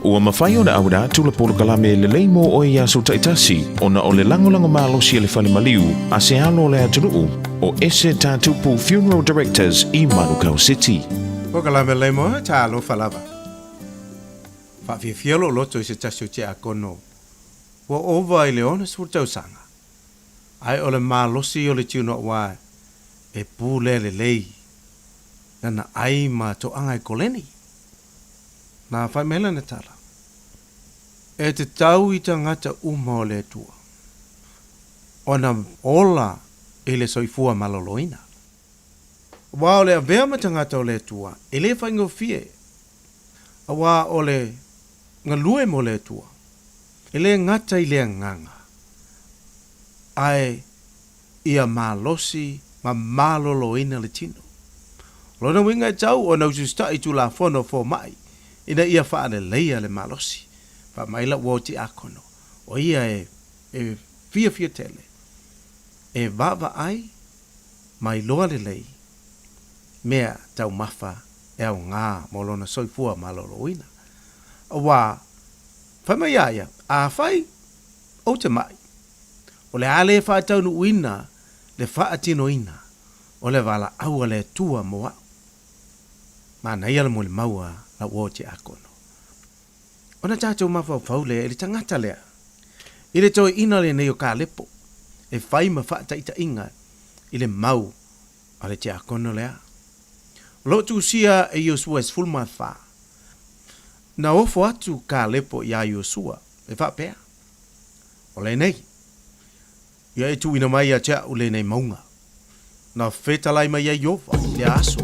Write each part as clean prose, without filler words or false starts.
Ua mafai ona auina atu le polokalame lelei mo oe i aso taitasi ona o le lagolago malosi a le Fale Maliu a se alo o le atunuu o Ese Tatupu Funeral Directors i Manukau City. Polokalame lelei mo oe, talofa lava. Faafiafia lou loto i se tasi o tiakono ua ova i le 60 tausaga, ae o le malosi o le tino aua e pulea lelei lana ai ma toaga e koleni. Na fai mai lana tala, E tatau i tagata uma o le Atua ona ola i le soifua maloloina. Aua o le avea ma tagata o le Atua e le faigofie, aua o le galue mo le Atua e le gata i le agaga, ae ia malosi ma maloloina le tino. O lona uiga e tau ona usiusitai i Tulafono fomai ina ia faaleleia le malosi. Faamai lau uo tiakono, o ia e fiafia tele, e vaavaai ma iloa lelei mea taumafa e aoga mo lona soifua maloloina. Aua, fai mai ia ia, afai ou te mai, O le a le faataunuuina le faatinoina o le valaau a le Atua mo a'u. Manaia le molimau a lau uo tiakono. Ona tatou mafaufau lea i le tagata lea, i le toeaina lenei o Kalepo, e fai ma faataitaiga i le mau a le tiakono lea. O lo o tusia e Iosua e 14. Na ofo atu Kalepo iā Iosua e faapea, O lenei, ia e tuuina mai ia te a'u lenei mauga. Na fetalai mai ai Ieova i lea aso.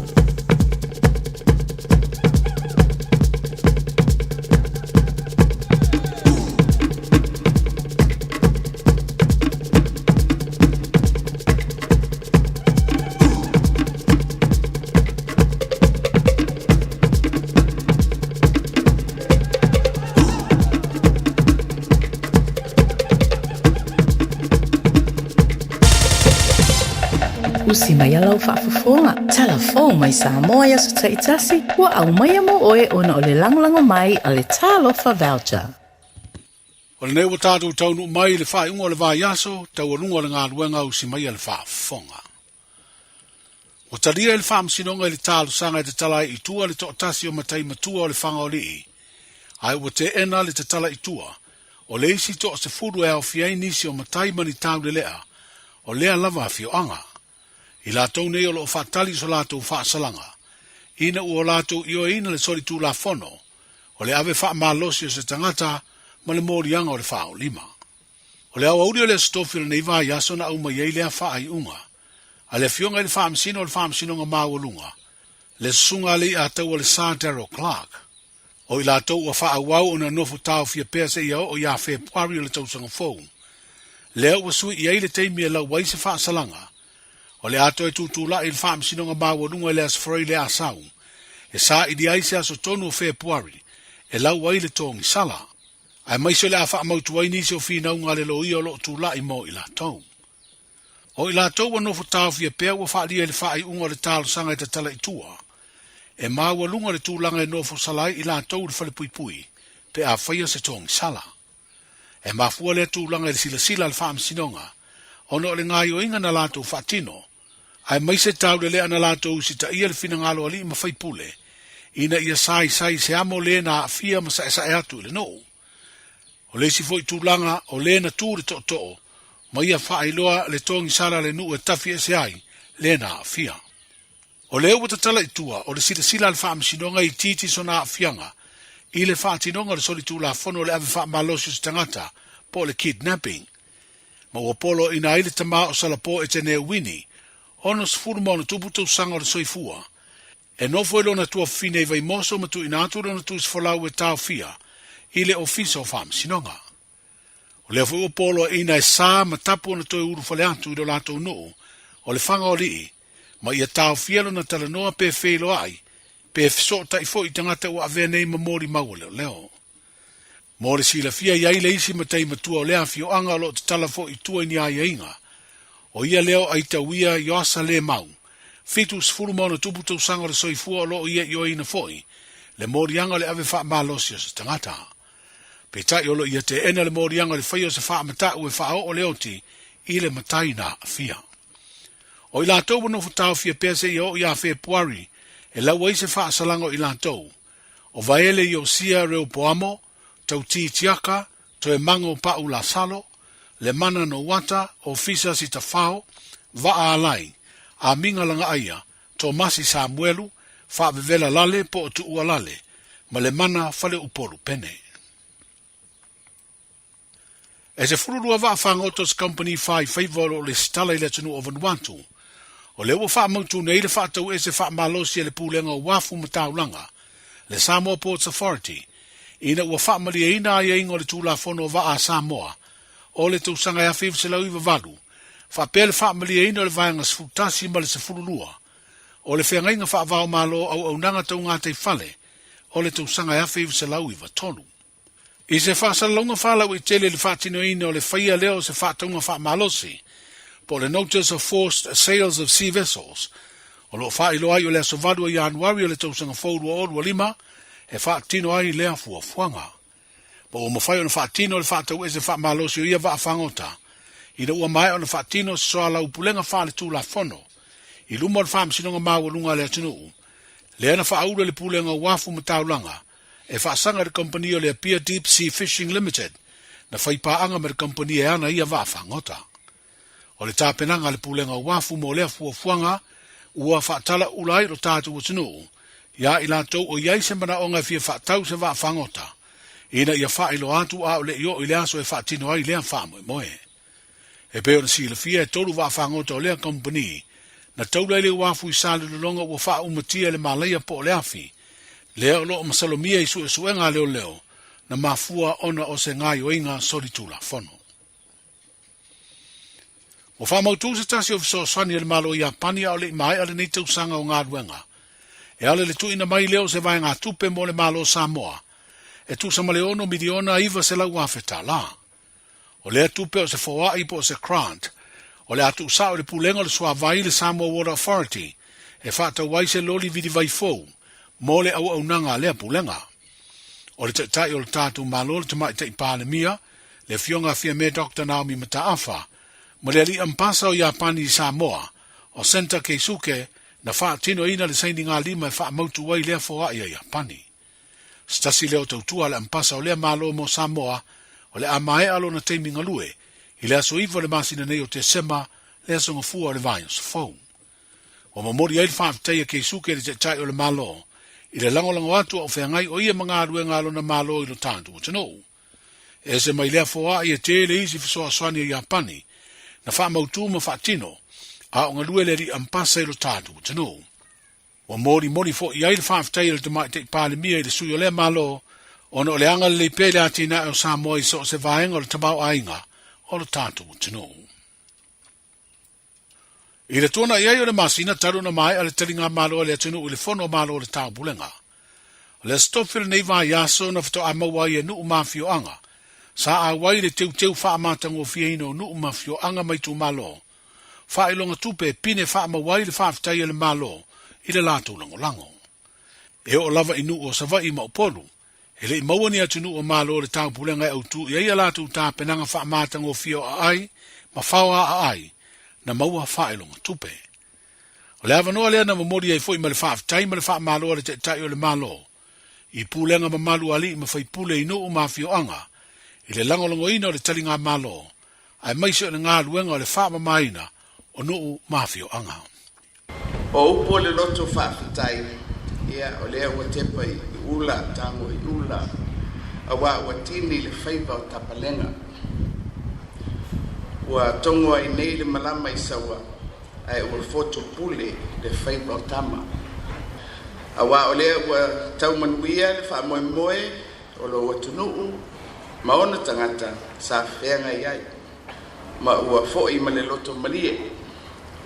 Usi mai a lau faafofoga, tala fou mai Samoa i aso taitasi, ua aumaia mo oe ona o le lagolago mai a le Talofa Voucher. O lenei ua tatou taunuu mai i le faaiuga o le vaiaso, taualuga o le galuega usi mai a le faafofoga. Ua talia e le Faamasinoga i le talosaga e tatala ai i tua le toatasi o matai matua o le Fagaolii, ae ua teena le tatala i tua o le isi toasefulu e aofia ai nisi o matai ma ni taulelea o lea lava afioaga. I latou nei o lo o faatali i so latou faasalaga, ina ua o latou ioeina le solitulafono o le ave faamalosi o se tagata ma le moliaga o le faaolima. O le aoauli o le Aso Tofi o lenei vaiaso na aumai ai lea faaiuga a le Afioga i le Faamasino o le Faamasinoga Maualuga, le Susuga a Leiataua le Sir Darrell Clarke. O i latou ua faaauau ona nofo taofia pea seia oo ia Fepuari o le tausaga fou, lea ua sui i ai le taimi e lau ai se faasalaga. O le a toe tutulai i le Faamasinoga Maualuga i le Aso Faraile Asau, e saili ai se aso tonu o Fepuari e lau ai le togisala. Aemaise o le a faamautu ai nisi o finauga a le loia o lo o tulai mo i latou. O i latou ua nofo taofia pea ua faalia i le faaiuga o le talosaga e tatala i tua, e maualuga le tulaga e nofo sala ai i latou i le falepuipui pe a faia se togisala. E mafua lea tulaga i le silasila a le Faamasinoga ona o le gaoioiga na latou faatino, aemaise taulelea na latou usitaia le finagalo o alii ma faipule ina ia saisai se amo le na aafia ma saesae atu i le nuu. O le isi foi tulaga, o le na tu le tootoo ma ia faailoa le togisala a le nuu e tafi ese ai le na aafia. O lea ua tatala i tua o le silasila a le Faamasinoga i itiiti sona aafiaga i le faatinoga o le solitulafono o le ave faamalosi o se tagata po o le kidnapping, ma ua poloaiina ai le tama o Salapo Etene Wini, 66 tausaga o le soifua, e nofo i lona tuafafine i Vaimoso ma tuuina atu lona tusifolau e taofia i le Ofisa o Faamasinoga. O lea foi ua poloaiina e sa ma tapu ona toe ulufale atu i lo latou nuu o le Fagaolii ma ia taofia lona talanoa pe feiloai pe fesootai foi i tagata ua avea nei ma molimau a leoleo. Mo le silafia i ai le isi matai matua o lea afioaga o lo o tatala foi i tua i ni aiaiga, o ia lea o Aitauia Ioasa Lemau, 76 tausaga o le soifua o lo o ia ioeina foi, le moliaga o le ave faamalosi o se tagata. Peitai o lo o ia teena le moliaga o le faia o se faamatau e faaoo le oti i le matai na aafia. O i latou ua nofo taofia pea seia oo ia Fepuari e lau ai se faasalaga o i latou, o Vaele Iosia Reopoamo, Tauti Tiaka, Toemago Pau Lasalo, Lemana Nouata, Ofisa Sitafao, Vaa Alai, Amiga Lagaaia, Tomasi Samuelu, Faavevela Lale po o Tuua Lale, ma Lemana Faleupolu Pene. E 12 vaa fagota o se kamupani fai faiva o lo o lesitala i le atunuu o Vanuatu. O lea ua faamautu nei le faatauese faamalosi a le Pulega o Uafu ma Taulaga, le Samoa Ports Authority, ina ua faamalieina aiaiga o le Tulafono o Vaa a Samoa o le tausaga 1998, faapea le faamalieina o le Vaega 11 ma le 12 o le Feagaiga Faava-o-Malo o Auaunaga Tau Gataifale o le tausaga 1993. I se faasalalauga faalauaitele i le faatinoina o le faia lea o se faatauga faamalosi, po o le Notice of Forced Sales of Sea Vessels, o lo o faailoa ai o le aso 8 o Ianuari o le tausaga fou 2025 e faatino ai lea fuafuaga. Ma ua mafai ona faatino le faatauese faamalosi o ia vaa fagota ina ua maea ona faatino se soalaupulega faaletulafono i luma o le Faamasinoga Maualuga a le atunuu, lea na faaulu e le Pulega o Uafu ma Taulaga e faasaga i le kamupani o le Apia Deep Sea Fishing Limited na fai paaga ma le kamupani e ana ia vaa fagota. O le tapenaga a le Pulega o Uafu mo lea fuafuaga ua faatalaula ai lo tatou atunuu iā i latou o i ai se manaoga e fia faatau se vaa fagota ina ia faailoa atu a o le i oo i le aso e faatino ai lea faamoemoe. E pei ona silafia e tolu vaa fagota o lea kamupani na taula i le uafu i Salelologa ua faaumatia e le malaia po o le afi, lea o lo o masalomia i suesuega a leoleo na mafua ona o se gaoioiga solitulafono. Ua faamautu se tasi o fesoasoani a le Malo o Iapani a o le i maea lenei tausaga o galuega e ala i le tuuina mai lea o se vaegatupe mo le Malo o Samoa e tusa ma le $6,900,000. O lea tupe o se foai po o se grant o le a tuusao i le Pulega o le Suavai le Samoa Water Authority e faatau ai se loli vilivai fou mo le auaunaga a lea Pulega. O le Taitai o le tatou Malo le Tamaitai Palemia, le Afioga a Fiame Doctor Naomi Mataafa, ma le Alii Ampasa o Iapani i Samoa, o Senta Keisuke, na faatinoina le sainigalima e faamautu ai lea foai a Iapani. Se tasi lea o tautua a le Ampasa o lea Malo mo Samoa, o le a maea lona taimi galue i le aso 9 o le masina nei o Tesema, le aso gafua o le vaiaso fou. Ua momoli ai le faafetai a Keisuke i le Taitai o le Malo i le lagolago atu a o feagai o ia ma galuega a lona Malo i lo tatou atunuu. E ese mai lea foai e tele isi fesoasoani a Iapani na faamautu ma faatino a o galue le Alii Ampasa i lo tatou atunuu. Ua molimoli foi i ai le faafetai a le Tamaitai Palemia i le sui o lea Malo ona o le agalelei pea i le atinae o Samoa i so o se vaega o le tamaoaiga o lo tatou atunuu. I le tuanai ai o le masina talu ona maea le taligamalo a le atunuu i le Fono a Malo o le Taupulega, o le Aso Tofi o lenei vaiaso na faatoa maua ai e nuu ma afioaga sa auai le teuteu faamatagofieina o nuu ma afioaga ma itumalo faailoga tupe e pine faamau ai le faafetai a le Malo i le latou lagolago. E oo lava i nuu o Savaii ma Upolu, e le i maua ni atunuu o Malo o le Taupulega e autū i ai a latou tapenaga faamatagofie o aai ma fao a aai na maua faailoga tupe. O le avanoa lea na momoli ai foi ma le faafetai ma le faamalo a le Taitai o le Malo i pulega mamalu a alii ma faipule i nuu ma afioaga i le lagolagoina o le taligamalo aemaise o le galuega o le faamamaina o nuu ma afioaga. O upu o le loto faafetai, ia, o lea ua tepa i ula, tago i ula, auā ua tini le faiva o Tapalega. Ua togo ai nei le malama i Saua, ae ua fotu pule le faiva o Tama. Auā o lea ua tau manuia le faamoemoe o lou atunuu ma ona tagata sa feagai ai, ma ua foi ma le loto malie,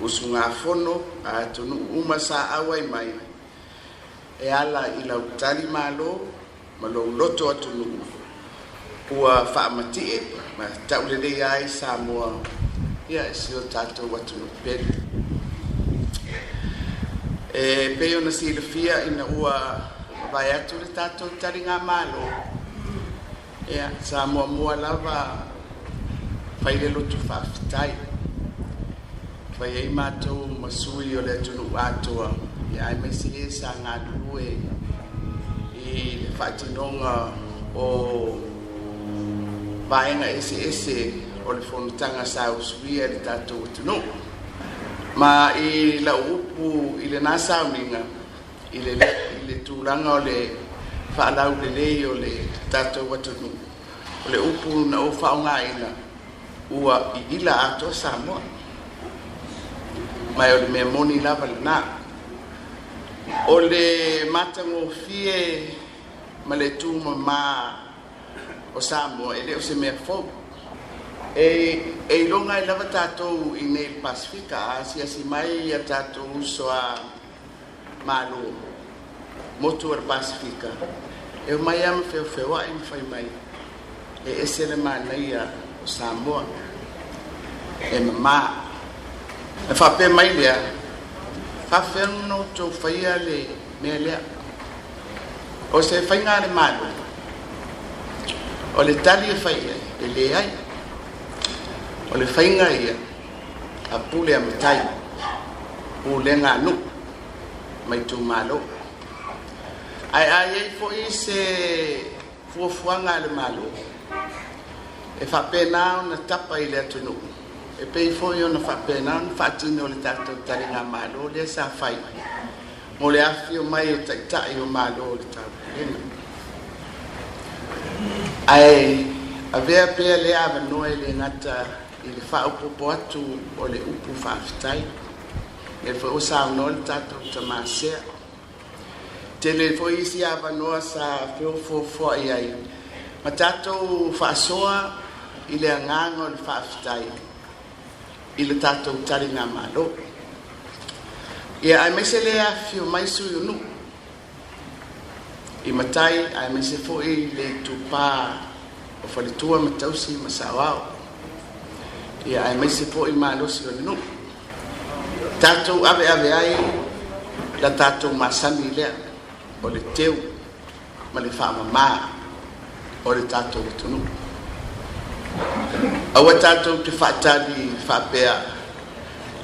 usugafono a atunuu uma sa auai mai, e ala i lau tali malo ma lou loto atunuu, ua faamatie ma tauleleia ai Samoa, ia, e si o tatou atunuu pele. E pei ona silafia ina ua. Vaeatu le tatou taligamalo, ia, sa muamua lava fai le loto faafetai. Fai ai matou ma sui o le atunuu atoa, ia aemaise e sa galulue i le faatinoga o vaega eseese o le fonotaga sa usuia e le tatou atunuu. Ma i lau upu i lena sauniga, i le, i le tulaga o le faalaulelei o le tatou atunuu, o le upu na ou faaaogaina, ua iila atoa Samoa. Ma o le mea moni lava lena. O le matagofie ma le tumama o Samoa e le o se mea fou. E iloga ai lava tatou i nei i le Pasefika, a asiasi mai a tatou uso a Malo, motu o le Pasefika, e omai lava ma feofeoai ma fai mai, e ese le manaia o Samoa, e mama. Na faapea mai lea, faafefea ona outou faia le mea lea? O se faiga a le Malo? O le tali e fai i ai, e leai. O le faiga ia a pule a matai, pulega a nuu ma itumalo. Ae a i ai foi se fuafuaga a le Malo e faapena ona tapa i le atunuu, e pei foi ona faapena ona faatino le tatou taligamalo lea sa fai mo le afifio mai o Taitai o Malo o le Taupulega. Ae avea pea lea avanoa e le gata i le faaopoopo atu o le upu faafetai, lea foi ua saunoa le tatou tama Sea. Tele foi isi avanoa sa feofoofoai ai ma tatou faasoa i le agaga o le faafetai i le tatou taligamalo. Ia aemaise le afifio mai sui o nuu i matai aemaise foi le itupa o faletua ma tausi ma saoao. Ia aemaise foi malosi o le nuu. Tatou aveave ai la tatou masani lea o le teu ma le faamama o le tatou atunuu. Aua tatou te faatali faapea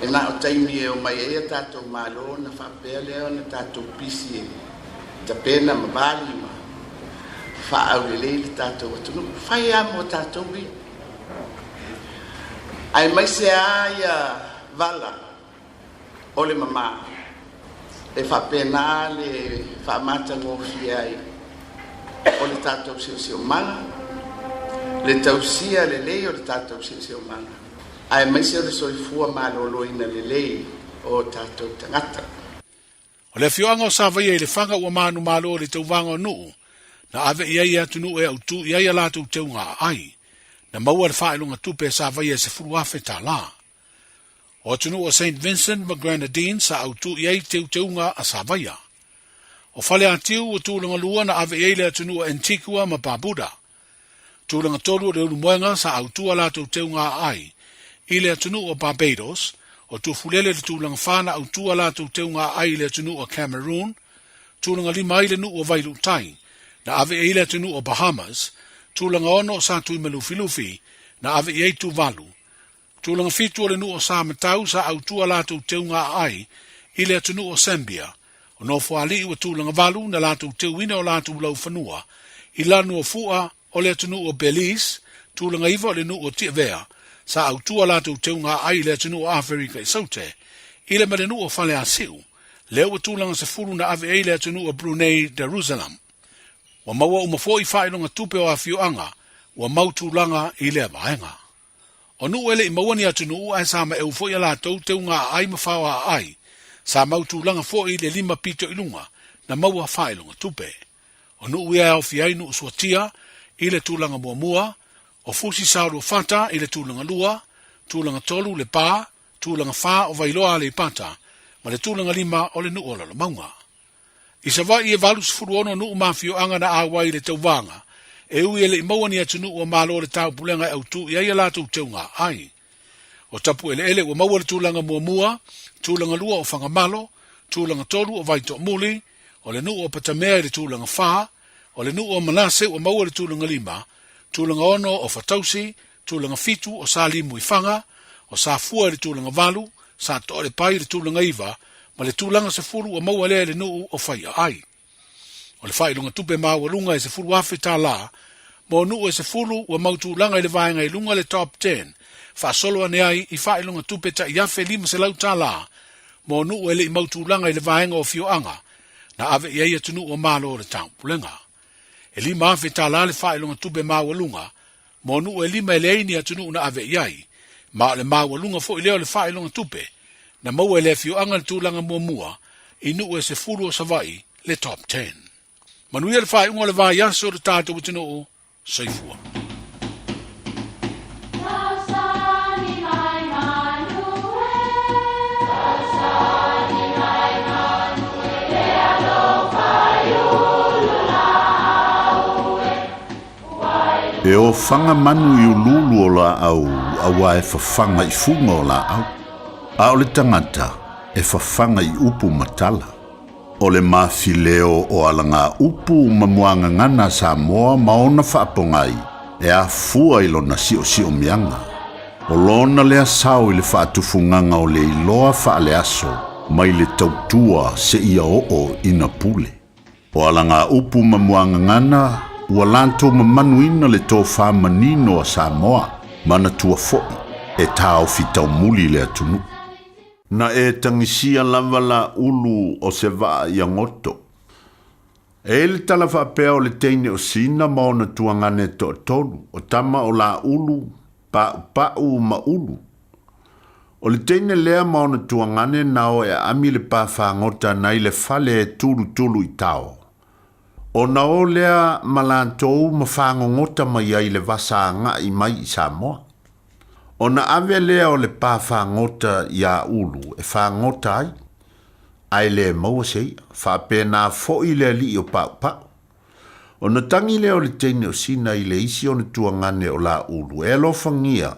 e na o taimi e omai ai a tatou Malo ona faapea lea ona tatou pisi e tapena ma vali ma faaaulelei le tatou atunuu. Fai lava mo tatou ia. Aemaise lava ia vala o le mama e faapena le faamatagofie ai o le tatou siosiomaga, le tausia lelei o le tatou siosiomaga, aemaise o le soifua maloloina lelei o tatou tagata. O le afioaga o Savaia i Lefaga ua manumalo i le tauvaga o Nuu, na ave i ai e atunuu e autu i ai a latou teuga aai. Na maua le faailoga tupe a Savaia e $10,000 tala. O atunuu o Saint Vincent ma Grenadines sa autu i ai teuteuga a Savaia. O Faleatiu ua tulaga lua na ave i ai le atunuu o Antigua ma Barbuda. Tulaga tolu o le Ulumoega sa autu a latou teuga aai i le atunuu o Barbados, o Tufulele le tulaga fa na autu a latou teuga aai i le atunuu o Cameroon, tulaga lima ai le nuu o Vailuutai, na ave i ai le atunuu o Bahamas, tulaga ono o Satuimalufilufi, na ave i ai Tuvalu, Tulaga fitu o le nuu o Samatau sa autua latou teuga aai i le atunuu o Sambia. O Nofoalii ua tulaga valu na latou teuina o latou laufanua i lanu o Fua o le atunuu o Belize, tulaga iva o le nuu o Tiavea sa autua latou teuga aai i le atunuu o Aferika i Saute i le ma le nuu o Faleasiu, lea ua tulaga 10 na ave ai le atunuu o Brunei Darussalam. Ua maua uma foi faailoga tupe o afioaga ua mau tulaga i lea vaega. O nuu e le i maua ni atunuu ae sa maeu foi a latou teuga aai ma fao aai, sa mau tulaga foi i le lima pito i luga na maua faailoga tupe. O nuu ia e aofia ai nuu suatia i le tulaga muamua, o Fusi Saoluafata i le tulaga lua, tulaga tolu Lepa, tulaga fa o Vailoa Aleipata ma le tulaga lima o le nuu o Lalomauga. I Savaii e 86 nuu ma afioaga na auai i le tauvaga, e ui e le i maua ni atunuu o Malo o le Taupulega e autū i ai a latou teuga ai. O Tapueleele ua maua le tulaga muamua, tulaga lua o Fagamalo, tulaga tolu o Vaitoamuli, O le nuu o Patamea i le tulaga fa, o le nuu o Manase ua maua le tulaga lima, tulaga ono o Fatausi, tulaga fitu o Salimu i Faga, o Safua i le tulaga valu, Sa Toalepai i le tulaga iva, ma le tulaga sefulu ua maua lea i le nuu o Faiaai. O le faailoga tupe maualuga e $10,000 mo nuu e sefulu ua mau tulaga i le vaega i luga le Top Ten, faasolo ane ai i faailoga tupe tai $1,500 mo nuu e le i mau tulaga i le vaega o afioaga na ave i ai atunuu o Malo o le Taupulega. E $5,000 le faailoga tupe maualuga mo nuu e lima e leai ni atunuu na ave i ai, ma o le maualuga foi lea o le faailoga tupe na maua e le afioaga le tulaga muamua i nuu e sefulu o Savaii le Top Ten. Manuia le faaiuga o le vaiaso le tatou atunuu. Soifua. E ofaga manu i uluulu o laau auā e fafaga i fuga o laau, a o le tagata e fafaga i upu ma tala. O le mafileo o alagaupu ma muagagana a Samoa ma ona faapogai e afua i lona siosiomiaga. O lona lea sao i le faatufugaga o le iloa faaleaso mai le tautua seia oo ina pule. O alagaupu ma muagagana ua latou mamanuina le tofa manino a Samoa manatua foi e taofi taumuli le atunuu. Na e tagisia lava la ulu o se vaa ia goto. E i le tala faapea o le teine o Sina ma ona tuagane toatolu, o tama o Laulu, Paupau ma Ulu. O le teine lea ma ona tuagane na o e aami le pa fagota nai le fale e tulutulu i tao. Ona o lea ma latou ma fagogota mai ai le vasa agai mai i Samoa. Ona ave lea o le pa fagota iā Ulu e fagota ai, ae le maua se i'a, faapena foi le alii o Paupau. Ona tagi lea o le teine o Sina i le isi ona tuagane o Laulu, e alofagia,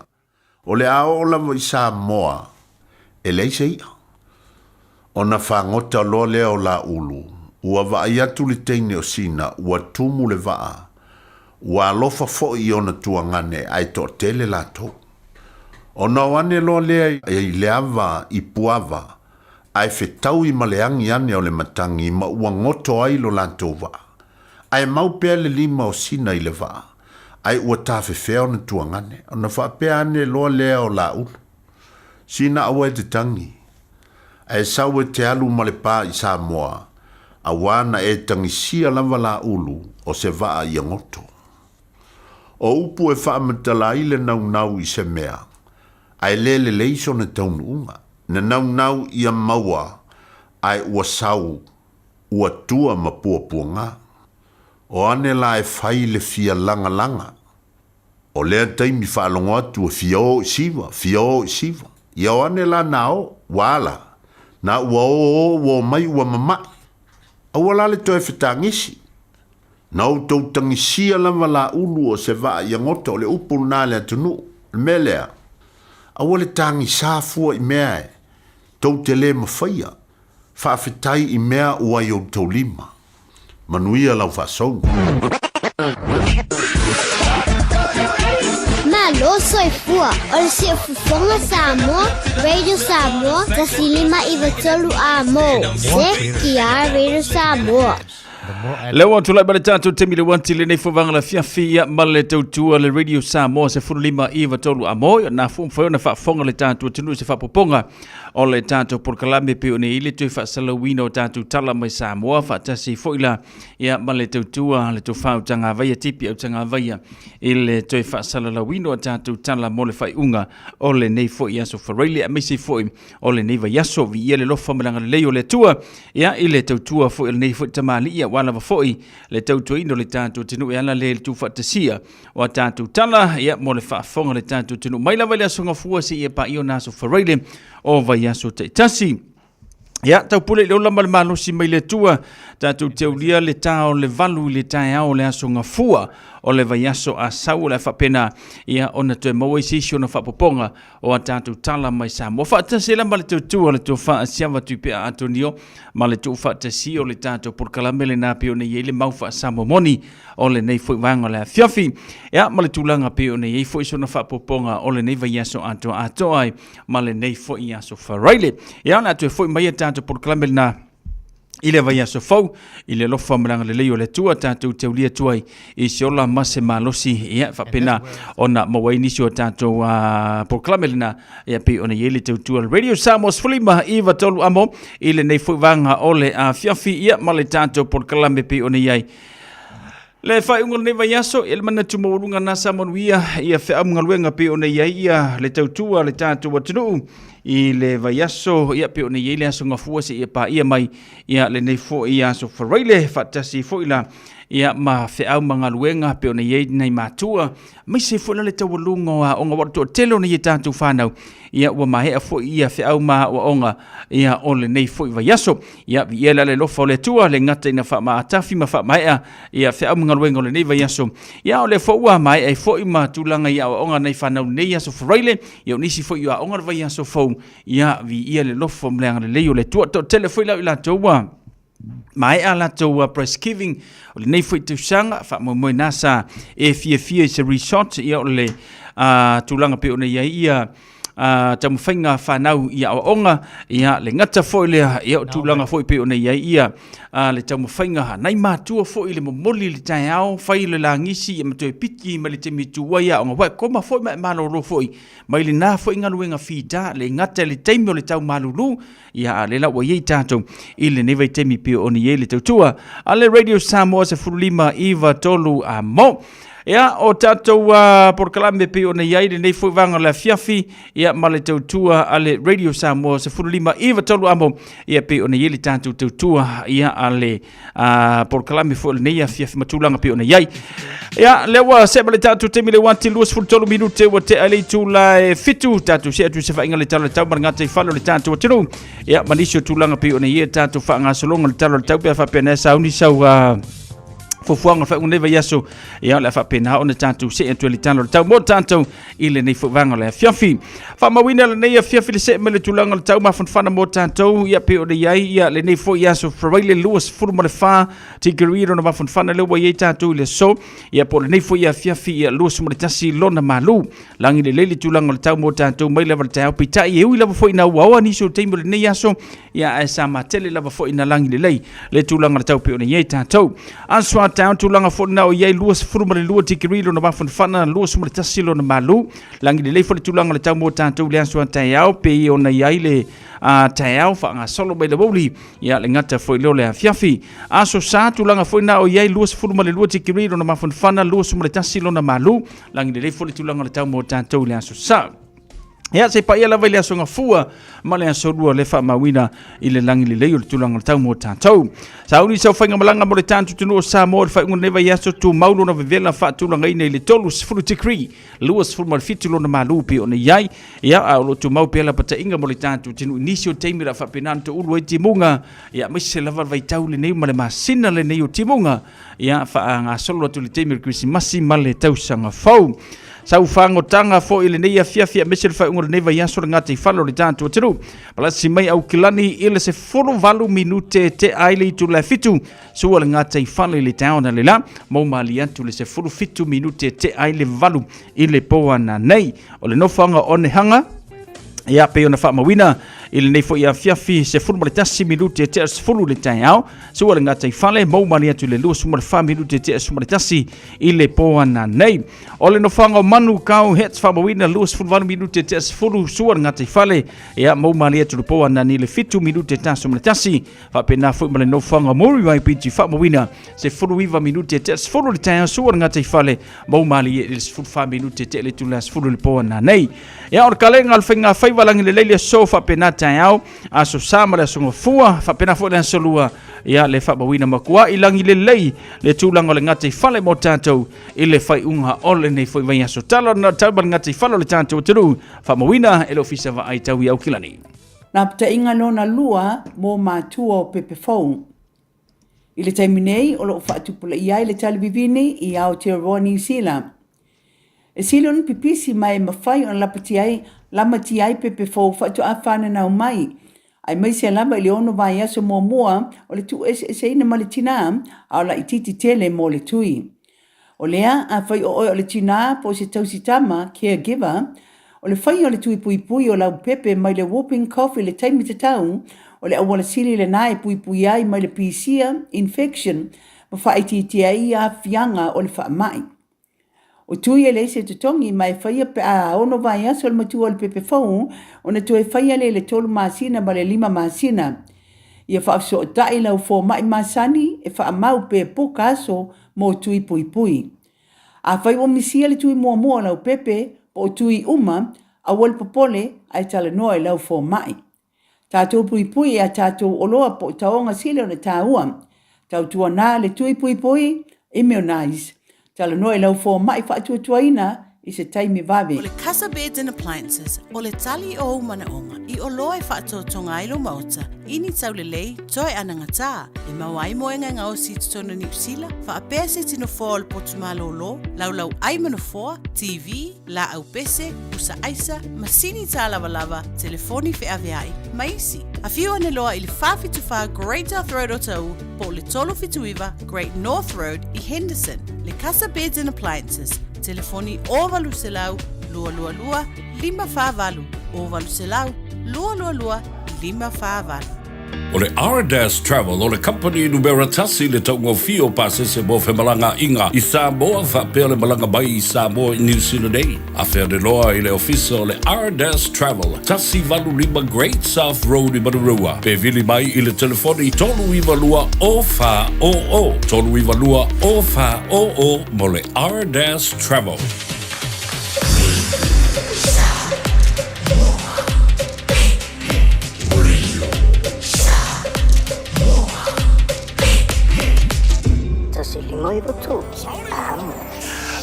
o le a oo lava i Samoa, e leai se i'a. Ona fagota loa lea o Laulu, ua vaai atu le teine o Sina ua tumu le vaa, ua alofa foi i ona tuagane ae toatele latou. Ona o ane loa lea i le ava i Puava, ae fetaui ma le agi ane o le matagi ma ua goto ai lo latou vaa. Ae mau pea le lima o Sina i le vaa, ae ua tafefea ona tuagane, ona faapea ane loa lea o Laulu, Sina aua e te tagi, ae sau e te alu ma le pa i Samoa, auā na e tagisia lava Laulu o se vaa ia goto. O upu e faamatala ai le naunau i se mea, ae le lelei sona taunuuga. Na naunau ia maua ae ua sau ua tua ma puapuaga. O ane la e fai le fia lagalaga. O lea taimi faalogo atu e fia o i siva, fia o i siva. Ia o ane la na o, ua ala. Na ua o o ua omai ua mama'i. Aua la le toe fetagisi. Na outou tagisia lava la ulu o se vaa ia gota o le upu lena a le atunuu. O le mea lea, aua le tagisa fua i mea e tou te le mafaia. Faafetai i mea ua i outou lima. Manuia lau faasouga. Malo soifua o le siufofoga Samoa, Radio Samoa, 1593 amo. CKR Radio Samoa. Le ua tulai ma le tatou taimi le uati lenei fovaga la fiafi ia ma le tautua le Radio Samoa se fulu lima iva tolu a moi na fu mfai ona faafofoga le tatou atunuu i se faapopoga o le tatou polokalame pei ona i le toe faasalauina o tatou tala mai Samoa faatasi foi la ia ma le tautua le tofa Utagavaia Tipi Utagavaia i le toe faasalalauina o tatou tala mo le faaiuga o lenei foi aso Faraile aemaise foi o lenei vaiaso viia le lofa ma le agalelei o le Atua ia i le tautua foi o lenei foi tamalii aua lava foi le tautuaina o le tatou atunuu e ala lea i le tuufaatasia o a tatou tala ia mo le faafofoga o le tatou atunuu mai lava i le aso Gafua seia paia ona aso Faraile o vaiaso taitasi. Ia, taupule i le ola ma le malosi mai le Atua, tatou te aulia le ta o le valu i le taeao o le aso Gafua. o le vaiaso Asau o le a faapena ia ona toe maua ai se isi ona faapopoga o a tatou tala mai Samoa. Faatasi ai la ma le tautua le tofa a Siava Tuipea Atonio ma le tuufaatasi o le tatou polokalame lena pei ona i ai le mau faa-Samoa moni o lenei foi vaega o le afiafi. Ia ma le tulaga pei ona i ai foi sona faapopoga o lenei vaiaso atoa atoa ai ma lenei foi aso Faraile. Ia o le a toe foi mai a tatou polokalame lena i le vaiaso fou i le alofa ma le agalelei o le Atua tatou taulia atu ai i se ola ma se malosi ia faapena ona maua ai nisi o tatou polokalame lena ia pei ona i ai le tautua le Radio Samoa 15 9 3 amo i lenei foi vaega o le afiafi ia ma le tatou polokalame pei ona i ai Le faaiuga o lenei vaiaso, ia le manatu maualuga na sa manuia ia feau ma galuega pei ona i ai ia le tautua a le tatou atunuu i le vaiaso, ia pei ona i ai le aso Gafua seia paia mai ia lenei foi aso Faraile, faatasi foi la ia ma feau ma galuega pei ona i ai nai matua, aemaise foi la le taualuga o aoga, aua o le toatele o nai a tatou fanau, ia ua maea foi ia feau ma aoaoga ia o lenei foi vaiaso. Ia viia la le alofa o le Atua, le gata ina faamaatafi ma faamaea ia feau ma galuega o lenei vaiaso. Ia o lea foi ua maea ai foi ma tulaga i aoaoga nai fanau lenei aso Faraile, ia o nisi foi o aoga le vaiaso fou, ia viia le alofa ma le agalelei o le Atua. Toatele foi la i latou ua maea latou prize giving o lenei foi tausaga, faamoemoe na sa e fiafia i se resort, ia o le tulaga pei ona i ai ia taumafaiga a fanau i aoaoga, ia le gata foi lea, ia o tulaga foi pei ona i ai ia le taumafaiga a nai matua foi i le momoli i le taeao, fai le lagisi ia ma toe piki mai le taimi e tu ai aoga, ua e koma foi ma e malolo foi mai lena foi galuega fita, le gata i le taimi o le tau malulu, ia a o lea la ua i ai tatou i lenei vaitaimi pei ona i ai le tautua a le Radio Samoa 15 9 3 a mo. Ia, o tatou polokalame pei ona i ai lenei foi vaega o le afiafi, ia, ma le tautua a le Radio Samoa 15 9 3 amo, ia, pei ona i ai le tatou tautua, ia, a le polokalame foi o lenei afiafi ma tulaga pei ona i ai. Ia, lea ua see ma le tatou taimi le uati 23 minute ua tea le itula e 7, tatou see atu i se faiga le tala o le tau ma le gataifale o le tatou atunuu. Ia, ma nisi o tulaga pei ona i ai le tatou faagasologa le tala o le tau pe a faapea na e sauni sau fuafuaga o le faaiuga o lenei vaiaso, ia o le a faapena ona tatou see atu ai le tala o le tau mo tatou i lenei foi vaega o le afiafi. Faamauina lenei afiafi le see mai le tulaga o le tau mafanafana mo tatou, ia pei ona i ai ia lenei foi aso Faraile 24 tikeri lona mafanafana lea ua i ai tatou i le aso, ia po o lenei foi afiafi ia 21 lona malu. Lagi lelei le tulaga o le tau mo tatou mai lava le taeao, peitai e ui lava foi ina uaoa nisi o taimi o lenei aso, ia ae sa matele lava foi ina lagi lelei le tulaga o le tau pei ona i ai tatou. Aso a taeao tulaga foi lena o i ai 22 tikeri lona mafanafana, 21 lona malu. Lagi lelei foi le tulaga o le tau mo tatou i le aso a taeao pei ona i ai le taeao faagasolo mai le aoauli, ia le gata foi lea o le afiafi. Aso Sa tulaga foi lena o i ai 22 tikeri lona mafanafana, 21 lona malu. Lagi lelei foi le tulaga o le tau mo tatou i le aso Sa. Ia, se paia lava i le aso Gafua ma le aso Lua le faamauina i le lagi lelei o le tulaga o le tau mo tatou. Sauni sau faigamalaga mo le tatou atunuu o Samoa i le faaiuga o lenei vaiaso, tumau lona vevela faatulagaina i le 30 degree, 27 lona malu pei ona i ai. Ia, a o lo o tumau pea lapataiga mo le tatou atunuu i nisi o taimi o le a faapena ona toulu ai timuga, ia, aemaise lava le vaitau lenei ma le masina lenei o timuga, ia, faagasolo atu i le taimi o le Kerisimasi ma le tausaga fou. Sau fagotaga foi i lenei afiafi aemaise le faaiuga o lenei vaiaso le gataifale o le tatou atunuu. Palasi mai Aukilani i le 18 minute tea ai le itula e 7, sua le gataifale i le taeao analeila, mau malie atu le 17 minute tea ai le 8 i le po ananei. O le nofoaga o Onehanga, ia pei ona faamauina i lenei foi afiafi 11 minute tea 10 le taeao, sua le gataifale, mau malie atu le 24 minute tea 11 i le po ananei. O le nofoaga o Manu Kau Hets faamauina 28 minute tea 10 sua le gataifale, ia mau malie atu le po anani le 7 minute 11, faapena foi ma le nofoaga o Muriwai Beach faamauina 19 minute tea 10 le taeao sua le gataifale, mau malie i le 14 minute tea le itula 10 le po ananei. Ia o le kalega o le faiga faiva lagi lelei le aso faapena taeao, aso Sa ma le aso Gafua, faapena foi le aso Lua, ia le faamauina matua i lagi lelei le tulaga o le gataifale mo tatou i le faaiuga o lenei foi vaiaso. Tala na tau ma le gataifale o le tatou atunuu, faamauina e le Ofisa Vaai Tau i Aukilani. Lapataiga lona lua mo matua o pepe fou. I le taimi nei, o lo o faatupulaia ai le talivivini i Aotearoa Niu Sila. E sili ona pipisi ma e mafai ona lapatia ai, lamatia ai pepe fou faatoa fananau mai, aemaise lava i le ono vaiaso muamua o le tuueseeseina ma le tinā, a o laitiiti tele mo le tui. O lea, afai o oe o le tinā po o se tausitama, caregiver, o le faia o le tui puipui o lau pepe mai le whooping cough i le taimi tatau, o le auala sili lena e puipuia ai mai le pisia, infection, ma faaitiitia ai aafiaga o le faamai. O tui e leai se totogi ma e faia pe a ono vaiaso le matua o le pepe fou ona toe faia lea i le tolu masina ma le lima masina. Ia faafesootai lau fomai masani e faamau pe puka aso mo tui puipui. Afai ua misia le tui muamua o lau pepe po o tui uma, aua le popole ae talanoa i lau fomai. Tatou puipui i a tatou oloa po o taoga sili ona taua. Tautuana le tui puipui, immunize. Talanoa i lau fomai faatuatuaina i se taimi vave. O le Casa Beds and Appliances, o le tali o ou manaoga i oloa e faatotoga ai lou maota i ni taulelei toe anagatā e maua ai moega e gaosi i totonu o Niu Sila, faapea se iti nofoa o le potu malōlō, laulau ai ma nofoa, TV, laau pese, pusa aisa, masini tālavalava, telefoni feaveai, ma isi. Afio ane loa i le 474 Great South Road o Taʻu po o le 379 Great North Road i Henderson. Le Casa Beds and Appliances, telefoni 0800 222 548, 0800 222 548. O le Ardas Travel o le kamupani numera tasi i le taugofie o pasese mo femalagaaiga i Samoa faapea le malaga mai i Samoa i Niu Sila nei. Afea ane loa i le ofisa o le Ardas Travel, 185 Great South Road i Manurewa, pe vili mai i le telefoni 392 0400, 392 0400 mo le Ardas Travel.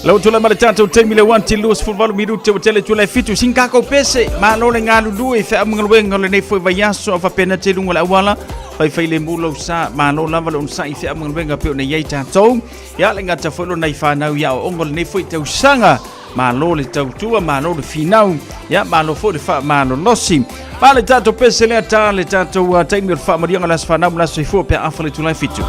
Lau tula ma le tatou taimi le 1 28 minute ua tele tula e fitu sin kako pese malo le galulue i feamugaluega o lenei foi vaiaso a faapena te luga o le auala faifai le mu lau sa malo lava le onosai i feamugaluega pei ona i ai tatou ia le gata foi lona i fanau i aoaoga o lenei foi tausaga Malo le tautua, malo le finau, ia malo foi le faamalolosi. Ma le tatou pese lea ta le tatou taimi o le faamaliaga o le aso fanau ma le aso soifua pe a afa le itula e fitu.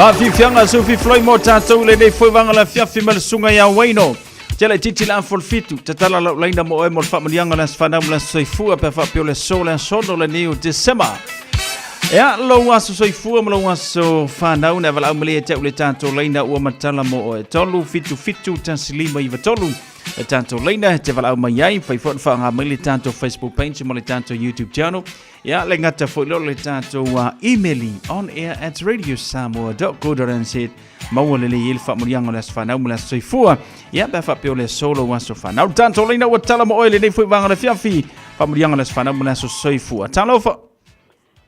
Faafiafiaga Sufi Floyd mo tatou i lenei foi vaega o le afiafi ma le susuga ia Wayno. Tele titi la afo le fitu, tatala lau laina mo oe mo le faamanuiaga o le aso fanau ma le aso soifua pe a faapea o le aso le aso 6 lenei o December. Ea, lou aso soifua ma lou aso fanau na valaau malie te au le tatou laina ua matala mo oe. 3 7 7 1 5 9 3 le tatou laina e te valaau mai ai, fai foi ona faaaoga mai le tatou Facebook page ma le tatou YouTube channel. Ia, le gata foi lea o le tatou email onair@radiosamoa.co.nz maua lelei ai le faamanuiaga o le aso fanau ma le aso soifua. Ia, pe a faapea o le aso lou aso fanau. Le tatou laina ua tala mo oe lenei foi vaega o le afiafi. Faamanuiaga o le aso fanau ma le aso soifua. Talofa!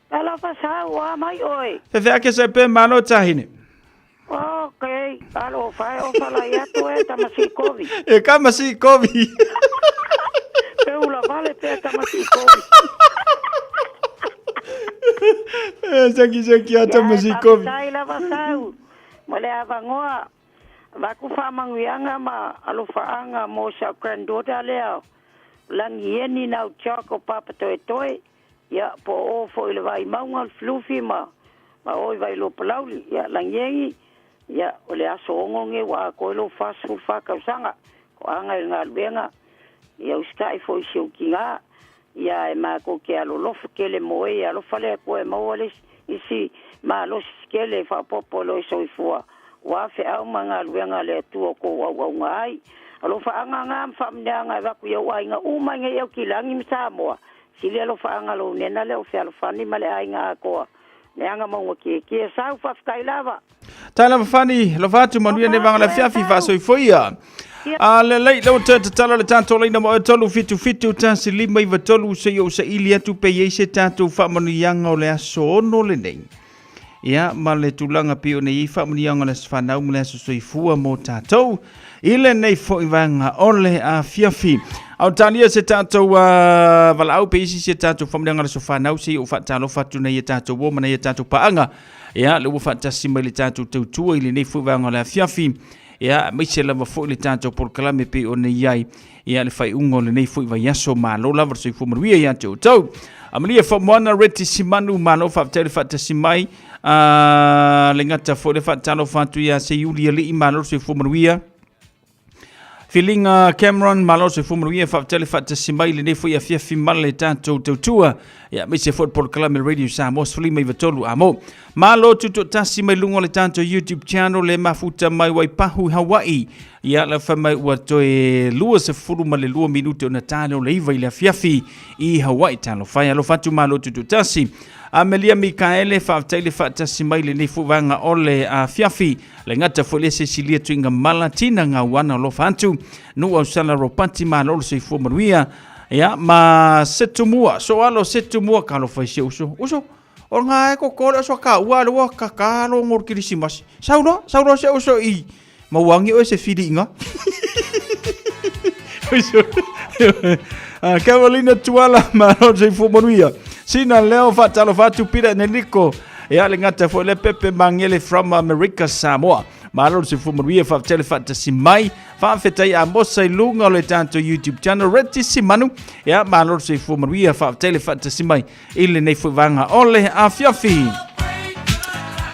Talofa sau, a mai oe. Fefea ke se pe malo tahine. Ok, alofa e ofa lai atu e tamasikovi. E ka masikovi. Pe ula vale pe tamasikovi. E saki saki a tamasikovi. Tai lava sau. Mo le avangoa. Vaku whamanguianga ma alofaanga mo sa granddaughter lea. Langi eni nau tiako papa toe toe. Ia, po o o foi i le Vaimauga, o le Filufi ma ma o i Vailoa-Palauli, ia, Lagiagi, ia, o le aso 6 nei ua atoa ai lou 44 tausaga, toaga i le galuega, ia usitai foi i si ou tina, ia, e matou te alolofa tele mo e, ia alofa le Atua e maua le isi malosi tele e faaopoopo i lou soifua, ua feau ma galuega a le Atua o tou auauna ai. Alofaaga na ma faamanuiaga e avatu i ou aiga uma i nei Aukilagi ma Samoa, Sili alofaaga lou nena lea o Fealofani ma le aiga atoa leaga mauga kiekie sau faafetai lava. Tai lava Fani, alofa atu manuia nei vaega o le afiafi faasoifoia. A lelei lau toe tatalo le tatou laina mo oe 3 7 7 1 5 9 3 se i ou saili atu pe i ai se tatou faamanuiaga o le aso 6 lenei. Ia, ma le tulaga pei ona i ai faamanuiaga o le aso fanau ma le aso soifua mo tatou i lenei foi vaega o le afiafi. A o talia se tatou valaau pe isi se tatou faamanuiaga o le aso fanau se i ou faatalofa atu nei a tatou uo ma nei a tatou paaga. Ia, le ua faatasi mai le tatou tautua i lenei foi vaega o le afiafi. Ia, aemaise lava foi le tatou polokalame pei ona i ai ia le faaiuga o lenei foi vaiaso. Malo lava le soifua manuia ia te outou. Amalia Famoana Reti Simanu, malo faafetai le faatasi mai. Le gata foi le faatalofa atu ia Seiuli Alii, malo le soifua manuia. Filinga Cameron, malo le soifua manuia, faafetai le faatasi mai lenei foi afiafi ma le tatou tautua. Ia, aemaise foi le polokalame Radio Samoa 153 amo. Malo tutoatasi mai luga o le tatou YouTube channel le mafuta mai Waipahu i Hawaii. Ia la fai mai ua toe 22 minute ona tale o le iva i le afiafi i Hawaii. Talofa e alofa atu malo tutoatasi. Amelia Mikaele, faafetai le faatasi mai lenei foi vaega o le afiafi. Le gata foi le Cecilia Tuiga Mala, Tina Gauana alofa atu. Nuu Ausala Ropati, malo le soifua manuia. Ia, ma Setumua, Soalo Setumua, talofa i si uso. Uso, O ngā e koko le oso ka ua le ua ka ka lo ngor kirisimasi. Saulo, saulo se oso i mauangi o se whiringa. Carolina Tuala, malo se fo manuia. Sina leo whaatalofa atu pira neliko. Ia le ngata foi le Pepe Mangele from America Samoa. Malo se fo manuia whaatele whaatasi mai. Faafetai a Mosa i luga o le tatou YouTube channel Reti Simanu. Ia malo se fo manuia whaatele whaatasi mai. I lenei foi vaega o le afiafi.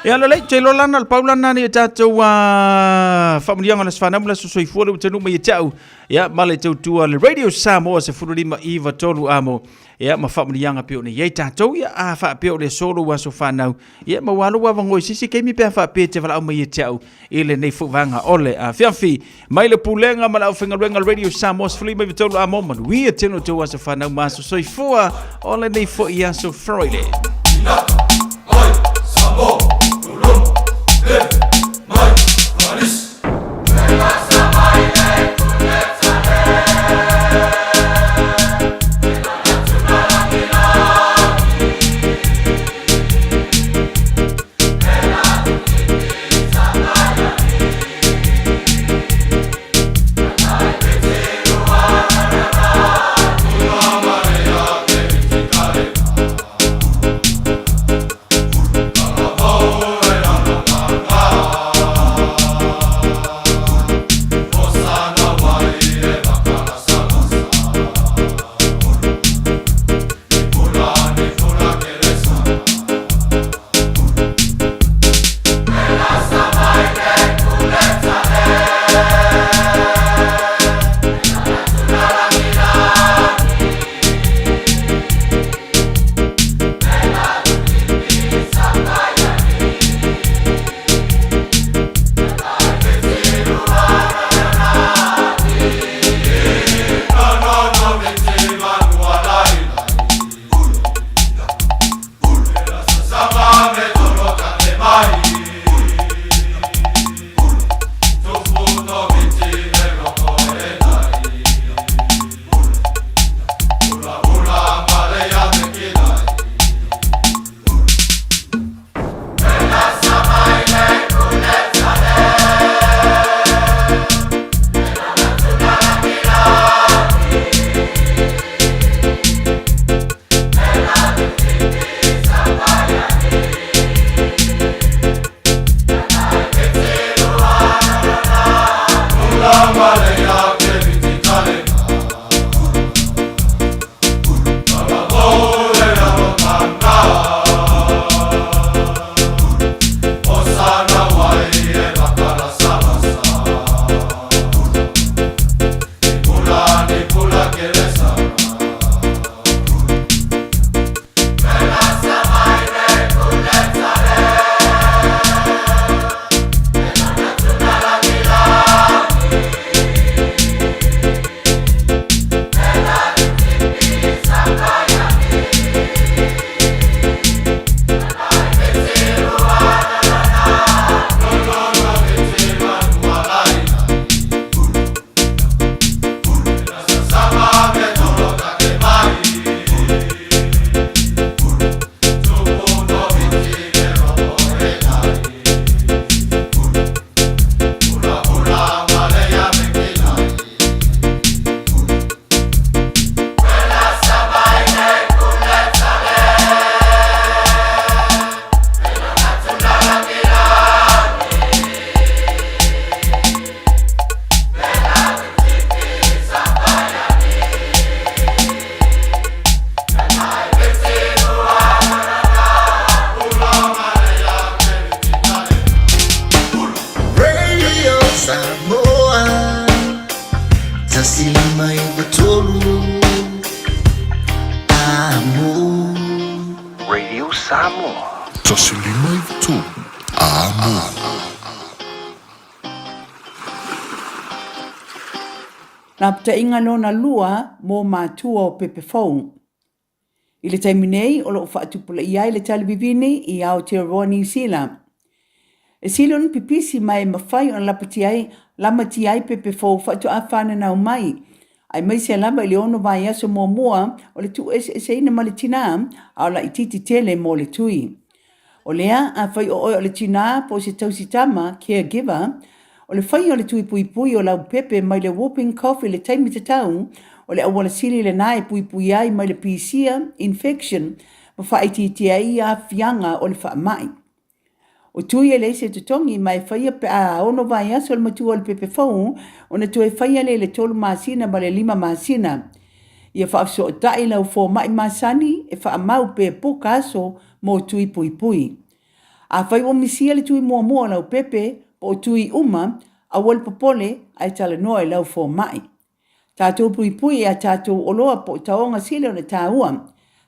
Ia lelei, te iloa lana le paulana ni e tātou faamanuiaga o le aso fanau ma le aso soifua le ua taunuu mai ia te au. Ia, ma le tautua le Radio Samoa 1593 amo. Ia, ma faamanuiaga pei ona i ai tātou. Ia, a faapea o le aso lou aso fanau. Ia, maua lou avanoa i se isi taimi pe a faapea e te valaau mai ia te au i lenei foi vaega o le afiafi. Mai le pulega ma le aufaigaluega Radio Samoa 1593 amo, manuia tele o tou aso fanau ma aso soifua o lenei foi aso Friday. Ina, mai, Samoa, lulumu, le, mai, Paris. 1 5 9 3 Amo. Radio Samoa. 1 5 9 3 Amo. Lapataiga lona lua mo matua o pepe fou. I le taimi nei, o lo o faatupulaia ai le talivivini i Aotearoa Niu Sila. E sili ona pipisi ma e mafai ona lapatia ai, lamatia ai pepe fou faatoa fananau mai, aemaise lava i le ono vaiaso muamua o le tuueseeseina ma le tinā, a o laitiiti tele mo le tui. O lea, afai o oe o le tinā po o se tausi tama, caregiver, o le faia o le tui puipui o lau pepe mai le whooping cough i le taimi tatau, o le auala sili lenā e puipui ai mai le pisia, infection, ma faaitiitia ai aafiaga o le faamai. O tui e leai se totogi ma e faia pe a ono vaiaso le matua o le pepe fou ona toe faia lea i le tolu masina ma le lima masina. Ia faafesootai lau fomai masani e faamau pe puka aso mo tui puipui. Afai ua misia le tui muamua o lau pepe po o tui uma, aua le popole ae talanoa i lau fomai. Tatou puipui i a tatou oloa po o taoga sili ona taua.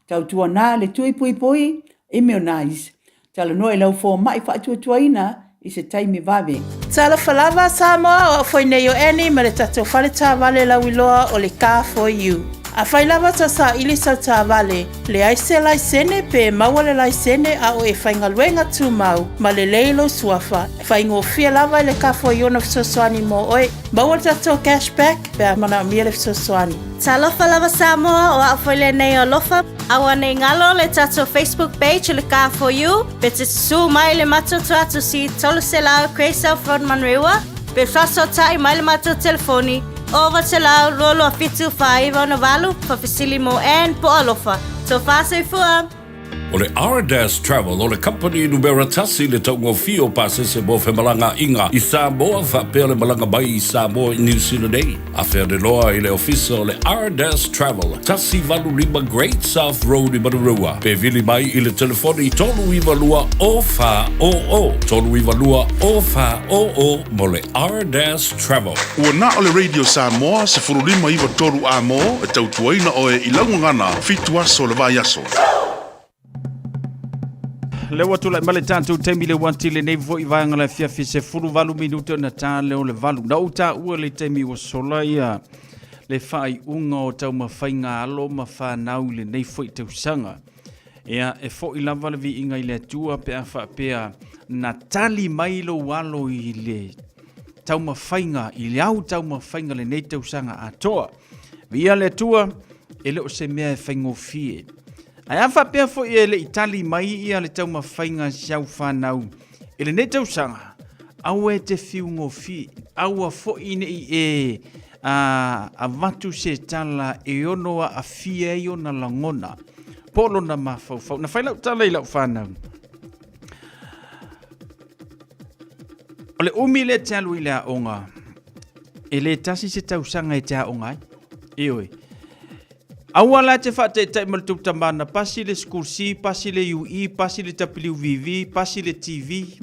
Tautuana le tui puipui, immunize. Talanoa i lau fomai faatuatuaina i se taimi vave. Talofa lava Samoa, o au foi nei o Annie ma le tatou fale taavale lauiloa o le Car For You. Afai lava tau saili sau taavale, leai se laisene pe maua le laisene a o e faigaluega tumau ma lelei lou suafa, faigofie lava i le Car For You ona fesoasoani mo oe. Maua le tatou cash back pe a manaomia le fesoasoani. Talofa lava Samoa, o au foi lenei o Alofa. Aua nei galo le tatou Facebook page o le Car For You, pe te susū mai le matou tuatusi 300 Grey South Road Manurewa, pe faasootai mai le matou telefoni 900 22 7 49 68, faafesili mo Ann po o Alofa. Tofa soifua! O le Ardas Travel o le kamupani numera tasi i le taugofie o pasese mo femalagaaiga i Samoa faapea le malaga mai i Samoa i Niu Sila nei. Afe ane loa i le ofisa o le Ardas Travel, 185 Great South Road i Manurewa, pe vili mai i le telefoni 392 0400, 392 0400 mo le Ardas Travel. Ua na o le Radio Samoa 15 9 3 Amo e tautuaina oe i lau gagana fitu aso o le vaiaso. Lea ua tulai mai le tatou taimi le uati lenei foi vaega le afiafi 18 minute ona ta lea o le valu. Na ou taua le taimi ua sola ia le faaiuga o taumafaiga alo ma fanau i lenei foi tausaga. Ia, e foi lava le viiga i le Atua pe a faapea na tali mai lou alo i le taumafaiga, i le au taumafaiga lenei tausaga atoa. Viia le Atua, e le o se mea e faigofie. Ae a faapea foi e le i tali mai ia le taumafaiga si au fanau i lenei tausaga, aua e te fiugofie, aua foi ne i e a, avatu se tala e ono aafia ai ona lagona po o lona mafaufau. Na fai lau tala i lau fanau. O le umi lea te alu i le aoga, e le tasi se tausaga e te aoga ai. Ioe. Aua la te faataitai ma le tou tama na pasi le school C, pasi le UE, pasi le WVV, pasi le TV.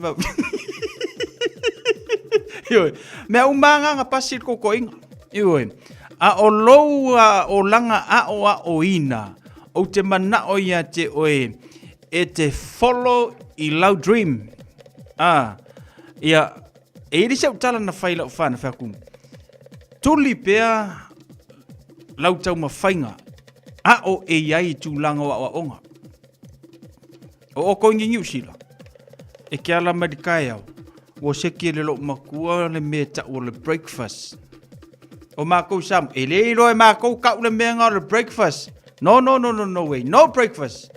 Ioe. Mea uma lava na pasi le kokoiga. Ioe. A o lou olaga aoaoina, ou te manao ia te oe e te follow i lau dream. Ah, ia, e i ai se tala na fai lau whana whaku. Tuli pea lau taumafaiga a'o e i ai i tulaga o a'oa'oga. O oko i Niu Sila, e ke ala mai le kaeao, ua seki e le lou matua le mea e ta'u o le breakfast. O makou Samoa, e le iloa e makou ka'u le mea lena o le breakfast. No, no, no, no, no way, no breakfast.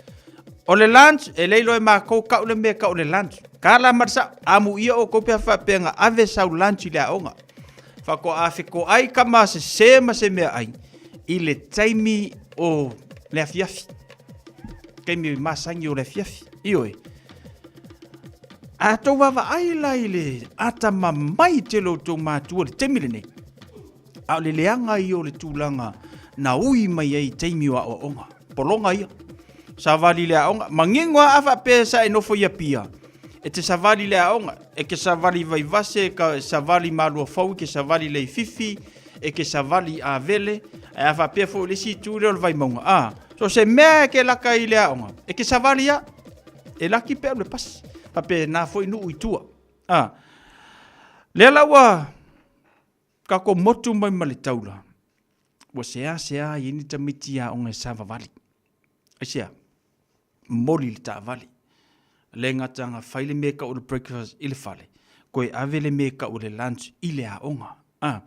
O le lunch, e le iloa e makou ka'u le mea e ta'u o le lunch. Ka la ma le sa'o, amuia oukou pe a faapea na ave sau lunch i le aoga. Faatoa fetoai kama sese ma se meaai i le taimi o le afiafi. Taimi masani o le afiafi. Ioe. A tou vaavaai la i le atamamai tele o tou matua i le taimi lenei, a o le leaga ia o le tulaga na ui mai ai i taimi o aoaoga. Pologa ia. Savali i le aoga. Manino lava a faapea sa e nofo i Apia, e te savali i le aoga, e ke savali i Vaivase, e ka savali i Maluafou, e ke savali i Leififi, e ke savali i Avele, ae a faapea foi o le isi itu lea o le Vaimauga, a, so o se mea e ke laka i le aoga, e ke savali lava, e laki pe alu i le pasi. Faapena foi nuu i tua. A, lea la ua tatou motu mai ma le taula, ua seasea i ai ni tamaiti aoga e savavali. Aisea? Momoli le taavale. Le gata na fai le mea e tau o le breakfast i le fale, toe ave le mea e tau o le lunch i le aoga. A,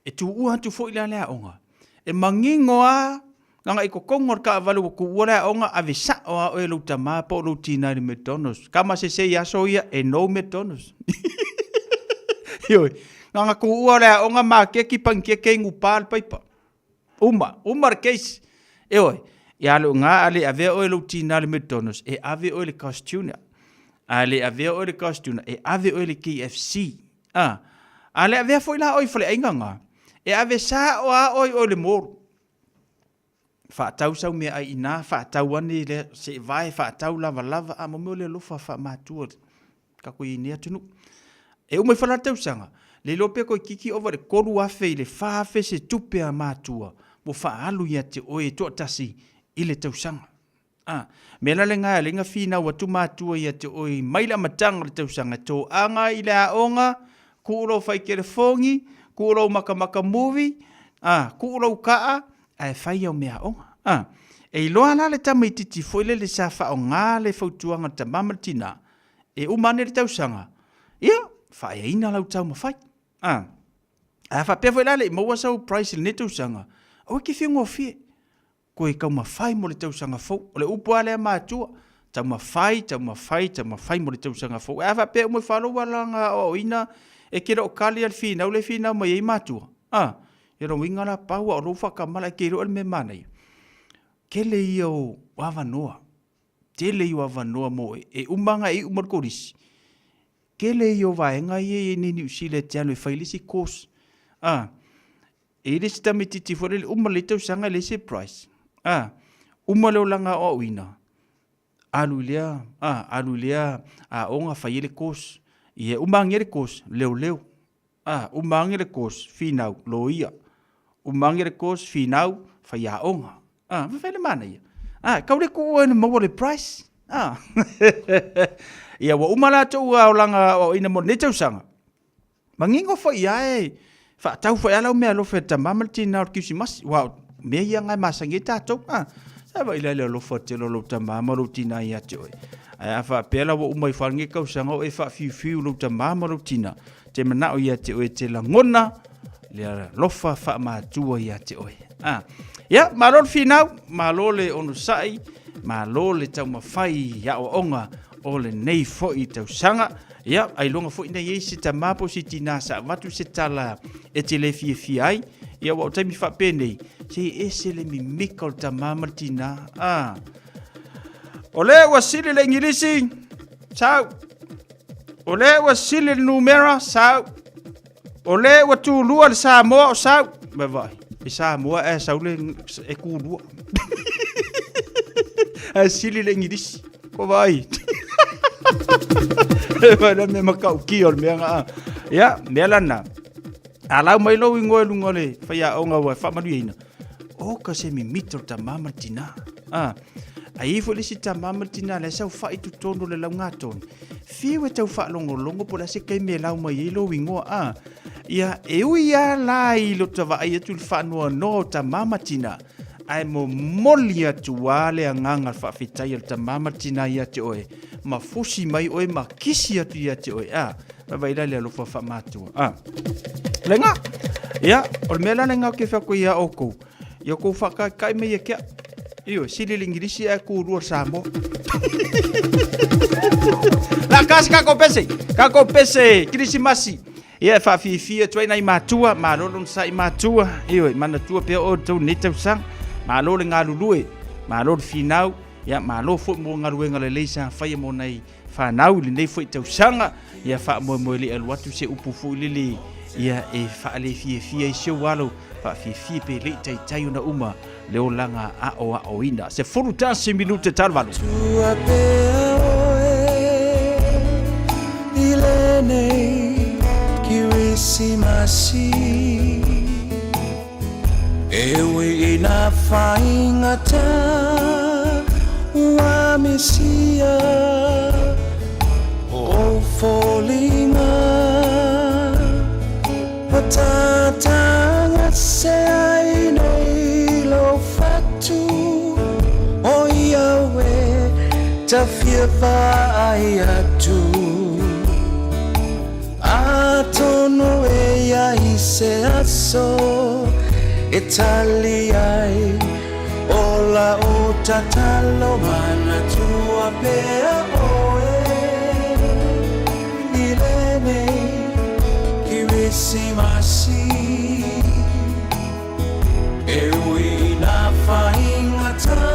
e tuua atu foi la le aoga, e manino lava leaga i totonu o le taavale ua tuua le aoga, ave sao lava oe e lou tama po o lou tina i le McDonald's. Tamasese i aso ia, e no McDonald's. Ioe, na ona tuua o le aoga, maketi, panikeke, inu pa le paipa. Uma, uma le case. Ioe, ia le uga a le avea oe lou tina le McDonald's, e ave oe le Carl's Junior. A le avea oe le Carl's Junior, e ave oe le KFC. A, a le avea foi la oe i faleaiga na, e ave sao lava oe i o i le mall. Faatau sau meaai i ina, faatau ane le se i vae, faatau lavalava, a mo mea o le alofa faamatua tatou i nei atunuu. E uma ifo la le tausaga, le iloa pe toeitiiti ova i le 3,000 i le 4,000 se tupe a matua ua faaalu ia te oe e toatasi i le tausaga. A, mea la lena e ala ai ona finau atu matua ia te oe mai le amataga o le tausaga, e toaga i le aoga, tuu lou fai telefoni, tuu lou makamaka movie, a, tuu lou kaa, ae fai au meaaoga. A, e iloa la le tamaitiiti foi lele sa faaaoga le fautuaga a le tama ma le tina, e uma ane le tausaga, ia, faaeaina lau taumafai. A, a faapea foi la le i maua sau prize i lenei tausaga, aua e te fia gofie, toe taumafai mo le tausaga fou. O le upu lava lea matua, taumafai, taumafai, taumafai mo le tausaga fou. Ae a faapea uma ifo lava lou alaga aoaoina, e te le o kali lava le finau lea e finau mai ai matua. A, ia lona uiga la pau lava o lou faatamala e te iloa le mea manaia. Tele ia o avanoa, tele ia o avanoa mo oe. E uma ona e iu ma le kolisi, tele ia o vaega ia e i ai nei i Niu Sila e te alu e fai le isi course. A, e i ai le isi tamaitiiti foi lele, uma lelei tausaga e leai se prize. A, uma le olaga aoaoina, alu i lea, a, alu i lea aoga fai ai le course. Ia uma ane le course, leoleo. A, uma ane le course, finau, loia. Uma ane le course, finau, faiaoga. A, ma fai le manaia. A, kau le kuua ina maua le prize. A, ia ua uma latou aolaga aoaoina mo lenei tausaga. Manino foi ia e faatau foi lava lau meaalofa i le tama ma le tina o le Kirisimasi. Aua o mea ia na e masani ai tatou. A, sa vaai la i le alofa tele o lou tama ma lou tina ia te oe. Ae a faapea la ua uma ifo lava lenei tausaga o e faafiufiu lou tama ma lou tina, te manao ia te oe e te lagona le alofa faamatua ia te oe. A, ia, malo le finau, malo le onosai, malo le taumafai i aoaoga o lenei foi tausaga. Ia, ailoga foi na i ai se tamā po o se tinā sa avatu se tala e te le fiafia ai. Ia, aua o taimi faapenei, se e ese le mimika o le tamā ma le tinā. A, o lea ua sili le Igilisi, sau. O lea ua sili le numera, sau. O lea ua tulua le Samoa o sau. Vai vai, e Samoa e sau le e kulua. Ae sili le Igilisi. Ko vai. E vai la me makaukia o le mea nga. Ia, mea lana. A lau mai lou ingoa i luga o le faiaoga ua faamanuiaina. Oka se mimita o le tamā ma le tinā. Ah, a i ai foi le isi tamā ma le tinā la e saofai i totonu o le laugatonu. Fiu e tau faalogologo po o le a se taimi e lau mai ai lou igoa. Ah, ia, e ui lava la i lota vaai atu i le faanoanoa o tamā ma tinā, ae momoli atu lava le agaga faafetai a le tamā ma le tinā ia te oe, ma fusi mai oe ma kisi atu ia te oe. Ah, vaai la le alofa faamatua. Ah. Lenga. Ia, o le mea la lenga ou te fai atu ai ia outou. Ia outou faataitai mai ia te au. Ioe, sili le Igilisi ae kulua le Samoa. La kasi kako pese, kako pese, Kirisimasi. Ia e faafiafia atu ai nai matua, malo le onosai matua. Ioe, manatua pea oe i le tou nei tausaga. Malo le galulue, malo le finau, ia malo foi mo galuega lelei sa faia mo nai fanau i lenei foi tausaga. Ia faamoemoe le alu atu se upu foi lele ia e faalefiafia ai si ou alo, faafiafia pe le i taitai ona uma le olaga aoaoina. 11 minute talu valu. Tua pea oe i lenei Kirisimasi. E ui i nā faigata ua misia o ou foliga, Ua tātāgase ai nei lou fatu, O ia e tafia vaai atu. Atonu e i ai se aso e tali ai o lau tatalo manatua pea oe i lenei Kirisimasi e ui i nā faigata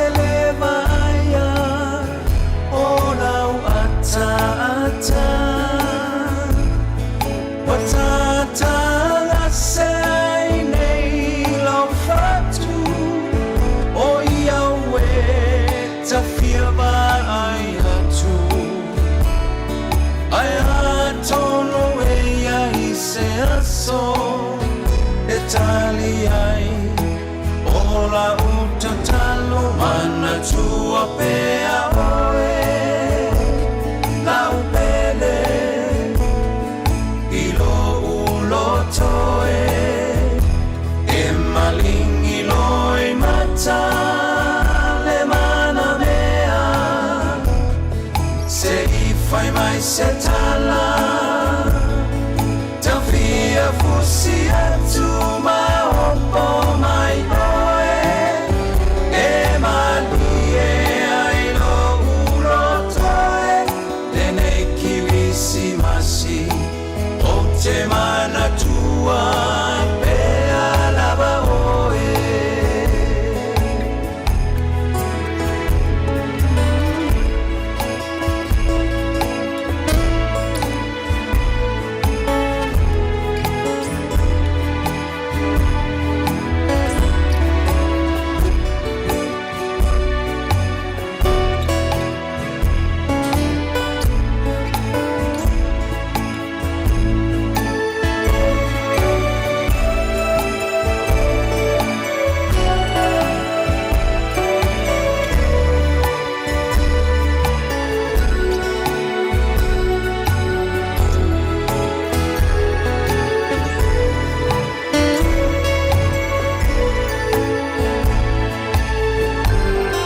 e le vaaia o lau ataata Ua tātāgase ai nei lau fatu O ia e tafia vaai atu Ae atonu e i ai se aso e tali ai o lau tatalo manatua pea oe lau pele i lou loto e e malingi loi mata le manamea se i fai mai se tala tafia fusi atu ma opo mai oe e malie ai lou loto e lenei Kirisimasi ou te manatua pea lava oe.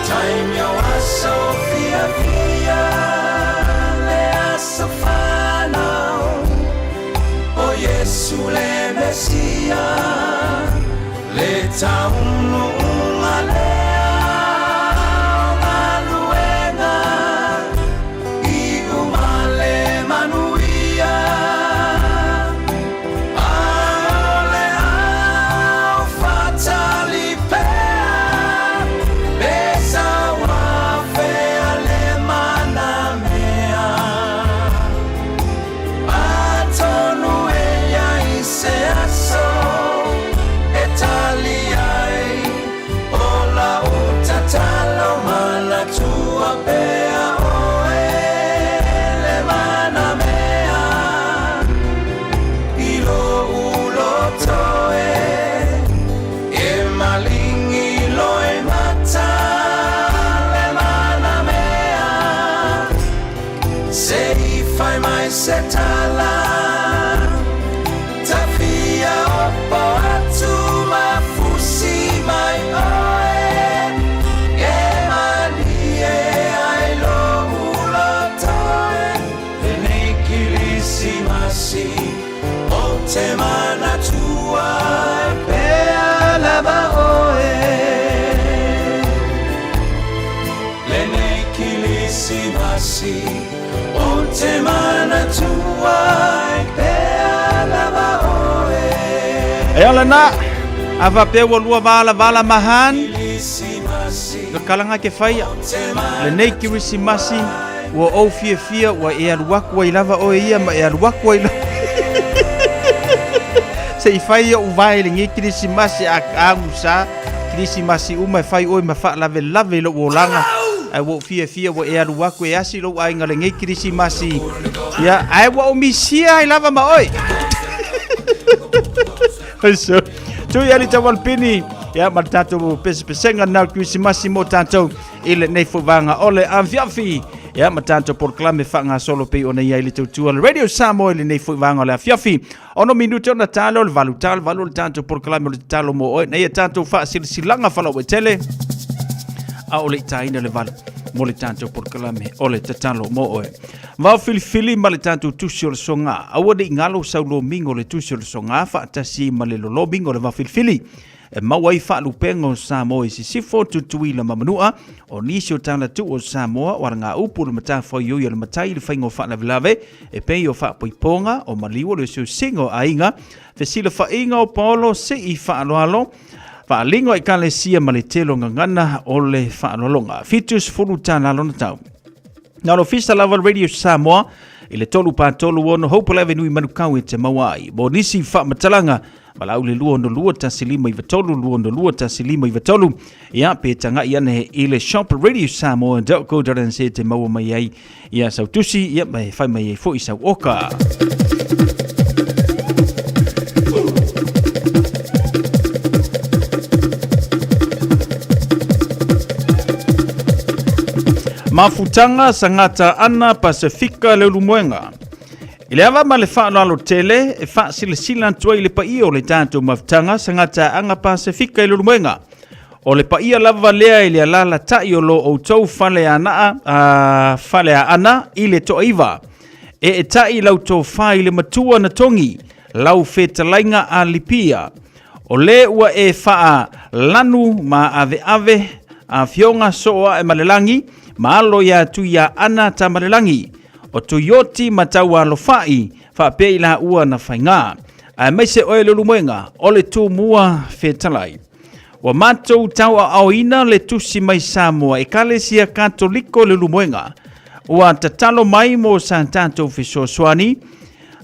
Taimi o aso fiafia le aso fanau o Iesu le Mesia le taunuuga lea o galuega iu ma le manuia a o le au faatali pea pe sau afea le manamea atonu e i ai se aso e tali ai o lau tatalo manatua pea oe le manamea i lou loto e e malingi loi mata le manamea se i fai mai se tala tafia opo atu ma fusi mai oe e malie ai lou loto e lenei Kirisimasi ou te manatua pea lava oe lenei Kirisimasi ou te manatua pea lava oe. E ala na, a faapea ua lua valavala mahan, le kalaga ke faia. Lenei Kirisimasi, ua ou fiafia ua e alu aku ai lava oe ia ma e alu aku ai lava. Se i fai oʻu vae i lenei Kirisimasi a agusa Kirisimasi uma e fai oe ma faalavelave i lou olaga. Ae ua ou fiafia ua e alu aku e asi lou aiga lenei Kirisimasi. Ia, ae ua ou misia ai lava ma oe. So, tui ali tawalpini ia ma le tatou pesepesega na o le Kerisimasi mo tatou i lenei foi vaega o le afiafi. Ia ma tatou polokalame faagasolo pei ona i ai le tautua le Radio Samoa i lenei foi vaega o le afiafi. 6 minute ona talo le 8 talo 8 le tatou polokalame o le tatalo mo oe. Nei ia tatou faasilasilaga faalauaitele a o le i taina le 8 mo le tatou polokalame o le tatalo mo oe. Vao filifili ma le tatou tusi o le soga. Aua ne i galo sau lomiga o le tusi o le soga faatasi ma le lolomiga o le vao filifili. E maua ai faalupega o Samoa i Sisifo, Tutuila ma Manua, o nisi o talatuu o Samoa o alagaupu o le matafaioi a le matai i le faiga o faalavelave e pei o faapoipoga, o maliu o le osiosiga o aiga, fesilafaiga o paolo, sii faaaloalo, faaaliga o ekalesia ma le tele o gagana o le faaaloaloga. 70 tala lona tau. Na o le ofisa lava o le Radio Samoa i le 336 Hope Avenue i Manukau e te maua ai. Mo nisi faamatalaga, valaau le 262 1593 262 1593, ia pe tagai ane i le shop radiosamoa.co.nz te maua mai ai ia sau tusi, ia ma e fai mai ai foi sau oka. Mafutanga Sangata Ana Pasifika Leulumoega. I le ava ma le faaaloalo tele e faasilasila atu ai i le paia o le tatou mafutaga Sangata Aga Pasifika i Leulumoega. O le paia lava lea i le alalatai o lo outou fale anaa, a, fale aana i le toaiva. E etai lau tofa i le matua na togi, lau fetalaiga a Lipia. O le ua e faa lanu ma aveave afioga soo ae ma le lagi, ma alo ia Tuiaana Tamalelagi, o Tuioti ma Taualofai, faapea i laua na faiga. Aemaise oe Leulumoega, o le Tumua fetalai. Ua matou tauaoina le tusi mai Samoa Ekalesia Katoliko Leulumoega. Ua tatalo mai mo sa tatou fesoasoani,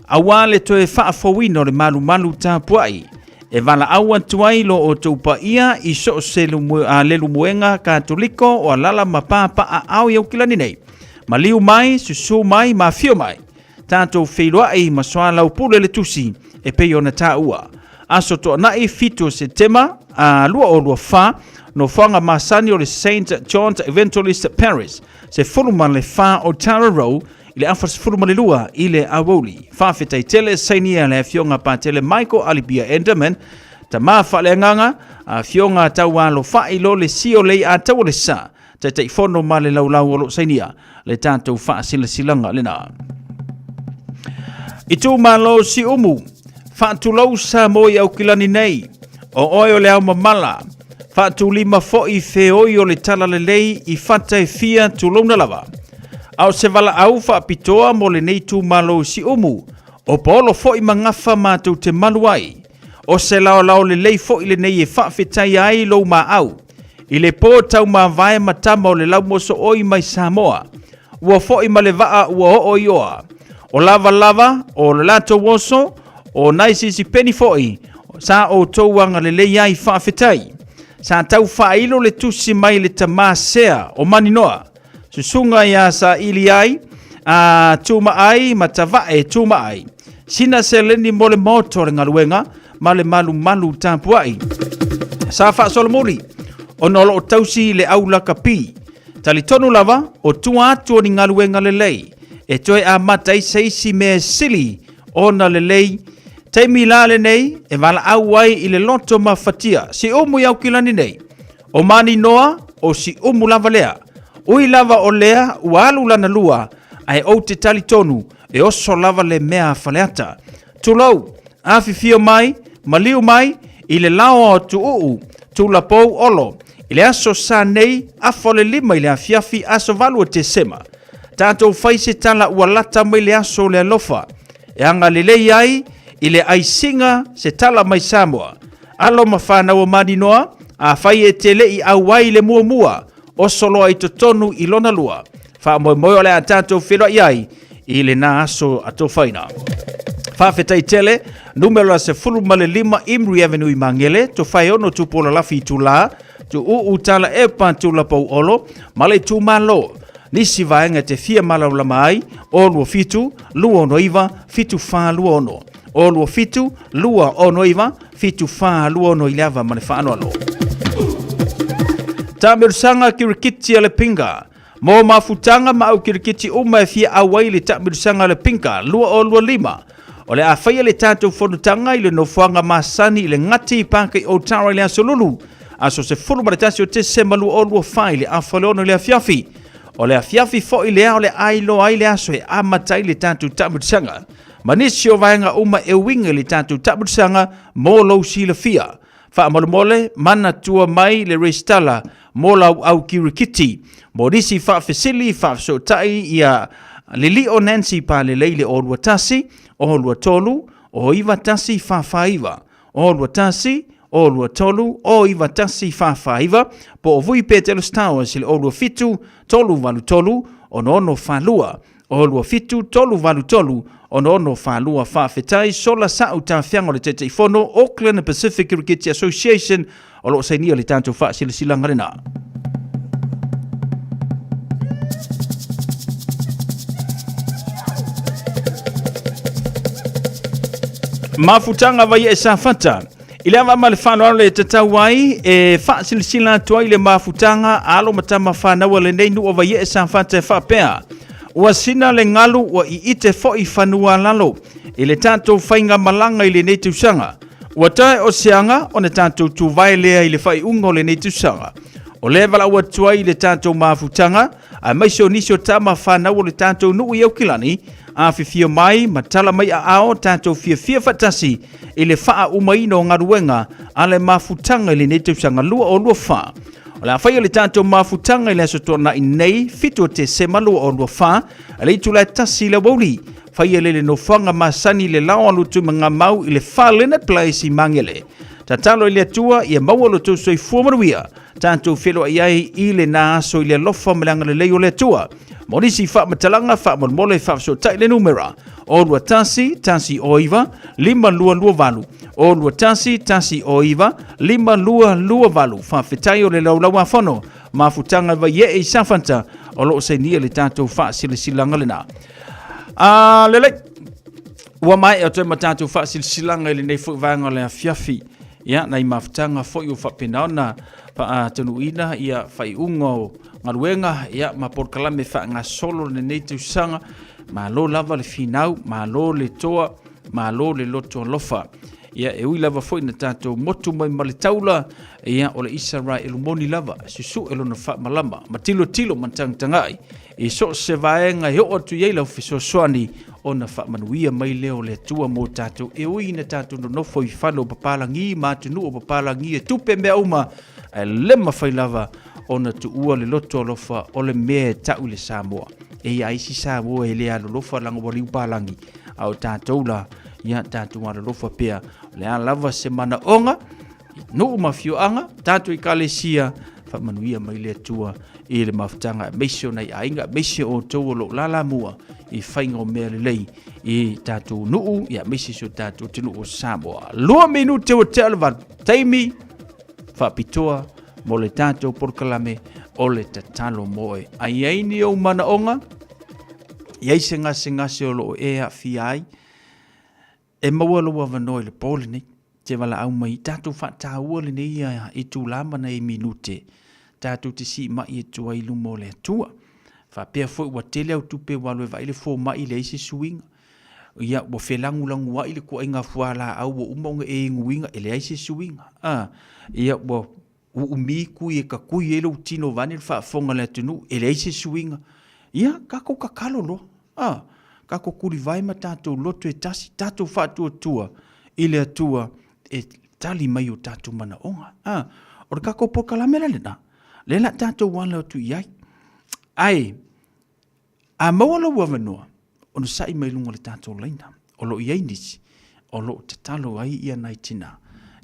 auā le toe faafouina o le malumalu tapuai e valaau atu ai lo outou paia i so o se Leulumoega Katoliko o alala ma papaaao i Aukilani nei. Maliu mai, susu mai ma afio mai. Tatou feiloai ma soalaupule le tusi e pei ona taua. Aso Toonai 7 o Setema a 2024, nofoaga masani o le Saint John's Evangelist Parish, 14 o Tara Row, i le afa 12 i le aoauli. Faafetai tele sainia le Afioga Patele Michael Alipia Enderman, tama faaleagaga, Afioga Taualofa'i lo le sio lei a Taualesa, Taitaifono ma le laulau o lo sainia le tatou faasilasilaga lena. Itumalo Siumu, faatulou Samoa i Aukilani nei, o oe o le ao mamala, faatulima foi feoi o le talalelei i fata e fia tulouna lava. A o se valaau faapitoa mo lenei itumalo i Siumu, o paolo foi ma gafa matou te malu ai. O se laolao lelei foi lenei e faafetaia ai lou maau. I le pō taumavae ma tama o le laumosooi mai Samoa, ua foi ma le vaa ua oo i oa. O lavalava, o le latou oso, o nai sisipeni foi, sa outou agalelei ai faafetai. Sa tau faailo le tusi mai le tamā sea o Maninoa, susuga ia saili ai, a tumaai ma tavae tumaai. Sina seleni mo le maota o le galuega ma le malumalu tapuai. Sa faasolomuli, ona o lo o tausi le au lakapi. Talitonu lava, o tua atu o ni galuega lelei, e toe amata ai se isi mea e sili ona lelei. Taimi la lenei e valaau ai i le loto mafatia, Siumu i Aukilani nei. O Maninoa, o Siumu lava lea. Ui lava o lea ua alu lana lua, ae ou te talitonu e oso lava le mea a Faleata. Tulou, afifio mai, maliu mai, i le laoa o Tuuu, Tulapou Olo, i le aso sa nei, afa o le 5 i le afiafi aso 8 o Tesema. Tatou fai se tala ua lata mai le aso o le alofa, e agalelei ai i le aisiga se tala mai Samoa. Alo ma fanau o Maninoa, afai e te le i auai i le muamua, oso loa i totonu i lona lua. Faamoemoe o le a tatou feiloai ai i lena aso atofaina. Faafetai tele, numera 15 Imri Avenue i Magele, Tofaeono Tupuola Lafi Itula, Tuuu Tala Epa Tulapou Olo, ma le itumalo. Nisi vaega e te fia malamalama ai, 027 269 7426. O 27 2 6 9 7 4 2 6 i le ava ma le faaaloalo. Taamilosaga Kirikiti a le Pinga. Mo mafutaga ma au kirikiti uma e fia auai i le taamilosaga a le Pinga 2025, o le a faia le tatou fonotaga i le nofoaga masani i le Gati Paka i Otara i le Aso Lulu, aso 11 o Tesema 2024 i le afa o le 6 i le afiafi. O le afiafi foi lea o le a iloa ai le aso e amata ai le tatou taamilosaga ma nisi o vaega uma e uiga i le tatou taamilosaga mo lou silafia. Faamolemole, manatua mai le resitala mo lau au kirikiti. Mo nisi faafesili, faafesootai ia Lilio Nancy Palelei le 021 023 09149, 021 023 09149, po o Vui Petelus Towers i le 027 383 6642. O 27 383 6642. Faafetai Sola Sa'u Tafiaga o le Taitaifono, Auckland and Pacific Kiriketi Association, o lo o sainia le tatou faasilasilaga lena. Mafutaga Vaiee Safata. I le ava ma le faaaloalo e tatau ai e faasilasila atu ai le mafutaga a alo ma tama fanau a lenei nuu o Vaiee Safata e faapea, Ua sina le galu ua iite foi fanua lalo i le tatou faigamalaga i lenei tausaga. Ua tae o se aga ona tatou tuvae lea i le faaiuga o lenei tausaga. O lea e valaau atu ai i le tatou mafutaga, aemaise o nisi o tama fanau o le tatou nuu i Aukilani, afifio mai ma tala mai aao tatou fiafia faatasi i le faaumaina o galuega a le mafutaga i lenei tausaga 2024. O le a faia le tatou mafutaga i le Aso Toonai nei, 7 o Tesema 2024, i le itula e 1 i le aoauli. Faia le le nofoaga masani i le lao alu Tuimagamau i le Fale Place i Magele. Tatalo i le Atua ia maua lo outou soifua manuia. Tatou feiloai ai i lena aso i le alofa ma le agalelei o le Atua. Mo nisi faamatalaga, faamolemole, faafesootai le numera 021 109 5228, 021 109 5228. Faafetai o le laulauafono mafutaga Vaiee i Safata o lo o sainia le tatou faasilasilaga lena. A lelei, ua maea toe ma tatou faasilasilaga i lenei foi vaega o le afiafi. Ia, nai mafutaga foi ua faapena ona faatanuuina ia faaiuga o galuega ia ma polokalame faagasolo lenei tausaga. Malo lava le finau, malo le toa, malo le loto alofa. Ia, e ui lava foi na tatou motu mai ma le taula, ia, o le Isaraelu moni lava, susue lona faamalama, ma tilotilo ma tagatagai i so o se vaega e oo atu i ai lau fesoasoani, ona faamanuia mai lea o le Atua mo tatou, e ui ina tatou nonofo i fale o papalagi ma atunuu o papalagi e tupe mea uma, ae le mafai lava ona tuua le loto alofa o le mea e tau i le Samoa. E i ai isi Samoa e le alolofa leaga ua liu palagi, a o tatou la, ia tatou alolofa pea. O le a lava se manaoga, nuu ma afioaga, tatou ekalesia, faamanuia mai le Atua i le mafutaga, aemaise o nai aiga, aemaise o outou o lo o lalamua i faiga o mea lelei i tatou nuu, ia aemaise si o tatou atunuu o Samoa. 2 minute ua tea le 8, taimi faapitoa mo le tatou polokalame o le tatalo moe. A i ai ni ou manaoga, i ai se gasegase o lo o e aafia ai, E maua lou avanoa i le po lenei, te valaau mai, tatou faataua lenei itula ma nai minute, tatou te siimai atu ai i luma o le Atua. Faapea foi ua tele au tupe ua alu e vaai le fomai e leai se suiga. Ia, ua felagulaguai le kuaiga fualaau ua uma ona e iguina e leai se suiga. A, ia ua uumi kui e kakui ai lou tino vaeane le faafofoga a le atunuu, e leai se suiga. Ia, tatou tatalo loa. A, tatou tulivae ma tatou loto e tasi, tatou faatuatua i le Atua e tali mai o tatou manaoga. A, o le tatou polokalame la lena, lea la tatou alo atu i ai. Ae, a maua lou avanoa, onosai mai luga o le tatou laina, o lo o i ai nisi o lo o tatalo ai ia nai tina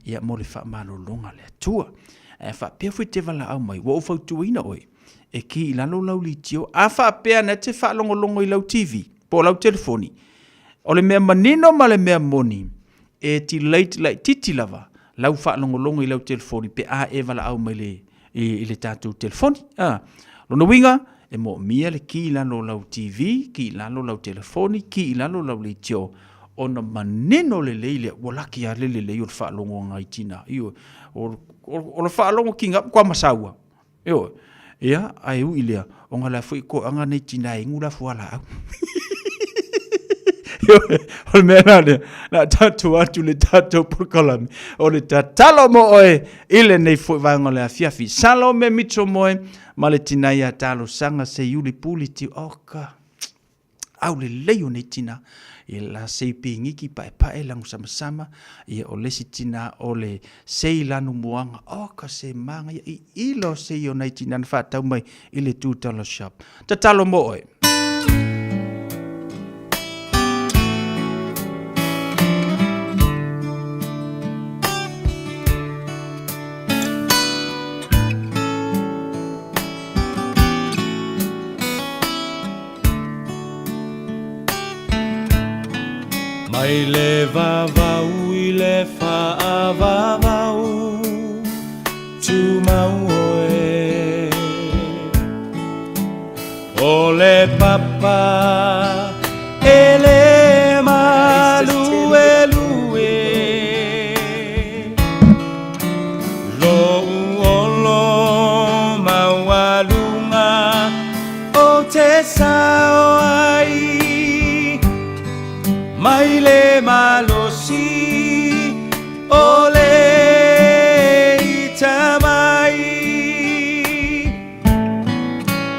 ia mo le faamalologa a le Atua. Ae faapea foi te valaau mai, ua ou fautuaina oe, e ki i lalo lau litio, a faapea na te faalogologo i lau TV po o lau telefoni, o le mea manino ma le mea moni, e delayed laitiiti lava lau faalogologo i lau telefoni pe a e valaau mai le, i, i le tatou telefoni. A, lona uiga, e moomia le ki i lalo o lau TV, ki i lalo lau telefoni, ki i lalo lau leitio, Ona manino lelei lea, ua laki lava le lelei o le faalogo a nai tina. Ioe, o le faalogo kiga kwa masaua. Ioe, ia, ae ui lea, ona la foi toaga nei tina e inu la fualaau. Ioe, o le mea la lea, na tatou atu le tatou polokalame, o le tatalo mo oe i lenei foi vaega o le afiafi. Salome Mitchell Moe ma le tina ia talosaga se iuli puli ti oka. Aulelei o nei tina, ia la sei pigiki paepae lagu samasama, ia o le isi tina o le sei lanu moaga, oka se manaia i ila o sei o nai tina na faatau mai i le $2 shop. Tatalo mo oe. Mai le vavau i le faavavau Tumau oe O le papa e le maluelue Lou olo maualuga O te sao ai mai le malosi o le ita mai.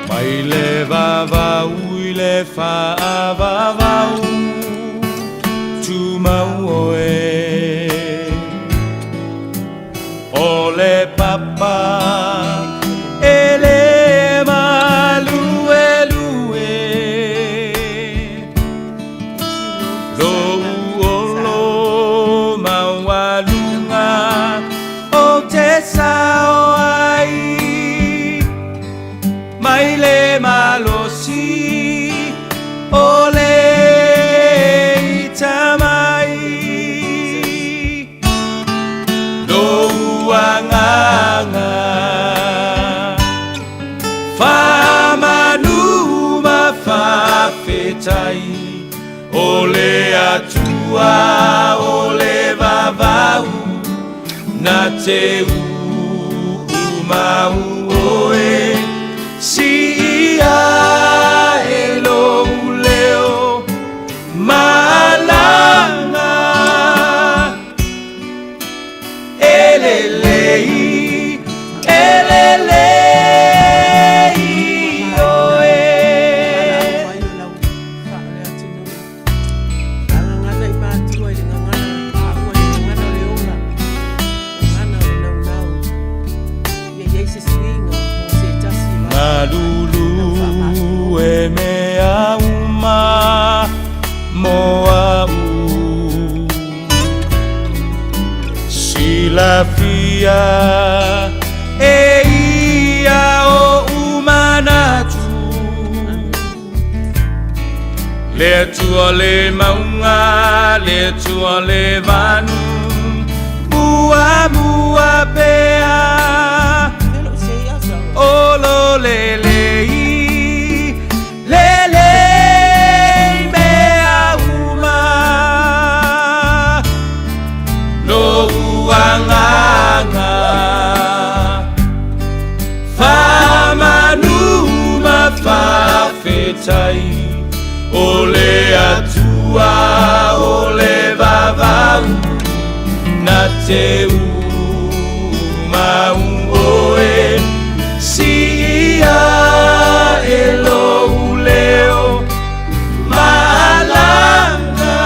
Mai le vavau i le faavavau tumau oe. O le papa e le maluelue Lou olo maualuga o te sao ai Mai le malosi o le ita mai Lou agaga faamanu ma faafetai O le Atua o le vavau na te uumau oe Siia e lou leo malaga E lelei, e lelei oe. Galulu e mea uma mo a'u Silafia e ia oʻu manatu Le Atua le mauga, le Atua le vanu Muamua pea O lo lelei Lelei mea uma Lou agaga Faamanu ma faafetai O le Atua o le vavau Na te umau oe Siia e lou leo malaga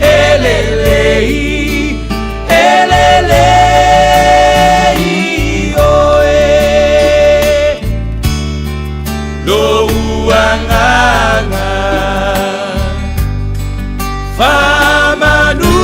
E lelei, e lelei oe Lou agaga Faamanu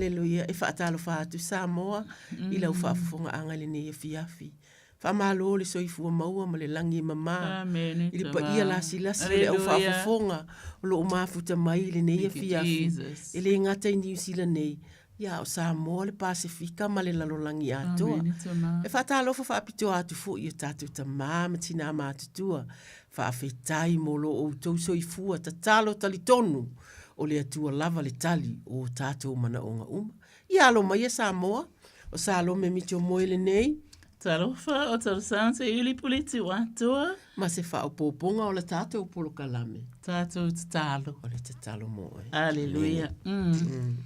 Aleluia. E faatalofa atu Samoa i lau faafofogaaga i lenei afiafi. Faamalo le soifua maua ma le lagi e mama Amene, i le tama. paia lasilasi o le au Aleluia. faafofoga o lo o mafuta mai i lenei Thank you, afiafi. Jesus. E le gata i Niu Sila nei, ia o Samoa, le Pasefika ma le lalolagi atoa. Amene, tama. E faatalofa faapitoa atu foi i o tatou tamā ma tinā matutua. Faafetai mo lo outou soifua tatalo talitonu o le Atua lava le tali o o tatou manaoga uma. Ia alo maia Samoa, o Salome Mitchell Moe lenei. Talofa, o Talosaga Seiuli Puleti ua atoa. Ma se faaopoopoga o la tatou polokalame. Tatou tatalo. O le tatalo mo oe. Aleluia. Mm.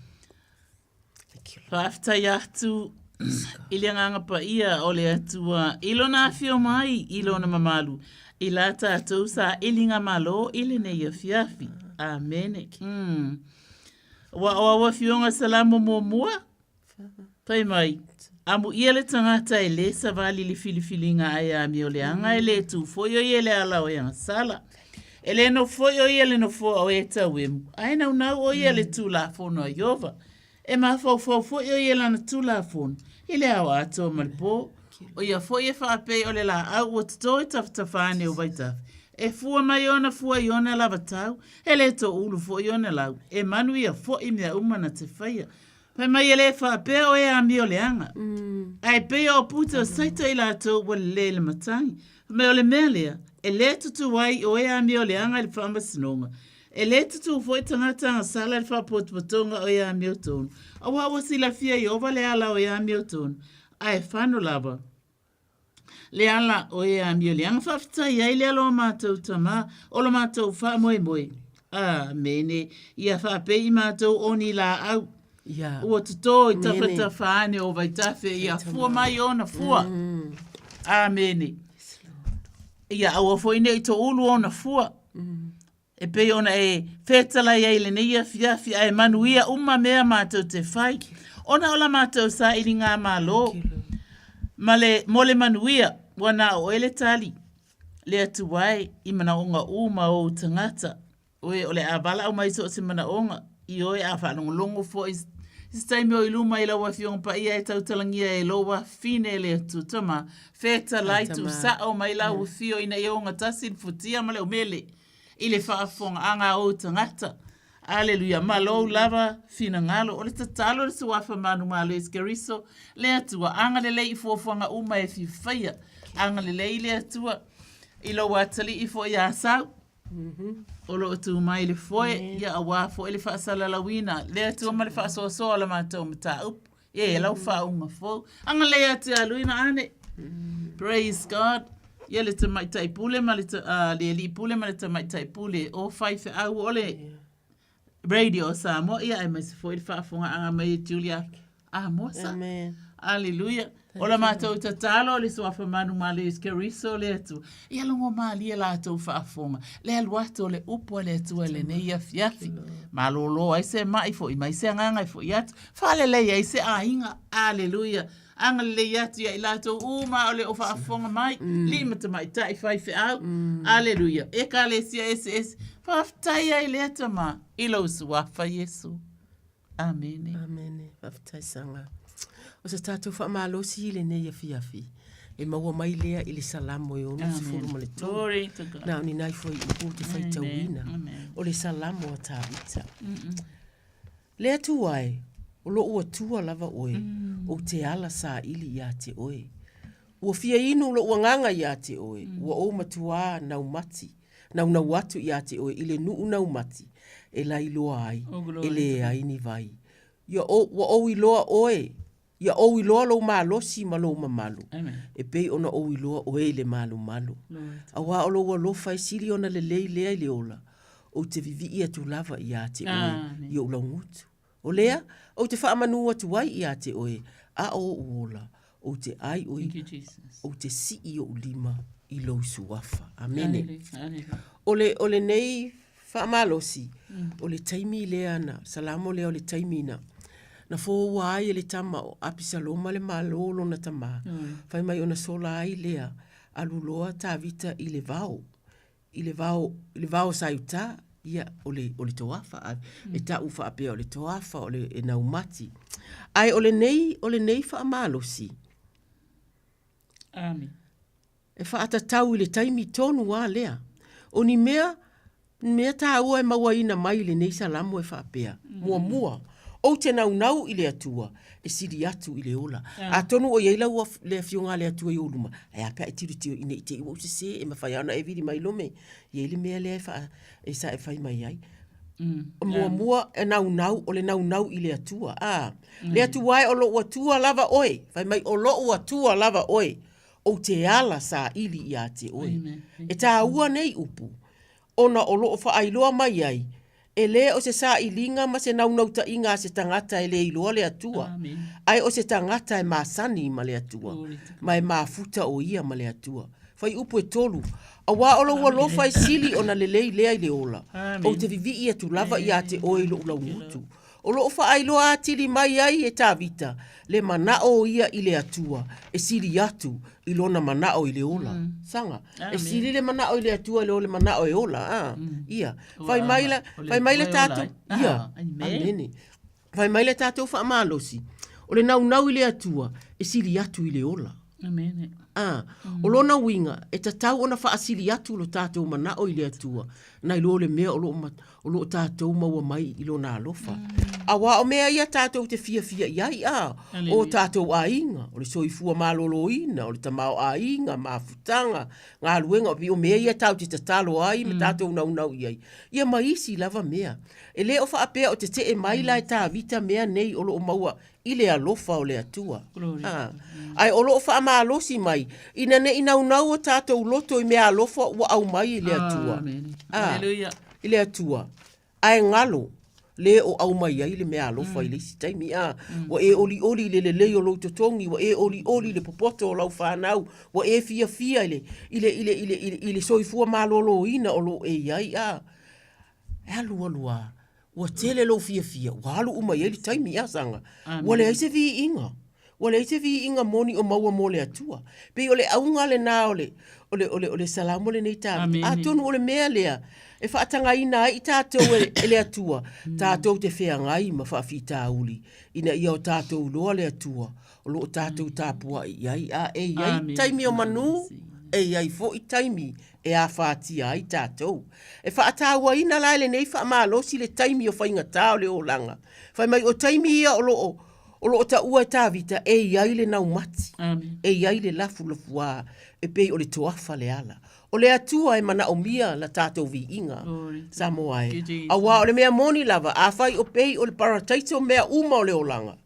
Faafetai atu i le agaga paia o le Atua i lona afio mai i lona mamalu i la tatou sailiga malo i lenei afiafi. Amene. Mm. Ua o au afioga Salamo muamua, fai mai, Amuia le tagata e lē savali i le filifiliga a e amioleaga e lē tu foi o ia i le ala o e agasala. E lē nofo foi o ia i le nofoa o e tauemu, ae naunau o ia i le Tulafono a Ieova. E mafaufau foi o ia i lana Tulafono i le ao atoa ma le pō. O ia foi e faapei o le laau ua toto i tafatafa ane o vaitafe, e fua mai ona fua i ona lava tau, e lē toulu foi ona lau, e manuia foi mea uma na te faia. Fai mai e lē faapea o e amio leaga, ae pei o apute o Saita i latou ua lelei le matagi. Fai mai o le mea lea, e lē tutū ai o e amio leaga i le faamasinoga, e lē tutū foi tagata agasala i le faapotopotoga o e amiotonu, auā ua silafia e Ieova le ala o e amiotonu, ae fano lava le ala o e amio leaga. Faafetai ai lea lo matou Tamā, o lo matou faamoemoe. Amene. Ia faapei i matou o ni laau Ia. ua toto i Amene. tafatafa ane o vaitafe, ia fua mai ona fua. Amene. Ia aua foi ne i toulu ona fua. E pei ona e fetalai ai i lenei afiafi ae manuia uma mea matou te fai, ona o la matou sailiga malo ma le mo le manuia, ua na o oe le tali, le Atua e, i manaoga uma o ou tagata. Oe o le a valaau mai so o se manaoga i oe a faalogologo foi i se taimi o i luma i lau Afioga Paia e tautalagia e lou afafine e le Atua Tama, fetalai tuusao mai lau afio ina ia ogatasi le futia ma le umele. i le faafofogaaga a ou tagata. Aleluia, ma lou lava finagalo. O le tatalo i le Suafa manumalo Iesu Keriso, le Atua, agalelei i fuafuaga uma e fia faia. Agalelei le Atua i lou atalii foi ia Asau, o lo o tu mai i le foe, ia auā foi le faasalalauina, le Atua ma le faasoasoa o la matou mataupu. Ia, lau faauuga fou. Agalelei atu ia Lui ma Ane. Praise God. Ia le tamaitai pule ma le, le alii pule ma le tamaitai pule o faifeau o le Radio o Samoa. Ia, aemaise foi le faafofogaaga mai e Julia Amosa. Amen. Aleluia. O la matou tatalo o le suafa manumalo Iesu Keriso le Atua. Ia logo malie latou faafofoga, le alu atu o le upu a le Atua i lenei afiafi. Malolo ai se mai foi mai se agaga e foi atu. Faalelei ai se aiga. Aleluia. Agalelei atu ia i latou uma o le o faafofoga mai, alii ma tamaitai faifeau. Aleluia. Ekalesia eseese. Faafetai ai le Tama i lou suafa Iesu. Amene. Amene. Faafetai Saga. O se tatou faamalosi i lenei afiafi, e maua mai lea i le Salamo e 63. Glory to God. Na o ni nai fuaiupu ou te faitauina. O le Salamo a Tavita. Le Atua e, o lou Atua lava oe, ou te ala saili ia te oe. Ua fia inu lou agaga ia te oe, ua ou matuā naumati, naunau atu ia te oe i le nuu naumati e lailoa ai, e leai ni vai. Ia ou, ua ou iloa oe, ia ou iloa lou malosi ma lou mamalu, e pei ona ou iloa oe i le malumalu. Auā o lou alofa e sili ona lelei lea i le ola, ou te vivii atu lava ia te oe i ou laugutu. O lea, ou te faamanū atu ai ia te oe, a o ou ola, ou te ai oe, ou te sii ou lima i lou suafa. Amene. O le, o lenei faamalosi, o le taimi lea na, Salamo lea o le taimi na, na foua ai e le tama o Apisaloma le malo o lona tamā, fai mai ona sola ai lea, alu loa Tavita i le vao, i le vao, i le vao sa i uta. Ia, o le, o le toafa, a, e ta'u faapea o le toafa, o le e naumati. Ae o lenei, o lenei faamalosi, Amen. e faatatau i le taimi tonu lava lea. O ni mea, mea tāua e mauaina mai i lenei Salamo e faapea, muamua, Ou te naunau i le Atua, e sili atu i le ola. Atonu o i ai lau le Afioga a le Atua i ou luma, ae a pe a e tilotilo ina i te i ua ou sese, e mafai lava ona e vili mai lome, e i ai le mea lea e faa, e sa e fai mai ai. Muamua, e naunau, o le naunau i le Atua. A, le Atua e o lou Atua lava oe, fai mai o lou Atua lava oe, ou te ala saili ia te oe. E tāua nei upu, ona o lo o faailoa mai ai, e lē o se sailiga ma se naunautaiga a se tagata e le iloa le Atua, ae o se tagata e masani ma le Atua, ma e mafuta o ia ma le Atua. Fuaiupu e 3, Auā o lou alofa e sili ona lelei lea i le ola, ou te vivii atu lava ia te oe i lou laugutu. O lo o faailoa atili mai ai e Tavita le manao o ia i le Atua e sili atu i lona manao i le ola. Saga, e sili le manao i le Atua i lo le manao e ola, a? Ia. Fai mai la, fai mai le tatou, ia, amene. Fai mai le tatou faamalosi, o le naunau i le Atua e sili atu i le ola. Amene. A, o lona uiga, e tatau ona faasili atu lo tatou manao i le Atua, nai lo le mea o lo o o lo o tatou maua mai i lona alofa. Auā o mea ia tatou te fiafia i ai, a, o tatou aiga, o le soifua maloloina, o le tamaoaiga, mafutaga, galuega, o mea ia tatou te tatalo ai ma tatou naunau i ai, ia ma isi lava mea. E le o faapea o tetee mai la e Tavita mea nei o lo o maua i le alofa o le Atua. A, ae o lo o faamalosi mai, ina ne i naunau o tatou loto i mea alofa ua aumai e le Atua. A, i le Atua, ae galo le o aumai ai le mea alofa i le isi taimi. A, ua e olioli i le lelei o lou totogi, ua e olioli i le popoto o lau fanau, ua e fiafia i le, i le, i le, i le, i le, i le soifua maloloina o lo o e i ai. A, e alu alu lava, Ua tele lou fiafia, ua alu uma i ai le taimi, a saga. Ua leai se viiga. Ua leai se viiga moni o maua mo le Atua. Pei o le auga lena o le, o le, o le, o le Salamo lenei Tavita. Atonu o le mea lea e faatagaina ai i tatou e, e le Atua, tatou te feagai ma faafitauli, ina ia o tatou iloa le Atua o lo o tatou tapuai i ai. A e i ai taimi o manu, e i ai foi taimi e afatia ai tatou. E faatauaina la e lenei faamalosi le taimi o faigata o le olaga. Fai mai o taimi ia o lo o o lo o taua e Tavita e i ai le naumati, e i ai le lafulafuā, e pei o le toafa le ala. O le Atua e manaomia la tatou viiga, Samoa e, auā o le mea moni lava, afai o pei o le parataiso mea uma o le olaga,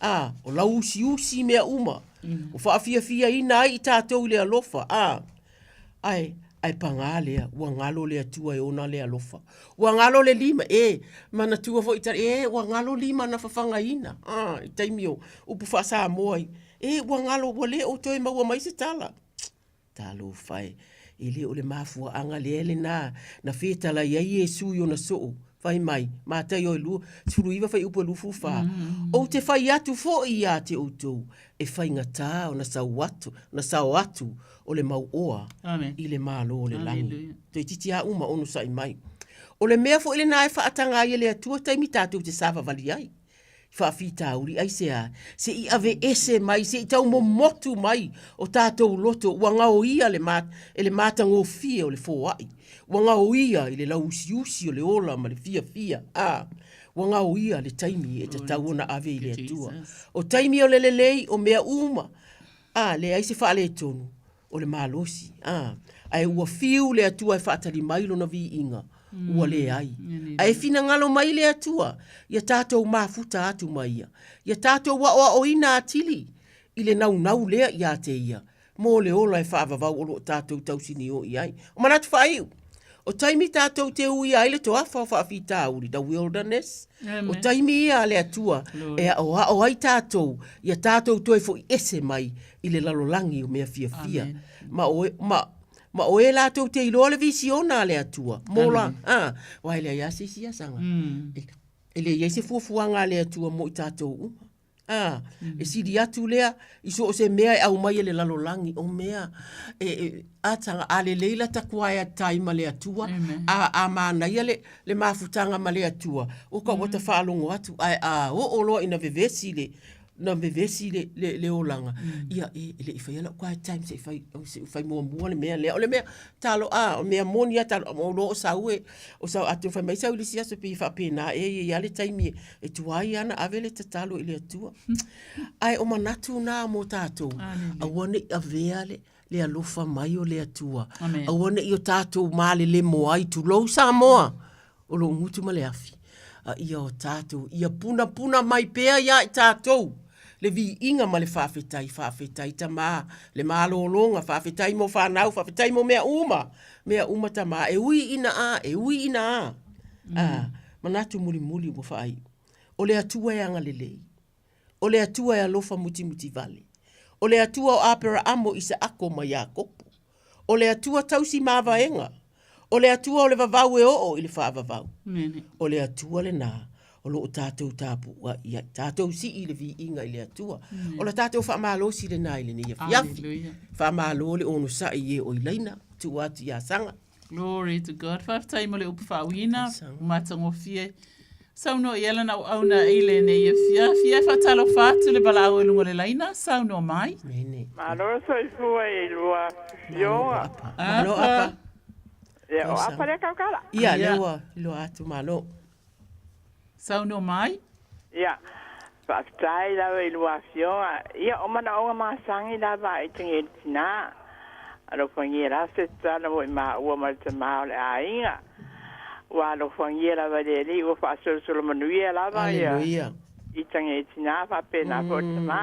Ā, o lau usiusi mea uma, ua faafiafiaina ai i tatou i le alofa, ā, ae, ae pagā lea, ua galo le Atua e ona le alofa. Ua galo le lima, e, manatua foi i e, ua galo lima na fafagaina, ā, i taimi o upu faa-Samoa i, e, ua galo, ua le o toe maua mai se tala. Talofa e, e le o le mafuaaga lea lena na fetalai ai Iesu i ona soo, fai mai, Mataio e 19 fuaiupu e 24, Ou te fai atu foi ia te outou, e faigata ona sau atu, ona sao atu o le mauoa i le Malo o le lagi. Toeitiiti a uma onosai mai. O le mea foi lena e faataga ai e le Atua taimi tatou te savavali ai. faafitauli aisea se i aveese mai se i taumomotu mai o tatou loto ua gaoia le ma, e le matagofie o le foai ua gaoia i le lauusiusi o le ola ma le fiafia a ua gaoia le taimi e tatau ona ave i le Atua o taimi o le lelei o mea uma a leai se faaletonu o le malosi, a, ae ua fiu le Atua e faatali mai lona viiga, ua leai. Ae finagalo mai le Atua, ia tatou mafuta atu ma ia, ia tatou aoaoina atili i le naunau lea ia te ia, mo le ola e faavavau o lo o tatou tausinio i ai. O manatu faaiu, o taimi tatou te uia ai le toafa o faafitauli, the wilderness, o taimi ia a le Atua e aoao ai tatou, ia tatou toe foi ese mai i le lalolagi o mea fiafia. Ma o, ma, ma o e latou te iloa le visiona a le Atua, mo la, a, aua e leai lava se isi asaga. E, e leai se fuafuaga a le Atua mo i tatou uma. A, e sili atu lea i so o se mea e aumai e le lalolagi, o mea e, e ataga, a lelei lata quiet time ma le Atua, a, a manaia le, le mafutaga ma le Atua, ua ka ua ta faalogo atu, ae a oo loa ina vevesi le, na vevesi le, le, le olaga, ia e, e le i faia lau quiet time se i fai, se i fai muamua le mea lea. O le mea, talo, a, o mea moni a talo, o loa o sau e, o sau, atonu fai mai sau i le isi aso pei e faapena ea, e i ai lava le taimi e, e tuai lava ona ave le tatalo i le Atua. Ae o manatu na mo tatou, aua ne i avea le, le alofa mai o le Atua. Amen. Aua ne i o tatou malelemo ai, tulou Samoa, o lou gutu ma le afi. A ia o tatou, ia punapuna mai pea ia i tatou le viiga ma le faafetai, faafetai Tama, le malologa, faafetai mo fanau, faafetai mo mea uma, mea uma Tama, e ui ina a, e ui ina a. A, manatu mulimuli ua faaiu. O le Atua e agalelei. O le Atua e alofa mutimutivale. O le Atua o Aperaamo, Isaako ma Iakopo. O le Atua tausi mavaega. O le Atua o le vavau e oo i le faavavau. O le Atua lenā o lo o tatou tapuai ai, tatou sii le viiga i le Atua. O le tatou faamalosi lenā i lenei afiafi. Faamalo le onosai i e o i laina, tuu atu ia Saga. Glory to God. Faafetai mo le upu faauiina, ua matagofie. Saunoa i ai lana auauna i lenei afiafi. Ia e faatalofa atu le valaau i luga o le laina, saunoa mai. Malo le soifua i lua afioga. Malo Apa. Ia, o Apa lea kaukala. Ia, lea ua iloa atu, malo. Saunoa mai. Ia, faafetai lava i lua afioga. Ia, o manaoga masani lava i tagi le tinā. Alofagia la se tatalo mo i maua ma le tamā o le aiga. Ua alofagia lava e le Alii ua faasolosolo manuia lava ia Aleluia. i tagi le tinā faapena foi le tamā.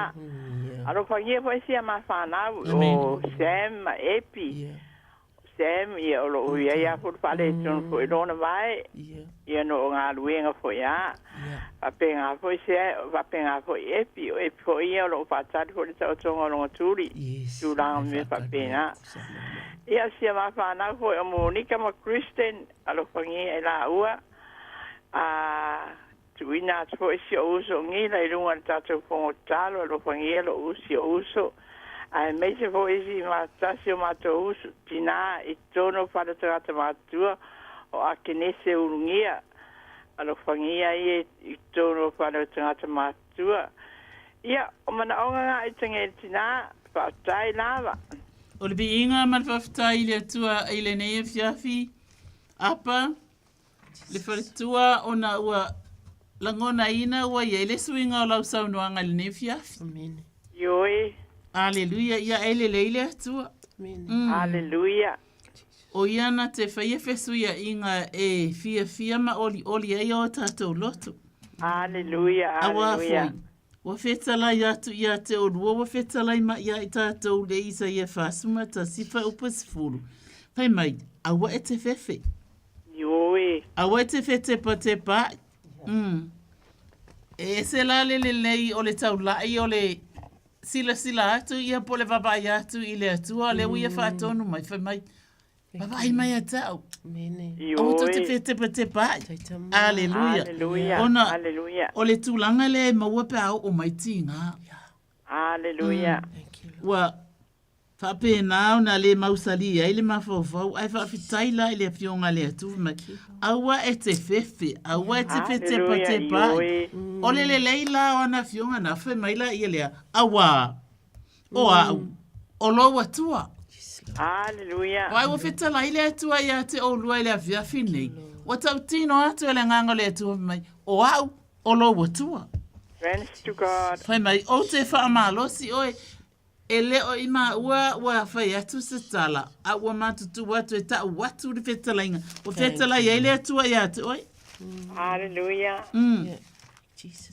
Alofagia foi si a ma fanau Amen. o Sam ma Epi. Sam, ia o lo o i ai a foi le faaletonu foi i lona vae, ia no o galuega foi a. Faapena foi se, faapena foi Epi, o Epi foi ia o lo o faatali foi le taotoga o lona tuli, tulaga ma mea faapena. Ia, o si a ma fanau foi o Monica ma Kristen, alofagia e laua, a Tuuina atu foi si ou uso o Gila i luga o le tatou fono tatalo, alofagia lou si ou uso, aemaise foi isi tasi o matou uso, tinā, i totonu o fale o tagata matutua o Akenese Ulugia. Alofagia ia i totonu o fale o tagata matutua. Ia, o manaoga na i tagi e le tinā, faafetai lava. O le viiga ma le faafetai i le Atua i lenei afiafi. Apa. Le faletua ona ua lagonaina ua i ai le suiga o lau saunoaga i lenei afiafi. Amene. Ioe. Aleluia, ia e lelei le Atua. Amene. Aleluia. O ia na te faia fesuiaiga e fiafia ma olioli ai o tatou loto. Aleluia, Auā aleluia. foi, ua fetalai atu ia te olua, ua fetalai mai ia i tatou le Isaia 41 fuaiupu 10, fai mai, Aua e te fefe. Ioe. Aua e te fetepatepa ai. Mm. E ese la le lelei o le taulai o le silasila atu ia po o le vaavaai atu i le Atua, lea ua ia faatonu mai, fai mai, Vaavaai mai ia te au. Aua tou te Ioe. fetepatepa ai. Aleluia. Aleluia. Ona Aleluia. o le tulaga lea e maua pe a oo mai tiga. Aleluia. Ua Faapena ona le mausali ai le mafaufau, ae faafetai la i le Afioga a le Atua, fai mai, Aua e te fefe, aua e te fetepatepa ai. O le lelei la o ana afioga na, fai mai la ia lea, Auā, o au, o lou Atua. Aleluia. Ai ua fetalai le Atua ia te oulua i le afiafi nei, ua tautino atu e le Agaga o le Atua, fai mai, O au, o lou Atua. Thanks to God. Fai mai, Ou te faamalosi oe, E le o i maua ua fai atu se tala, a ua matutu atu e taʻu atu le fetalaiga. Ua fetalai ai le Atua ia te oe. Hallelujah.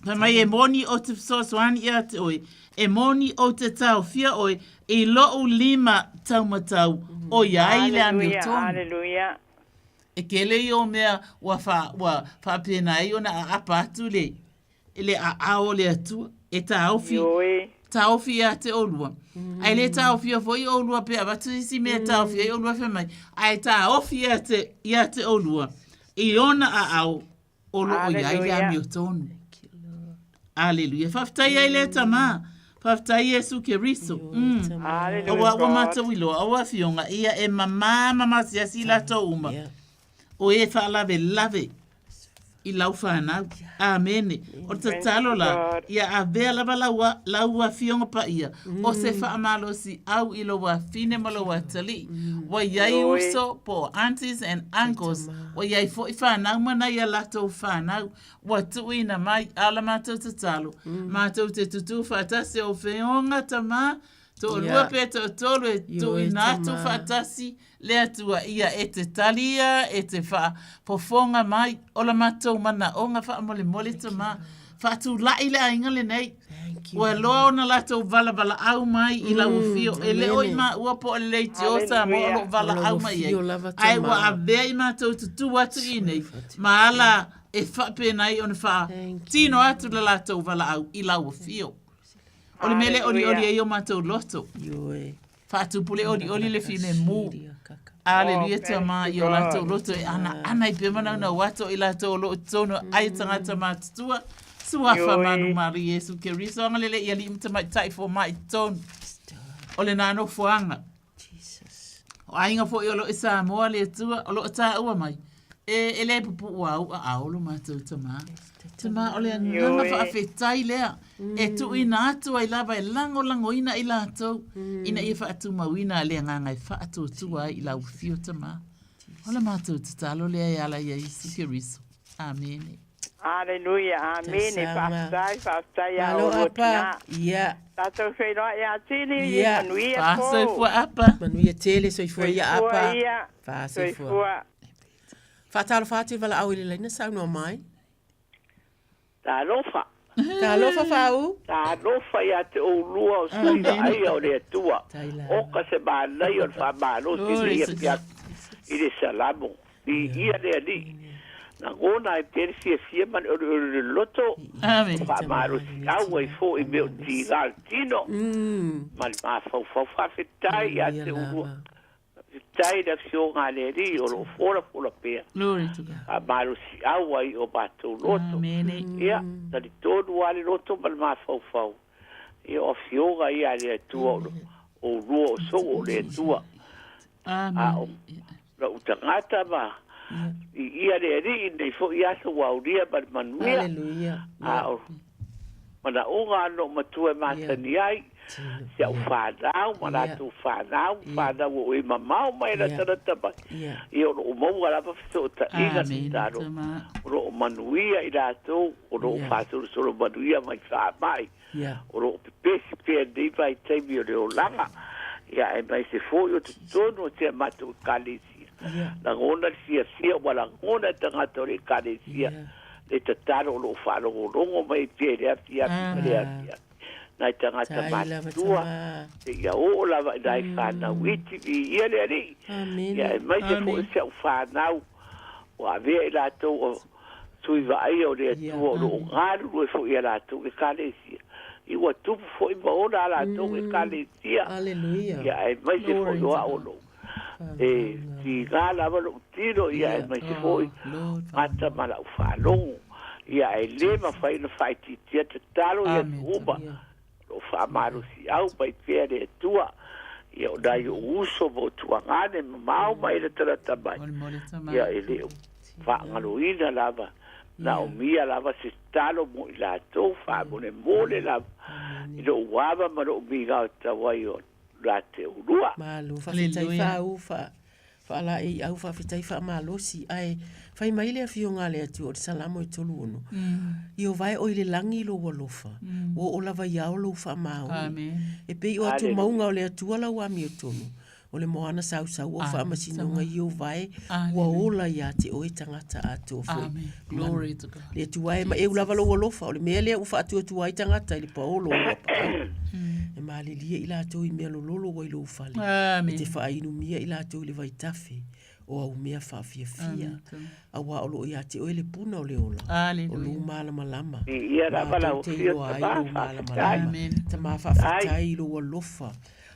Fai mai e moni ou te fesoasoani ia te oe, e moni ou te taofia oe i loʻu lima taumatau, ʻoiai le amiotonu. Hallelujah. E kele ia o mea ua wha, ua whaapena ai ona aapa atu le, i le aao o le Atua, e taofi, Ioe. taofi ia te olua. Ae le taofia foi olua pe avatu isi mea e taofi ai olua fai mai, ae taofi ia te, ia te olua i ona aao o lo o i ai le Hallelujah. amiotonu. Aleluia. Faafetai ai le Tama. Faafetai Iesu Keriso. Hallelujah, Aua ua God. matou iloa, o afioga, ia e mamā ma masiasi i latou uma. O e faalavelave i lau fanau. Amene. O le tatalo la, ia avea lava lau, lau afioga paia, o se faamalosi au i lou afine ma lou atalii. Ua i ai uso po o aunties and uncles, ua i ai foi fanau ma nai a latou fanau. Ua tuuina mai, a o la matou tatalo, matou te tutū faatasi o feoga tama, toalua pe toatolu e tuuina atu faatasi le Atua ia e te talia, e te faafofoga mai o la matou manaoga faamolemole tama, faatulai le aiga lenei. Ua loa ona latou valavalaau mai i lau afio, e le o i maua po o le leitio Samoa o lo o valaau mai ai, ae ua avea i matou tutū atu i inei ma ala e faapena ai ona faatino atu le latou valaau i lau afio. O le mea lea e olioli ai o matou loto. Faatupu le olioli le filemu. Aleluia Tama i o latou loto e anaana ai pea ma naunau atu o i latou o lo o i totonu ai tagata matutua. Suafa malu malu Iesu Keriso agalelei i alii ma tamaitai fomai i totonu o lena nofoaga. O aiga foi o lo o i Samoa le Atua o lo o taua mai, e, e le pupuu a u'a a olo matou tama. Tama o le agaga faafetai lea e tuuina atu ai lava e lagolagoina i latou ina ia faatumauina le agaga e faatuatua ai i lau afio tama. O le matou tatalo lea e ala ia Iesu Keriso. Amene. Aleluia, amene, faafetai, faafetai ia Malo oulua Apa. tina. Ia. Tatou feiloai ia Tini, Ia. manuia po. Faasoifua Apa. Manuia tele, soifua ia Soifua Apa. ia. Faasoifua. Soifua. Faatalofa atu i le valaau i le laina saunoa mai. Talofa. Talofa Faau. Talofa ia te oulua o sui vaaia o le Atua. Oka se manaia o le faamalosi i lenei afiafi i le Salamo. Viia le Alii. Lagona ai pea le fiafia ma le olioli o le loto, o faamalosiau ai foi i mea o tiga o le tino ma le mafaufau. Faafetai ia te oulua. Faafetai i le Afioga a le Alii o lo o folafola pea faamalosiau ai i o matou loto. Ia, talitonu lava le loto ma le mafaufau, ia o Afioga ia a le Atua o oulua o sou o le Atua. A o lou tagata ma viia le Alii i lenei foi aso ua aulia ma le manuia. A o manaoga a lou matua e masani ai, si au fanau ma latou fanau, fanau o e mamao mai latalata mai, ia o lo o maua lava fesootaiga tatalo, o lo o manuia i latou, o lo o faasolosolo manuia mai faamai, o lo o pepesi pea i lenei vaitaimi o le olaga, ia aemaise foi o totonu o si a matou Ekalesia. Lagona le fiafia ua lagona e tagata o le Ekalesia le tatalo o lo o faalogologo mai pea i le afiafi ma le afiafi. Nai tagata matutua, seia oo lava i nai fanau iti, viia le Alii, ia aemaise foi si au fanau ua avea i latou o sui vaaia o le Atua o lo o galulue foi i a latou Ekalesia. I ua tupu foi ma ola a latou Ekalesia, ia aemaise foi o au o lou e tiga lava lou tino, ia aemaise foi mata ma lau faalogo, ia ae le mafai ona faaitiitia tatalo i aso uma. O lo o faamalosiau mai pea le Atua, ia o nai ou uso ma ou tuagane mamao mai latalata mai, ia e le o faagaloina lava, naomia lava se tatalo mo i latou, faamolemole lava i lou ava ma lou migao tatau ai o la te oulua. Malo, faafetai faau fa faalaeiau, faafetai faamalosi, ae fai mai le Afioga a le Atua o le Salamo e 36, Ieova e, o i le lagi lou alofa, ua oo lava i ao lou faamaoni. E pei o atumauga o le Atua lau amiotonu, o le moana sausau o faamasinoga Ieova e, ua ola ia te oe tagata atoa foi. Glory to God. Le Atua e, ma eu lava lou alofa, o le mea lea ua faatuatua ai tagata i le paolo o uapaau. E malilie i latou i mea lololo ua i lou fale, e te faainumia i latou i le vaitafe o au mea faafiafia, auā o lo o ia te oe le puna o le ola, o lou malamalama, matou te iloa ai lou malamalama. Tama faafetai i lou alofa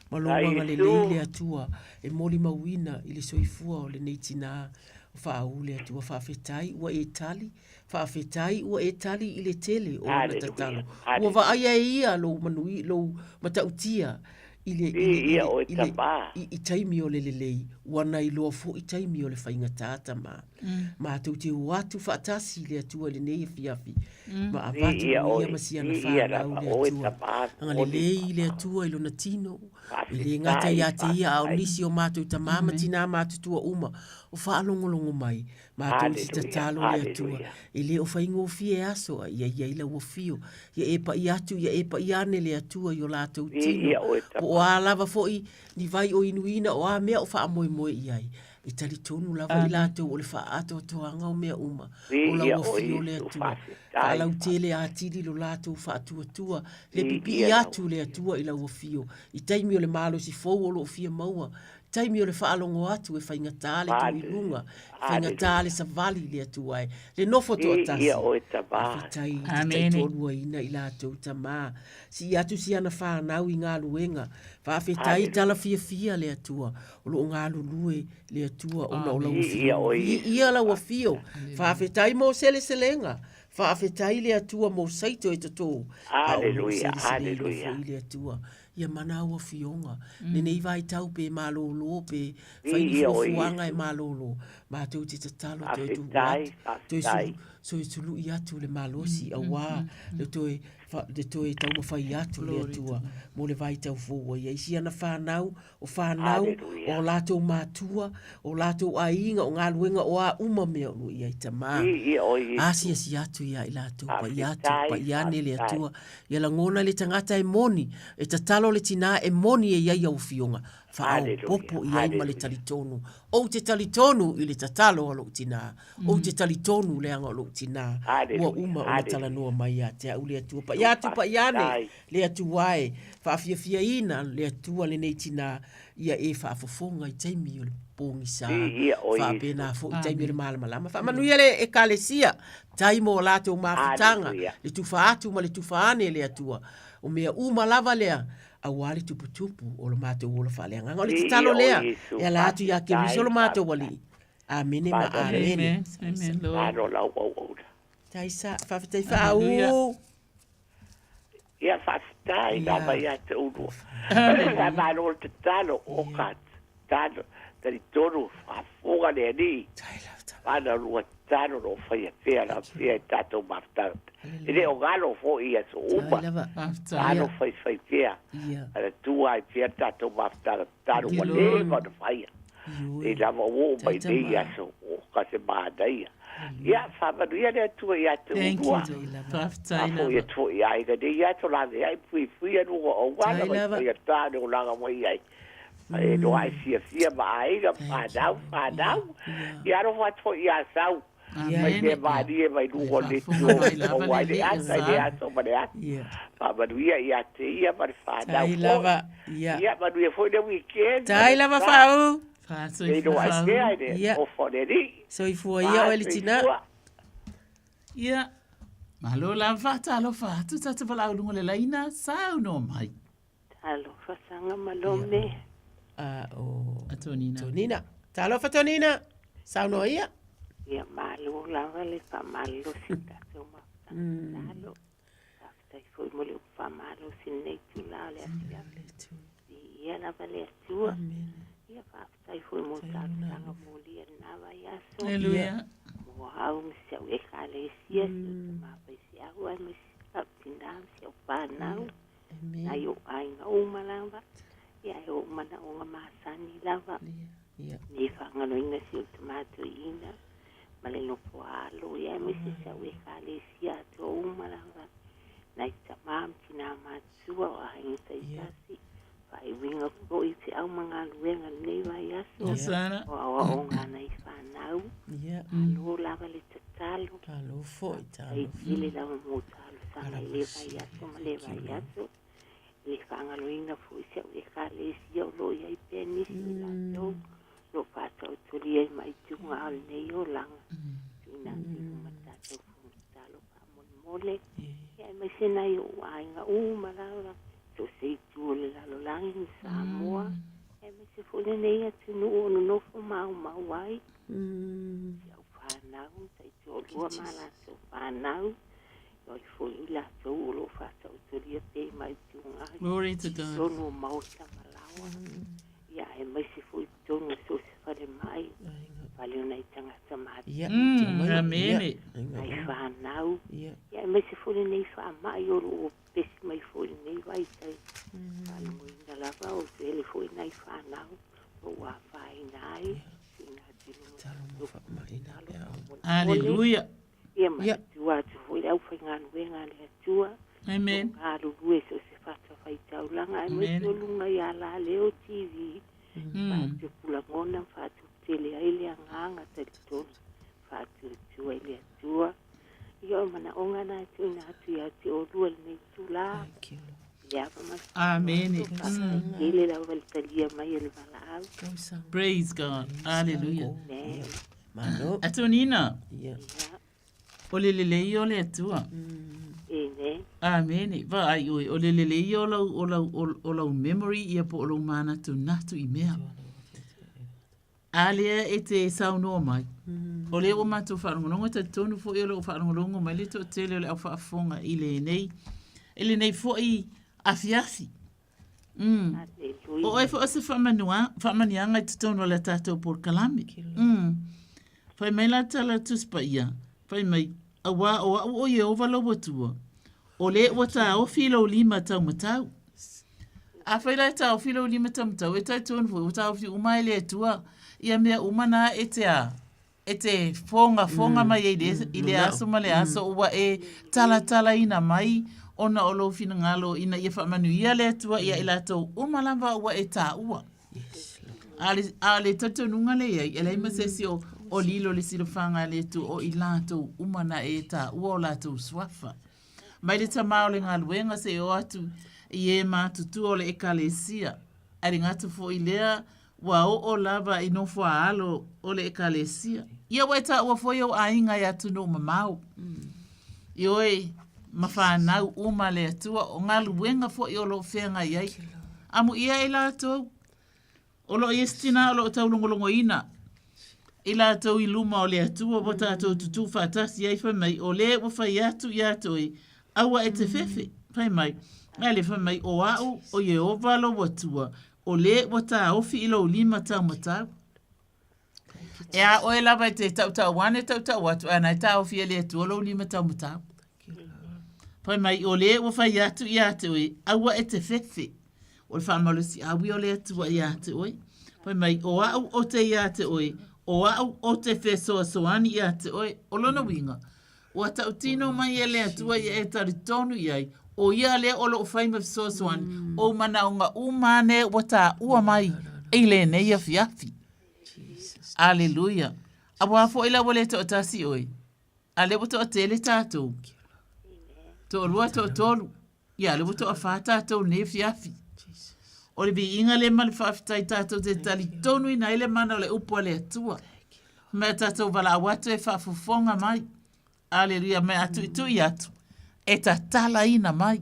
ma lou agalelei le Atua e molimauina i le soifua o lenei tinā. Faaū le Atua faafetai ua e tali, faafetai ua e tali i le tele o ona tatalo. Ua vaaia e ia lou manui, lou matautia i le, i le, i le, i le, i, i taimi o le lelei, ua na iloa foi taimi o le faigata, Tamā. Matou te o atu faatasi i le Atua i lenei afiafi, ma avatu ia ma si ana fanau le Atua. Agalelei le Atua i lona tino, E le gata ia te ia, a o nisi o matou tamā ma tinā matutua uma o faalogologo mai, matou te tatalo le Atua, e le o faigofie aso a ia i ai lau afio, ia e paʻi atu, ia e paʻi ane le Atua i o latou tino, po o a lava foi ni vai o inuina o a mea o faamoemoe i ai. E talitonu lava i latou o le faaatoatoaga o mea uma, o lau afio le Atua. Faalautele atili lo latou faatuatua, le pipii atu le Atua i lau afio, i taimi o le malosi fou o lo o fia maua, taimi o le faalogo atu e faigata le tu i luga, e faigata le savali le Atua e, le nofo toatasi. Faafetai i te taitoaluaina i latou tamā. Sii atu si ana fanau i galuega. Faafetai tala fiafia le Atua. O lo o galulue le Atua ona o lau afio. Viia lau afio. Faafetai mo seleselega. Faafetai le Atua mo saito e totō. A o lo o seleseleina foi le Atua. Ia mana au afioga. Lenei vaitau pe malōlō pe fai ni fuafuaga e malōlō. Matou te tatalo toe tuu atu, toe sulu, toe suluʻi atu le malosi auā le toe le toe taumafai atu le Atua mo le vaitau fou ua i ai si ana fanau o fanau, o latou matua, o latou aiga, o galuega, o a uma mea o lo o i ai tamā. Asiasi atu ia i latou, paia atu, paia ane le Atua. Ia lagona le tagata e moni, e tatalo le tinā e moni e i ai au afioga, faaopoopo i ai ma le talitonu. Ou te talitonu i le tatalo a lou tinā. Ou te talitonu leaga o lou tinā. Ua uma ona talanoa mai ia te au le Atua. Paia atu, paia ane. Le Atua e faafiafiaina le Atua lenei tinā ia e faafofoga i taimi o le pogisa, faapena foi i taimi o le malamalama. Faamanuia le Ekalesia, tai mo latou mafutaga, le tufa atu ma le tufa ane le Atua. O mea uma lava lea, auā le tuputupu o lo matou ola faaleagaga. O le tatalo lea e ala atu ia Keriso lo matou Alii. Amene ma amene. Taisa, faafetai faaū. Ia faafetai lava ia te ulua. Faamalo le tatalo o ka tatalo talitonu faafofoga le Alii. Ana lua tatalo lo o faia pea la pea i tatou mafutaga. E le o galo foi i aso uma. Alo faifai pea. Ala tua ai pea tatou mafutaga tatalo ua leva ona faia. Nei lava ua oo mai nei aso o ka se manaia. Ia, faamanuia le Atua ia te ulua. Faafetai lava. Faafoi atu foi i aiga nei aso laveai puipuia luga o auala mai faigata le olaga ua i ai. E loa ai fiafia ma aiga ma fanau, fanau. Ia alofa atu foi ia Sau. Mai mea malie mai luga o le tio maua ai le ata i le aso ma le aso. Faamanuia ia te ia ma le fanau Tai lava. foi. Ia manuia foi le weekend. Tai lava Faau. Soifua ai pea i le ofa o le Alii. Soifua ia oe le tina. Ia, malo lava faatalofa atu tatou valaau luga o le laina, saunoa mai. Talofa Saga ma Lome. A o A Tonina. Tonina. Talofa Tonina. Saunoa ia. Ia malo lava le faamalosi tatou mafutaga tatalo. Faafetai foi mo le upu faamalosi i lenei itula o le afiafi. Viia lava le Atua. Ia faafetai foi mo talosaga molia i lena vaiaso. Haleluia. Mo au ma si au ekalesia, si au tamā faifeau ae ma si au tinā ma si au fanau. Nai ou aiga uma lava. Ia e ou manaoga masani lava. Nei faagaloina si ou tamā toeaina ma le nofo alo ia aemaise si au ekalesia atoa uma lava. Nai tamā ma tinā matutua o aiga taitasi. Faaiuiga foi feau ma galuega i lenei vaiaso. O aoaoga a nai fanau. Malo lava le tatalo. Malo foi, talofa. Faafetai tele lava mo talosaga i lea vaiaso ma lea vaiaso. E le faagaloina foi si au ekalesia o lo o i ai pea nisi o i latou o lo o faataotolia ai mai tuga o lenei olaga. Tuuina atu i luma le tatou fono tatalo faamolemole. Ia aemaise nai ou aiga uma lava, so o se itu o le lalolagi ma Samoa, aemaise foi lenei atunuu o nonofo maumau ai. fanau, ma taitoalua ma a latou fanau, o ai foi i latou o lo o faataotolia pea i maitiuga i Glory to God. totonu o maota ma laoa, ia aemaise foi i totonu o so o se falemai, fale o nai tagata matutua, Amene. nai fanau, ia aemaise foi lenei faamai o lo o pepesi mai foi i lenei vaitaimi. Faalogoina lava o tele foi nai fanau o ua afaina ai, tuuina atu i luga o le Hallelujah. Ia ma tua atu foi le aufaigaluega a le Atua. Amen. O galulue i so o se fatafaitaulaga aemaise o luga i Alaleo TV. Faatupu lagona ma faatupu tele ai le agaga talitonu. Faatuatua i le Atua. Ia o manaoga na e tuuina atu ia te oulua i lenei itula. I le ava ma le Amene. Faafetai tele lava i le talia mai o le valaau. Praise God. Hallelujah. Amen. Malo. Atonina. O le lelei o le Atua. Amen. Amene. Vaai oe, o le lelei o lau, o lau, o lau memory ia po o lou manatunatu i mea. A lea e te saunoa mai, o lea ua matou faalogologo, e talitonu foi o lo o faalogologo mai le toatele o le au faafofoga i lenei, i lenei foi afiafi. Mm. O oe foi o se faamanua, faamanuiaga i totonu o le tatou polokalame. Mm. Fai mai la tala Tusi Paia, fai mai, auā o au o Ieova lou Atua, o le ua taofi i lou lima taumatau. Afai la e taofi lou lima taumatau, e talitonu foi ua taofi uma e le Atua ia mea uma na e te a, e te fogafoga mai ai i le aso ma le aso ua e talatalaina mai ona o lou finagalo ina ia faamanuia le Atua ia i latou uma lava ua e taua. A le, a le talitonuga lea i ai, e leai ma se isi o, o lilo le silafaga a le Atua o i latou uma na e taua o latou suafa. Mai le tamā o le galuega seia oo atu i e matutua o le Ekalesia, ae le gata foi i lea, ua oo lava i nofoaalo o le Ekalesia. Ia ua e taua foi ou aiga i atunuu mamao, ioe, ma fanau uma a le Atua, o galuega foi o lo o feagai ai. Amuia e latou. O lo o i ai se tinā o lo o taulogologoina i latou i luma o le Atua ua tatou tutū faatasi ai, fai mai, o le ua fai atu iā te oe, aua e te fefe, fai mai, a le fai mai, o au o Ieova lou Atua, o le ua taofi i lou lima taumatau. E a oe lava e te tautau ane, tautau atu, ae na e taofi e le Atua lou lima taumatau. Fai mai, o le ua fai atu iā te oe, aua e te fefe. O le faamalosiau ia o le Atua iā te oe. Fai mai, o au o te iā te oe, o au o te fesoasoani iā te oe. O lona uiga, ua tautino mai e le Atua ia e talitonu i ai, o ia lea o lo o fai ma fesoasoani, ou manaoga uma ane ua taua mai i lenei afiafi. Aleluia. Auā foi la ua le toatasi oe, A lea ua toatele tatou. Toalua, toatolu. Ia, lea ua toafā tatou nei afiafi. O le viiga lea ma le faafetai tatou te talitonuina ai le mana o le upu a le Atua. Mea tatou valaau atu e faafofoga mai. Aleluia, mea a tuitui atu e tatalaina mai.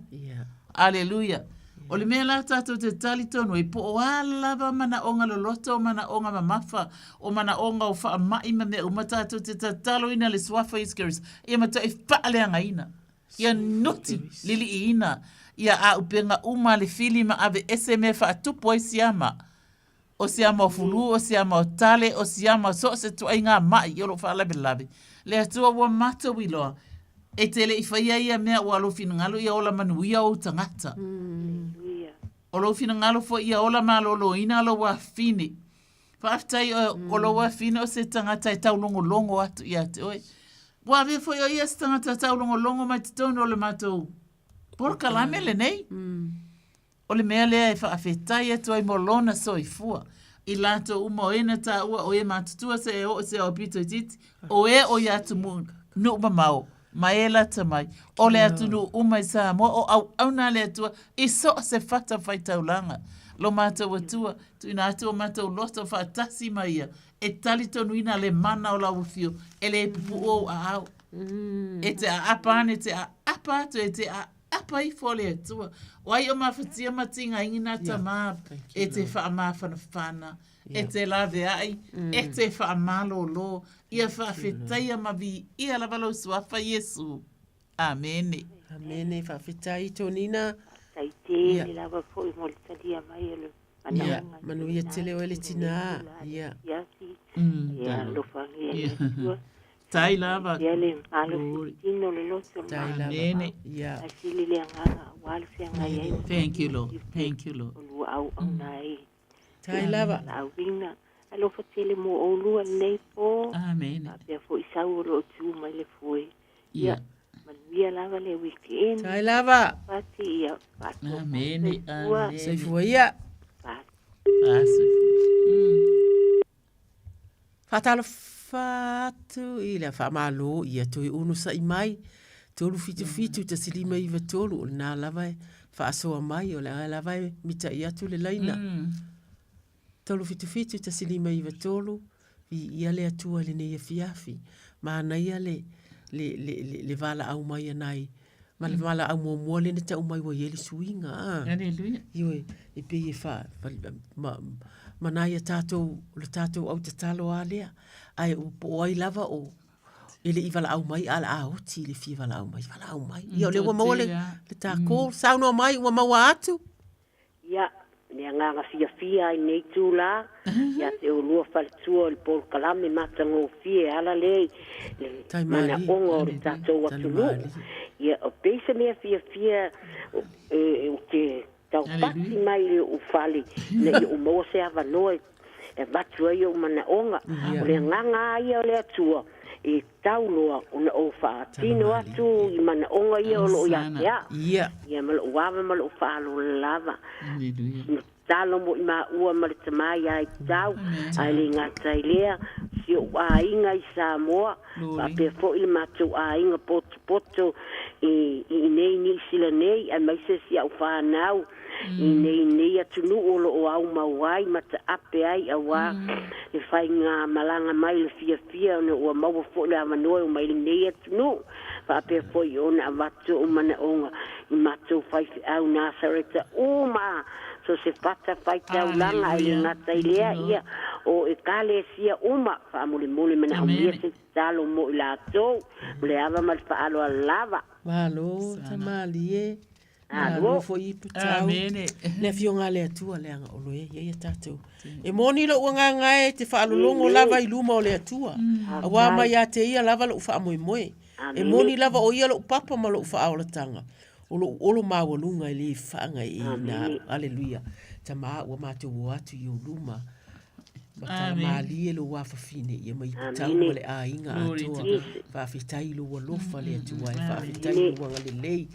Aleluia. O le mea la tatou te talitonu ai, po o a lava manaoga loloto, o manaoga mamafa, o manaoga o faamai ma mea uma, tatou te tataloina le Suafa o Iesu Keriso, ia matuai faaleagaina, ia nuti liliiina ia auupega uma a le fili ma aveese mea e faatupu ai siama. O siama o fulu, o siama o tale, o siama o so o se tuaiga maʻi o lo o faalavelave. Le Atua ua matou iloa, e te le i faia ia mea ua lou finagalo ia ola manuia ou tagata. O lou finagalo foi ia ola malōlōina lou afafine. Faafetai o lou afafine o se tagata e taulogologo atu ia te oe. Ua avea foi o ia se tagata taulogologo mai totonu o le matou polokalame lenei. O le mea lea e faafetai atu ai mo lona soifua i latou uma o e na taua o e matutua se e oo i se aupito itiiti, o e o ia atunuu mamao ma e lata mai, o le atunuu uma i Samoa, o auauna a le Atua i so o se fatafaitaulaga. Lo matou Atua, tuuina atu o matou loto faatasi ma ia, e talitonuina le mana o lau afio, e le pupuu ou aao. E te aapa ane, e te aapa atu, e te aapa. Apa ifo le Atua. O ai o mafatia ma tigaigi nā tamā e te whaamafanafana, e te laveai, e te whaamalōlō, ia whaafetaia ma viia lava lou suafa Iesu. Amene. Amene, faafetai Tonina. Faafetai tele lava foi mo le talia mai o le manaoga. Manuia tele oe le tinā. Ia. Ia alofagia e le Atua. Tai lava. Ia le malosi tino le loto le Tai lava. Amene. Ia. Ae sili le agaga aua le feagai ai. Thank you Lord. Thank you Lord. O lua auauna ai. Tai lava. Lauina. Alofa tele mo oulua lenei po. Amene. Faapea foi sau o lo o tu mai le foe. Ia. Manuia lava le weekend. Tai lava. Pati ia. Faatoa Amene. soifua. Amene. Soifua ia. Soifua. Faatalofa atu i le faamalo ia toe onosai mai 377 1593 o lena lava e faasoa mai o lea lava e mita'i atu le laina. 377 1593 viia le Atua i lenei afiafi. Manaia le le le le valaau mai a nai ma le valaau muamua lea na tau mai ua i ai le suiga a. Aleluia. Ioe, e pei e fa, fa ma, ma nai a tatou, o le tatou au tatalo a lea. Ae o po o ai lava o e le i valaau mai a o le a oti i le fia valaau mai, valaau mai. Ia o lea ua maua le, le ta call, saunoa mai ua maua atu. Ia, le agaga fiafia ai lenei itulā ia te oulua faletua o le polokalame matagofie e ala lea i le manaoga o le tatou atunuu. Ia, o pei se mea fiafia ou te taupati mai i lou fale ina ia ou maua se avanoa e avatu ai ou manaoga. O le agaga lava ia o le Atua e tau loa ona ou faatino atu i manaoga ia o loo ia te au. Ia ma lou ava ma lou faaaloalo lava. Tatalo mo i maua ma le tama ia Itau, ae le gata i lea, si ou aiga i Samoa, faapea foi le matou aiga potopoto i inei i Niu Sila nei, aemaise si au fanau i nei nei atunuu o lo o aumau ai ma taape ai auā le faiga malaga mai le fiafia ona ua maua foi le avanoa e omai i lenei atunuu, faapea foi ona avatu ou manaoga i matou faifeau Nasareta uma so se fata faitaulaga ae le gata i lea ia o Ekalesia uma faamolemole manaomia se tatalo mo i latou ma le ava ma le faaaloalo lava. Malo tamalie. Malo foi i putau. Le afioga a le Atua leaga o lo e iai a tatou. E moni lou agaga e te faalologo lava i luma o le Atua. Auā mai ia te ia lava lou faamoemoe. E moni lava o ia lou papa ma lou faaolataga. O lou olo maualuga e le faagaeeina au. Aleluia. Tama ua matou o atu i ou luma. Matala malie lou afafine ia mai putau ma le aiga atoa. Faafetai i lou alofa le Atua e faafetai i lou agalelei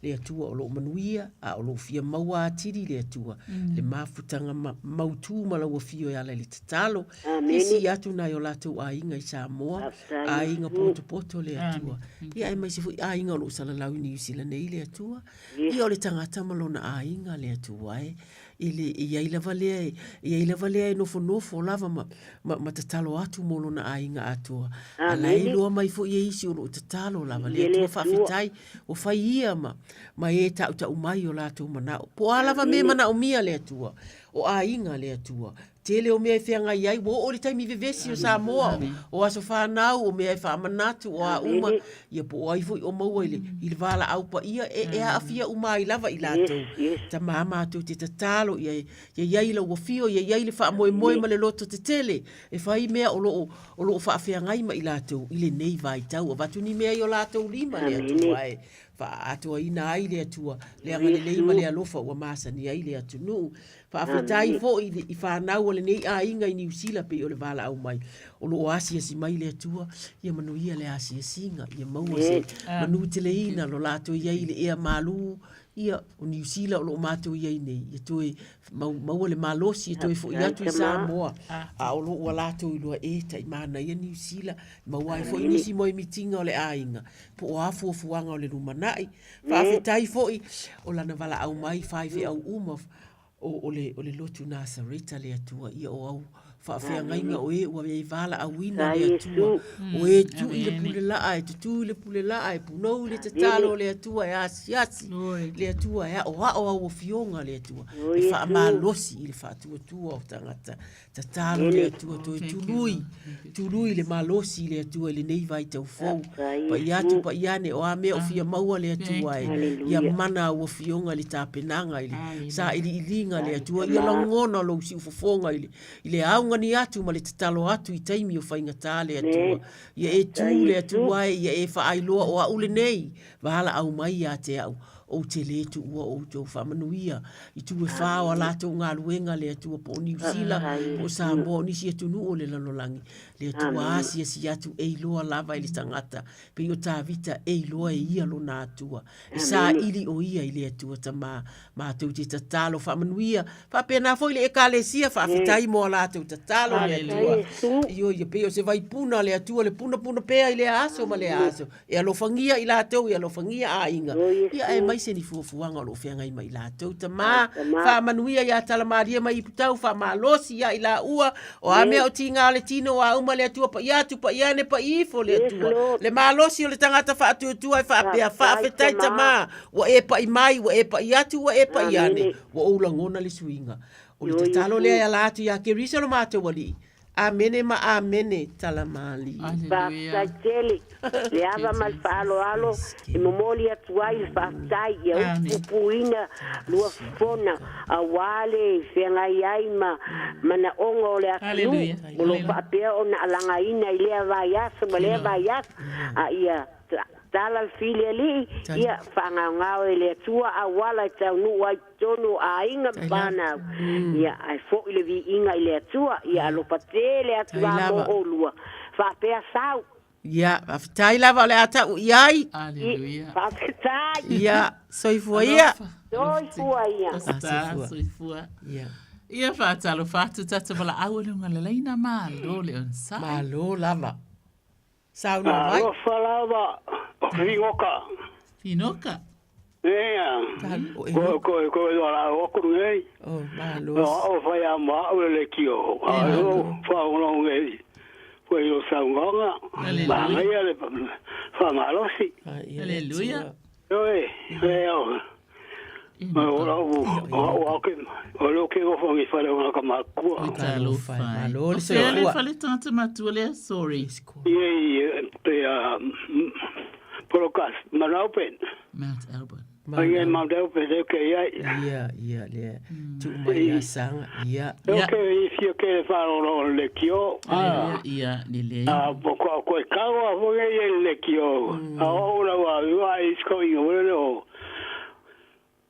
le Atua o loo manuia a o lou fia maua atili le Atua le mafutaga mautū ma lau afio e ala i le tatalo ia sii atu nai o latou aiga i Samoa aiga potopoto le Atua ia aemaise foi aiga o loo salalau i Niu Sila nei le Atua ia o le tagata ma lona aiga le Atua e E le, e i ai lava lea e, e i ai lava lea e nofonofo lava ma, ma, ma tatalo atu mo lona aiga atoa. A la e iloa mai foi e isi o loo tatalo lava le Atua faafetai ua fai ia ma, ma e tautau mai o latou manao. Po o a lava mea e manaomia le Atua, o aiga le Atua. Tele o mea e feagai ai, ua oo i le taimi vevesi o Samoa, o aso fanau, o mea e faamanatu, o a uma, ia po o ai foi o maua i le, i le valaau paia, e, e aafia uma ai lava i latou. Tama matou te tatalo, ia, ia i ai lau afio, ia i ai le faamoemoe ma le loto tetele, e fai mea o lo o, o lo o faafeagai ma i latou i lenei vaitau. Avatu ni mea i o latou lima, le Atua e faaatoaina ai le Atua, le agalelei ma le alofa ua masani ai le atunuu. Faafetai foi i fanau a lenei aiga i Niu Sila pei o le valaau mai o lo o asiasi mai le Atua, ia manuia le asiasiga, ia maua se manuteleina lo latou i ai i le ea malū, ia o Niu Sila o lo o matou i ai nei, ia toe maua le malosi e toe foi atu i Samoa, a o lo ua latou iloa e tai manaia Niu Sila, maua ai foi nisi moemitiga o le aiga, po o a fuafuaga o le lumanai. Faafetai foi o lana valaau mai faifeau uma o, o, le, o le lotu Nasareta le Atua ia o au Faafeagaiga o e ua e valaauina le Atua, o e tui le pule laa, e tutū i le pule laa, e punou i le tatalo a le Atua, e asiasi le Atua, e aoao au afioga le Atua, e faamalosi i le faatuatua o tagata. Tatalo le Atua, toe tului, tului le malosi i le Atua i lenei vaitau fou. Pai atu, pai ane, o a mea o fia maua le Atua e, ia mana au afioga i le tapenaga, i le sailiiliga a le Atua, ia lagona lou siufofoga i le, i le augani atu ma le tatalo atu i taimi o faigata le Atua. Ia e tū le Atua e, ia e faailoa o a'u lenei, valaau mai ia te a'u, ou te lē tuua outou faamanuia i tu e whā o a latou galuega le Atua po o Niu Sila, po o Samoa, o nisi atunuu o le lalolagi. Le Atua asiasi atu e iloa lava i le tagata, pei o Tavita e iloa e ia lona Atua. E saili o ia i le Atua Tamā. Matou te tatalo faamanuia. Faapena foi le Ekalesia, faafetai mo a latou tatalo le Atua. Ioe, pei o se vaipuna a le Atua, le punapuna pea i lea aso ma lea aso. E alofagia i latou, e alofagia aiga. Ia aemaise ni fuafuaga o lo o feagai ma i latou. Tamā, faamanuia ia Talamalie ma Iputau, faamalosi ia i laua, o a mea o tiga o le tino, o a uma le Atua, paia atu, paia ane, paia ifo le Atua. Le malosi o le tagata faatuatua e faapea, Faafetai Tamā, ua e paʻi mai, ua e paʻi atu, ua e paʻi ane, ua ou lagona le suiga. O le tatalo lea e ala atu iā Keriso lo matou Alii. Amene ma amene, Talamalie. Faafetai tele le ava ma le faaaloalo e momoli atu ai le faafetai ia utupupuina Luafona aua le feagai ai ma manaoga o le atunuu o lo o faapea ona alagaina i lea vaiaso ma lea vaiaso a ia Tala le fili alii, ia faagaogao e le Atua auala e taunuu ai totonu o aiga ma fanau, ia ae foi le viiga i le Atua, ia alofa tele atu la mo oulua, faapea sau. Ia, faafetai lava o le a tau i ai. Aleluia. Faafetai. Ia, soifua ia. Soifua ia. Soifua. Soifua. Ia. Ia faatalofa atu tatou valaau i luga o le laina, malo le onosai. Malo lava. Saunoa mai. Alofa lava o Finoka. Finoka. Ea. Ko ko ko lo la o ku nei. Oh, malo. O o fai a ma o le kio. A o fa o lo ngai. Ko i sa ngonga. Ma ngai le fa malosi. Hallelujah. Oi, e o. O la o o ke o lo ke o fongi fale o ka makua. Talofa. Malo le soifua. Le fale tata matua le sorry. Ie ie pe a Polokas Mount Mount Albert. Ai e Mount Albert e ke ia. Ia ia le tu mai ia sanga ia. O ke i fia ke fa o le kio. Ia le le. A po ko ko ka o fo ye le kio. A o la wa wa i sko i o le o.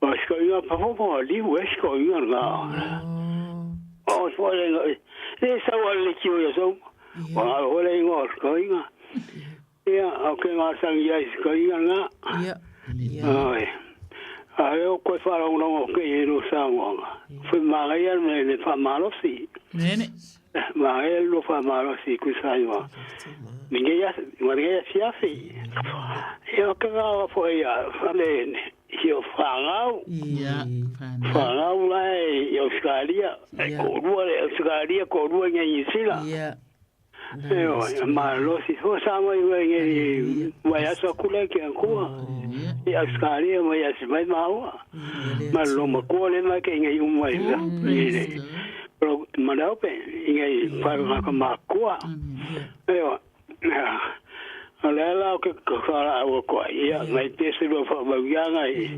O sko i pa fo fo li we sko i nga. O fo le le sa wa le kio ya so. O o le ngo sko i nga. Ia o ke nga sang ia sko i nga. Ia. Ai. A o ko fa ro no ke i no sa ngo. Fu ma ga ia me le fa malosi. Nene. Ma e lo fa malosi ku sa yo. Ninge ya ma ya siafi. Ia ka ga fo ia fa le i o whangau. Ia, whangau lai i Australia. Ko rua le Australia, ko rua ngai New Zealand. Ia. Eo, ma losi ho sa mai ngai ngai mai aso kula ke ankua. I Australia mai asi mai maua. Ma lo makua le mai ke ngai umai. Pero manaupe ngai whangau ka makua. Eo, O le la o ke whara aua koa ia, ngai te se rua whaamauianga i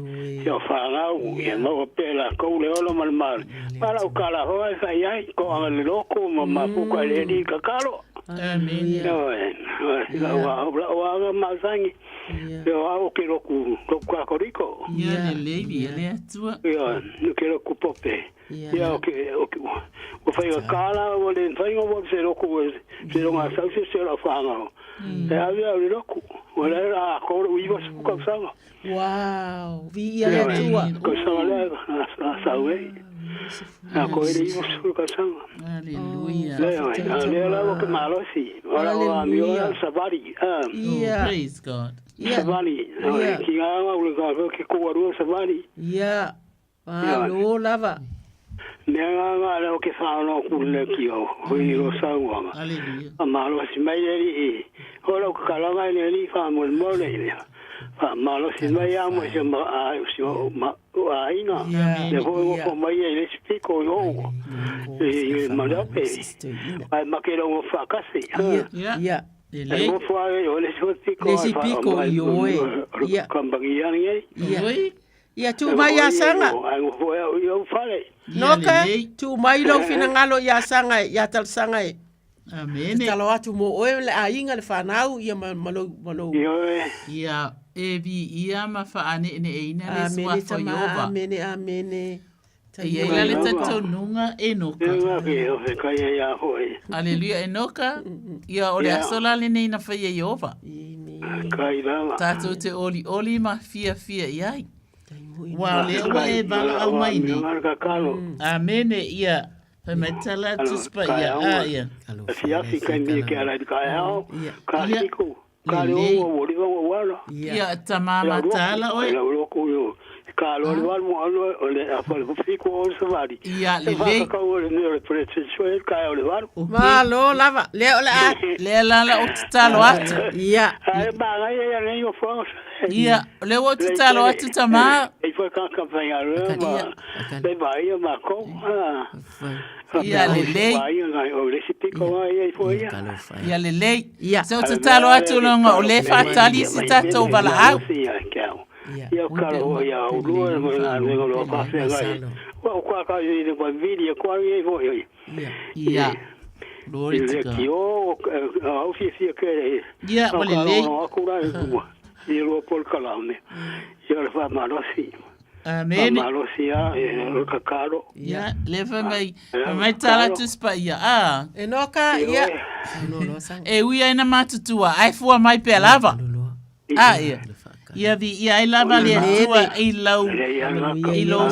ia whangau, ia maua pe la kou le olo ma le maori. Mara o kala hoa e whai ai, ko anga le loko ma mapuka le ri kakalo. Amen. O anga masangi, o au ke roku, roku kakoriko. Ia le levi, ia le atua. Ia, ke roku pope. Ia, o ke, o ke, o whai o kala, o le whainga o se roku, se ronga sau se se la whangau. E au au le roku. O le a ko o iwa su ka sanga. Wow, vi ia le atua. Ko sanga le a sau e. A ko le iwa su ka sanga. Hallelujah. Le le la o ke malosi. Ora o a mi ora sabari. Oh, praise God. Sabari. Ki ngā ngā ule ka ke ko arua sabari. Ia. Malo lava. Mea nga nga leo ke whaono ku le ki o hui ro sauanga. Hallelujah. A malo si mai le i ho lau kakalanga i le li wha mo le mo le i le. Wha malo si mai a mo si ma a si o ma o a ina. Le ho o ko mai e le spiko i o. I ma le pe. Ai ma ke rongo whakasi. Ia. Ia. E mo fua e o le spiko. Le isi piko i o e. Ia. Kambangi yani e. Ia. Ia tuu mai ia Saga. Ai mo fua e o fale. Noka, tuu mai lou finagalo iā Saga e, iā Talosaga e. Amene. Tatalo atu mo oe le aiga le fanau ia ma, ma lou, ma lou. Ia e viia ma faaneeneeina le Amene suafa tama, Ieova. amene, amene. E i ai la le talitonuga Enoka. Aleluia Enoka, ia o le aso la lenei na faia e Ieova. Tatou te olioli ma fiafia i ai. Ua o lea ua e valaau mai nei. Amene, ia, fai mai tala atu spa ia, a ia. Lelei. Ia, tama mataala oe. Ia, lelei. Malo lava, lea o le a. Lea la la ou tatalo atu. Ia. Ia, o lea ua ou tatalo atu tama. Ia, lelei. Ia, lelei. Se ou tatalo atu leaga o lea e faatali si tatou valaau. Ia. Glory to God. Ia, ua lelei. Amene. Ia, lea fai mai, fai mai tala atu si paia, a. Enoka, ia. E ui ai na matutua, ae fua mai pea lava. A, ia. Ia viia ai lava le Atua i lau, i lou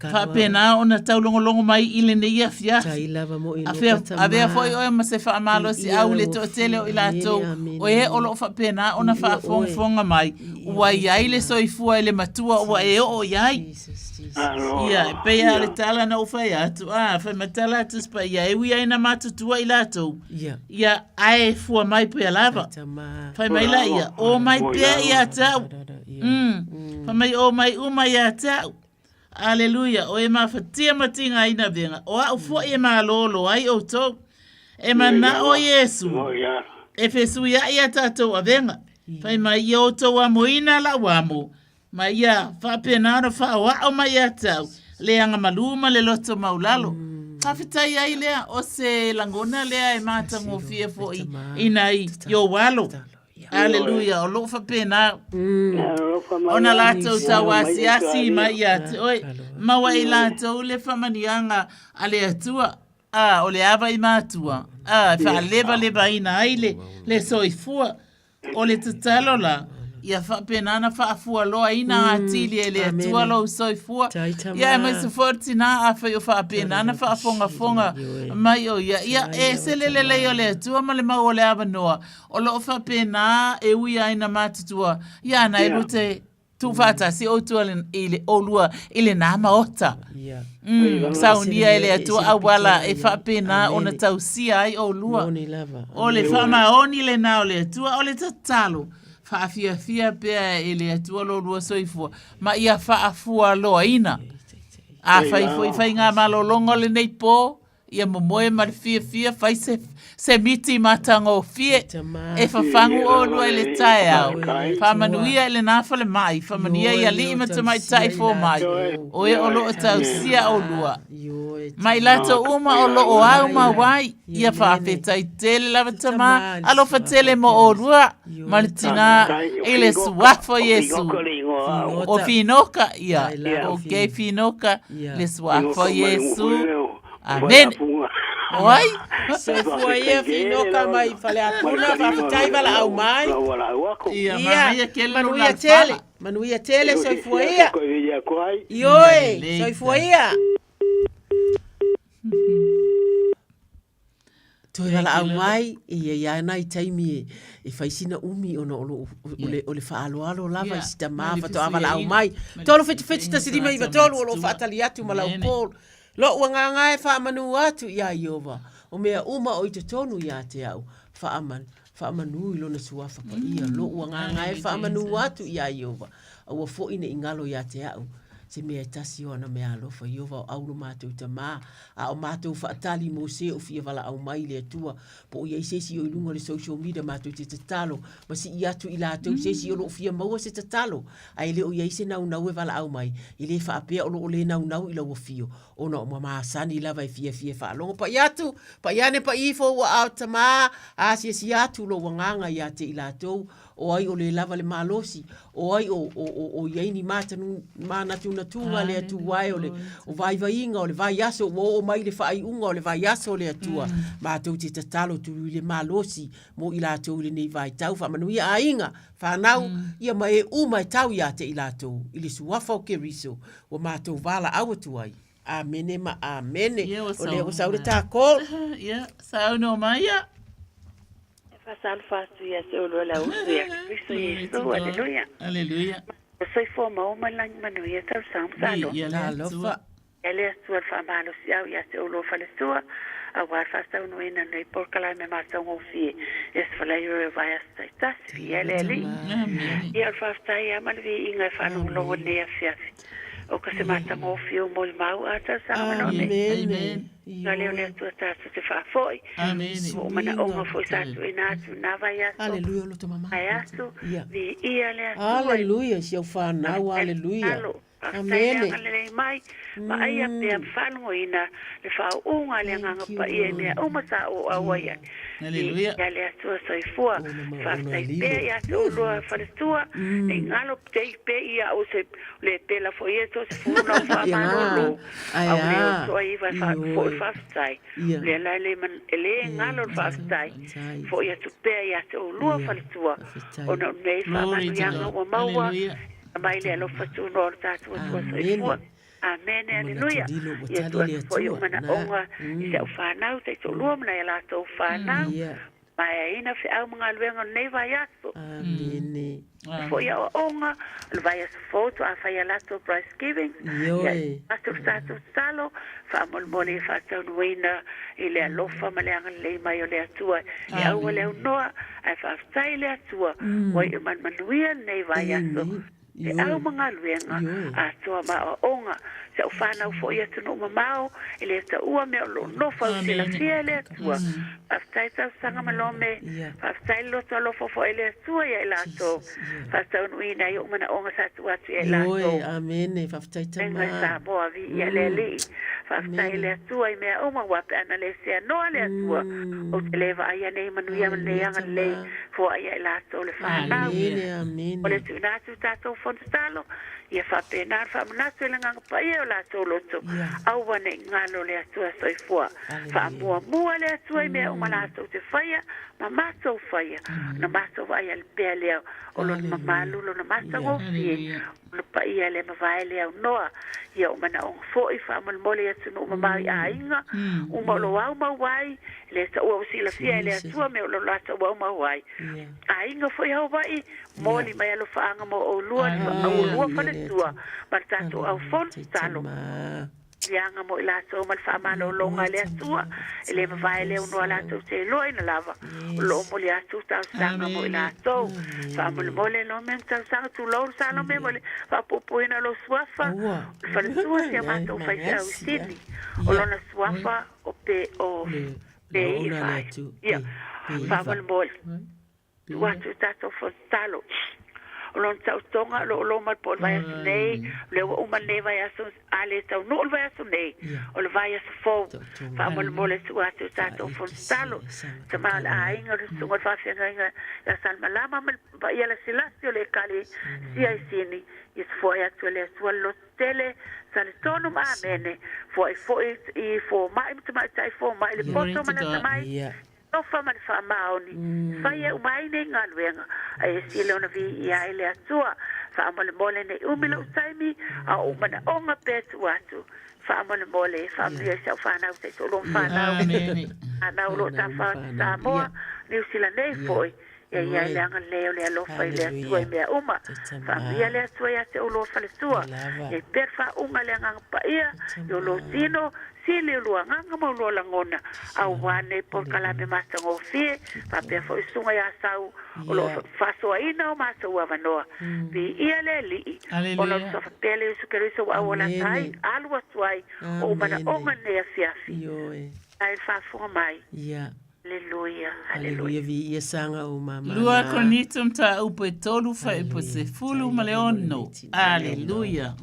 faapena ona taulogologo mai i lenei afiafi. Afea, avea foi oe ma se faamalosiau i le toatele o i latou o e o lo o faapena ona faafogafoga mai, ua i ai le soifua i le Matua ua e oo i ai. Ia, e pei lava o le tala na ou fai atu, a, fai mai tala atu si paia, e ui ai na matutua i latou, Ia, ae fua mai pea lava. Fai mai la ia, o mai pea ia te au. Fai mai o mai uma ia te au. Aleluia, o e mafatia ma tigaina avega, o au foi e malōlō ai outou. E manao Iesu e fesuiai a tatou avega. Fai mai ia outou amoina lau amo, Ma ia faapena ona faaoao mai ia te au le agamalu ma le loto maulalo. Faafetai ai lea, o se lagona lea e matagofie foi ina i ou alo. Aleluia, o loo faapena ona latou tauasiasi mai ia te oe, maua e i latou le faamanuiaga a le Atua, a o le ava i matua, a e faalevalevaina ai le soifua. O le tatalo la, ia faapena ona faafualoaina atili e le Atua lou soifua, ia aemaise foi o le tinā afai o faapena ona faafogafoga mai o ia. Ia, e ese le lelei o le Atua ma le mau o le avanoa, o lo o faapena e ui ai na matutua, ia ana e lute Tuufaatasi outou i le oulua i lenā maota. Saunia e le Atua auala e faapena ona tausia ai oulua. O le faamaoni lenā o le Atua, o le tatalo, faafiafia pea e le Atua lo lua soifua, ma ia faafualoaina. Afai foi faigamalologa o lenei po, Ia momoe ma le fiafia, fai se, se miti matagofie e fafagu oulua i le taeao. Faamanuia i lenā falemai, faamanuia i alii ma tamaitai fomai, o e o lo o tausia oulua. Ma i latou uma o lo o au mau ai, ia faafetai tele lava tama, alofa tele mo oulua ma le tinā i le suafa o Iesu. O Finoka, ia, o Gay Finoka, le suafa o Iesu. Amene. O ai? Soifua ia Finoka mai Faleapuna, faafetai valaau mai. Ia, manaia tele lou Manuia tele, laufala. manuia tele soifua ia. Ioe, soifua ia. Toe valaau mai, e i ai nai taimi e, e fai sina umi ona o, lo, o, le, o le faaaloalo lava i si tamā faatoa valaau mai. 3 7 7 1 5 9 3 o lo o faatali atu ma lau call. Loʻu agaga e faamanu atu iā Ieova, o mea uma o i totonu iā te a'u, faamanu i lona suafa paia. Loʻu agaga e faamanu atu iā Ieova, a ua foʻi neʻi galo iā te a'u, se mea e tasi o ana mea alofa. Ieova o ʻau lo matou tamā, a o matou faatali mo se o fia valaau mai le Atua. Po o iai se isi o i luga o le social media matou te tatalo ma sii atu i latou se isi o loo fia maua se tatalo, ae le o iai se naunau e valaau mai, e le faapea o loo le naunau i lau afio, ona ua masani lava e fiafia e faalogo pai atu, pai ane pai ifo ua ao tamā, asiasi atu lou agaga ia te i latou, o ai o le lava le malosi, o ai o, o, o, o iai ni mātanu, mānatunatuga a le Atua e o le o vaivaiga o le vaiaso ua oo mai le faaiuga o le vaiaso o le Atua, matou te tatalo tului le malosi mo i latou i lenei vaitau, faamanuia aiga, fanau, ia ma e uma e tau ia te i latou, i le suafa o Keriso, ua matou valaau atu ai. Amene ma amene. Ia, ua O lea ua sau sau le tā call. Ia, saunoa mai ia. E faasalofa atu ia te oulua le auusu ia Keriso Iesu. Aleluia. Aleluia. Ua soifua maua mai le lagi manuia tausaga ma saaloa. Viia le Atua. Talofa. E le Atua le faamalosiau ia te oulua faletua, aua le faataunuuina o lenei polokalame matagofie i aso falaioe o vaiaso taitasi. Viia le Alii. Ia, o le faafetai lava ma le viiga e faalogologo i lenei afiafi. O ka se matagofie o molimau a tausaga ma none. Amene. Na lea o le Atua tatou te faafoi. Amene. Ua ou manaoga foi sa tuuina atu i na vaiaso. Aleluia, o loto mama. Vae atu, Ia. viia le Atua. Aleluia, i si au fanau, aleluia. Faafetai le Amene. agalelei mai, vaaia pea ma faalogoina le faauuga a le Agaga Paia i mea uma sa ou auai ai. Aleluia. Viia le Atua soifua. Faafetai pea ia te oulua faletua, ne i galo tei pea ia au se le pela foi ia so se fulu nau faamalolo. Au le o toa iva e foi le faafetai. O lea la e le e le galo le faafetai. Foi atu pea ia te oulua faletua ona o lenei faamanuiaga ua maua mai le alofa tunoa o le tatou Atua soifua. Amene, aleluia. Ia tuu atu foi ou manaoga i si au fanau taitoalua ma nai a latou fanau, maeaina feau ma galuega o lenei vaiaso. Amene. Foi aoaoga o le vaiaso fou toa fai a latou prize giving. Ia atu le tatou tatalo, faamolemole ia faataunuuina i le alofa ma le agalelei mai o le Atua e aua le aunoa, ae faafetai i le Atua ua iu manumanuia lenei vaiaso. Feau ma galuega atoa ma aoaoga. Si au fanau foi i atunuu mamao, e le taua mea o lo o nofo au silafia e le Atua. Faafetai tausaga ma lome, faafetai le loto alofa foi e le Atua ia i latou. Faataunuuina ai ou manaoga sa tuu atu ia i latou. Ioe, amene, faafetai tama. Aiga Samoa, viia le Alii. Faafetai i le Atua i mea uma ua pe ana le seanoa le Atua. Ou te le vaaia nei manuia ma lenei agalelei foai ia i latou le fanau. Amene, amene. O le tuuina atu i tatou fono tatalo, ia faapena le faamanatu i le Agaga Paia i o latou loto, aua ne i galo le Atua soifua. Faamuamua le Atua i mea uma latou te faia ma matou faia, ona matou vaai pea lea o lona mamalu, lona matagofie, lona paia le mavae le aunoa. Ia o manaoga foi faamolemole i atunuu mamao i aiga uma o lo au mau ai, le taua ua silafia e le Atua mea o lo latou au mau ai. Aiga foi Hawaii, moli mai alofaaga mo oulua, oulua faletua ma le tatou au fono tatalo. Liaga mo i latou ma le faamalologa a le Atua, e le mavae le aunoa latou te iloaina lava, o lo o moli atu talosaga mo i latou. Faamolemole lo mea ma talosaga, tulou le Salome mo le faapuupuuina o lou suafa, o le faletua si a matou faifeau i Sini, o lona suafa o P O P I F Ia, faamolemole. Tuu atu i tatou fono tatalo. O lona taotoga o lo o loma po o le vaiaso nei, o lea ua uma lenei vaiaso, a le taunuu le vaiaso nei, o le vaiaso fou. Faamolemole tuu atu i tatou fono tatalo. Tama o le aiga, o le susuga o le faafeagaiga ia Salemalama ma le paia lasilasi o le Ekalesia i Sini, ia foai atu e le Atua le loto tele, talitonu ma amene. Foai foi i fomai ma tamaitai fomai, le poto ma le atamai, alofa ma le faamaoni, fai e uma ai nei galuega, a e sili ona viia ai le Atua. Faamolemole nei umi lou taimi, a o ou manaoga pea tuu atu. Faamolemole, faamanuia i si au fanau taitoalua ma fanau, fanau o lo o tafafao atu i Samoa, Niu Sila nei foi. Ia i ai le agalelei o le alofa i le Atua i mea uma. Faamanuia le Atua ia te oulua faletua. Ia i pea le faauuga le Agaga Paia i o lou tino, sili ulua agaga ma ulua lagona, auā nei polokalame matagofie, faapea foi Susuga ia Sau o lo o faasoaina o matou avanoa. Viia le Alii, ona o le suafa pea le Iesu Keriso ua aualata ai, alu atu ai ou manaoga i lenei afiafi. Ai le faafofoga mai. Aleluia, aleluia. Viia saga o mama. Lua Korinito mataupu e tolu faaiupu 16. Aleluia.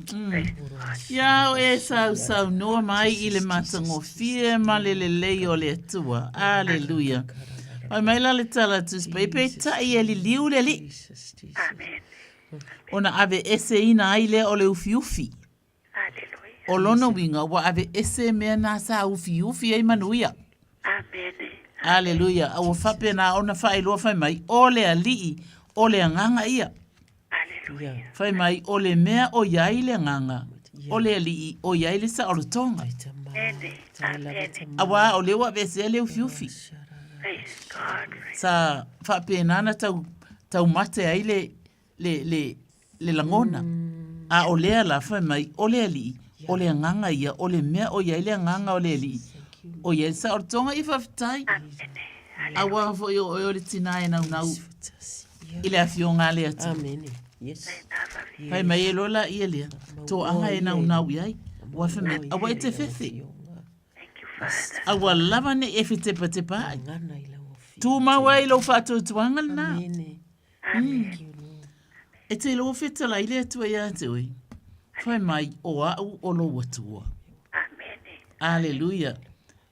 Ia o e sausaunoa mai i le matagofie ma le lelei o le Atua. Aleluia. Fai mai la le tala a Tusi Paia, peitai e liliu le Alii. Ona aveeseina ai lea o le ufiufi. O lona uiga ua aveese mea na sa ufiufi ai manuia. Aleluia. A ua faapena ona faailoa fai mai, o le Alii, o le Agaga ia. Fai mai, o le mea o i ai le Agaga, o le Alii, o i ai le saolotoga. Auā o lea ua aveesea le ufiufi. Sa faapena ona tau, taumate ai le, le, le, le lagona. A o lea la, fai mai, o le Alii, o le Agaga ia, o le mea o i ai le Agaga o le Alii, o i ai le saolotoga, ia faafetai. Aua foi o oe o le tinā e naunau i le Afioga a le Atua. Fai mai e loa laia lea, toaga e naunau i ai. Ua fai mai, aua e te fefe. Aua lava ne i e fetepatepa ai. Tumau ai lou faatuatuaga lena. E te iloa fetalai le Atua iā te oe. Fai mai, o au o lou Atua. Aleluia.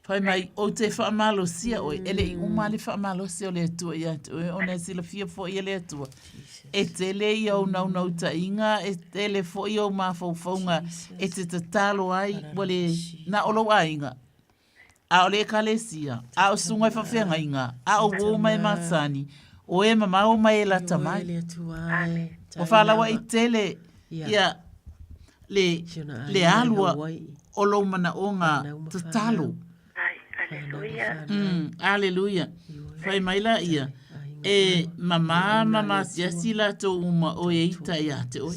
Fai mai, ou te faamalosia oe, e le i uma le faamalosi o le Atua iā te oe, ona e silafia foi e le Atua. E tele ia ou naunautaiga, e tele foi ou mafaufauga e te tatalo ai, ua le na o lou aiga. A o le Ekalesia, a o susuga i faafeagaiga, a o uō mai masani, o e mamao mai e lata mai. Ua faalaoaʻi tele ia le, le alua o lou manaoga tatalo. Mm, aleluia. Fai mai la ia, e mamā ma masiasi latou uma o e ita iā te oe.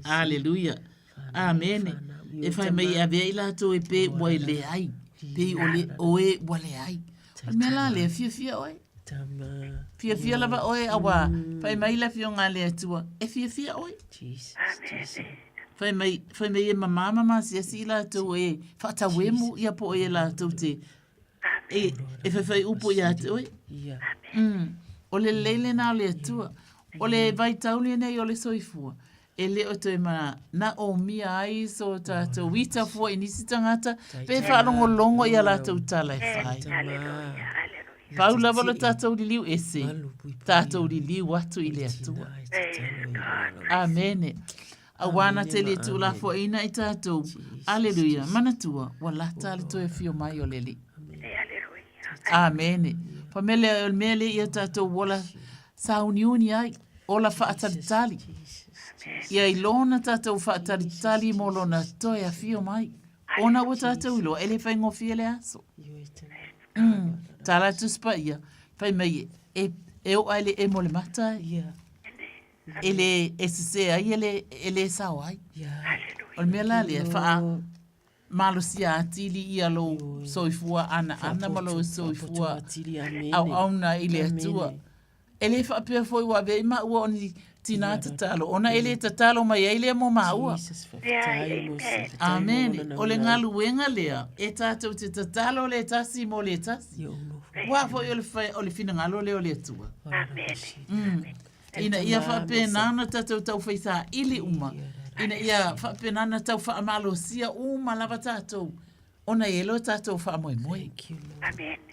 Aleluia. Amene. E fai mai e avea i latou e pe ua e leai. Pei o le oe ua leai. O le mea la lea, fiafia oe. Fiafia lava oe auā fai mai le Afioga a le Atua, e fiafia oe. Fai mai, fai mai e mamā ma masiasi i latou e faatauemu ia po o e latou te e, e faifai upu iā te oe. O le lelei lena o le Atua. O le vaitau lenei o le soifua, E le o toe manaomia ai so tatou ita fua i nisi tagata pe faalogologo i a latou tala e fai. Pau lava lo tatou liliu ese, tatou liliu atu i le Atua. Amene. Auā na te le tuulafoaiina i tatou. Aleluia. Manatua, ua lata le toe afio mai o le Alii. Amene. Pa mea lea, o le mea lea ia tatou ola sauniuni ai, ola faatalitali. Ia iloa ona tatou faatalitali mo lona toe afio mai. Ona ua tatou iloa, e le faigofie le aso. Tala Tusi Paia, fai mai e, e oo lava i le emo o le mata, e le, e sese ai, e le, e le sao ai. O le mea la lea, faa, malosia atili ia lou soifua anaana ma lou soifua auauna i le Atua. E le faapea foi ua avea i maua o ni tinā tatalo, ona e le tatalo mai ai lea mo maua. Amene. O le galuega lea e tatou te tatalo le tasi mo le tasi. Aua foi o le finagalo lea o le Atua. Ina ia faapena ona tatou tau fai saili uma, ina ia faapena ona tau faamalosia uma lava tatou, ona e i ai lo tatou faamoemoe.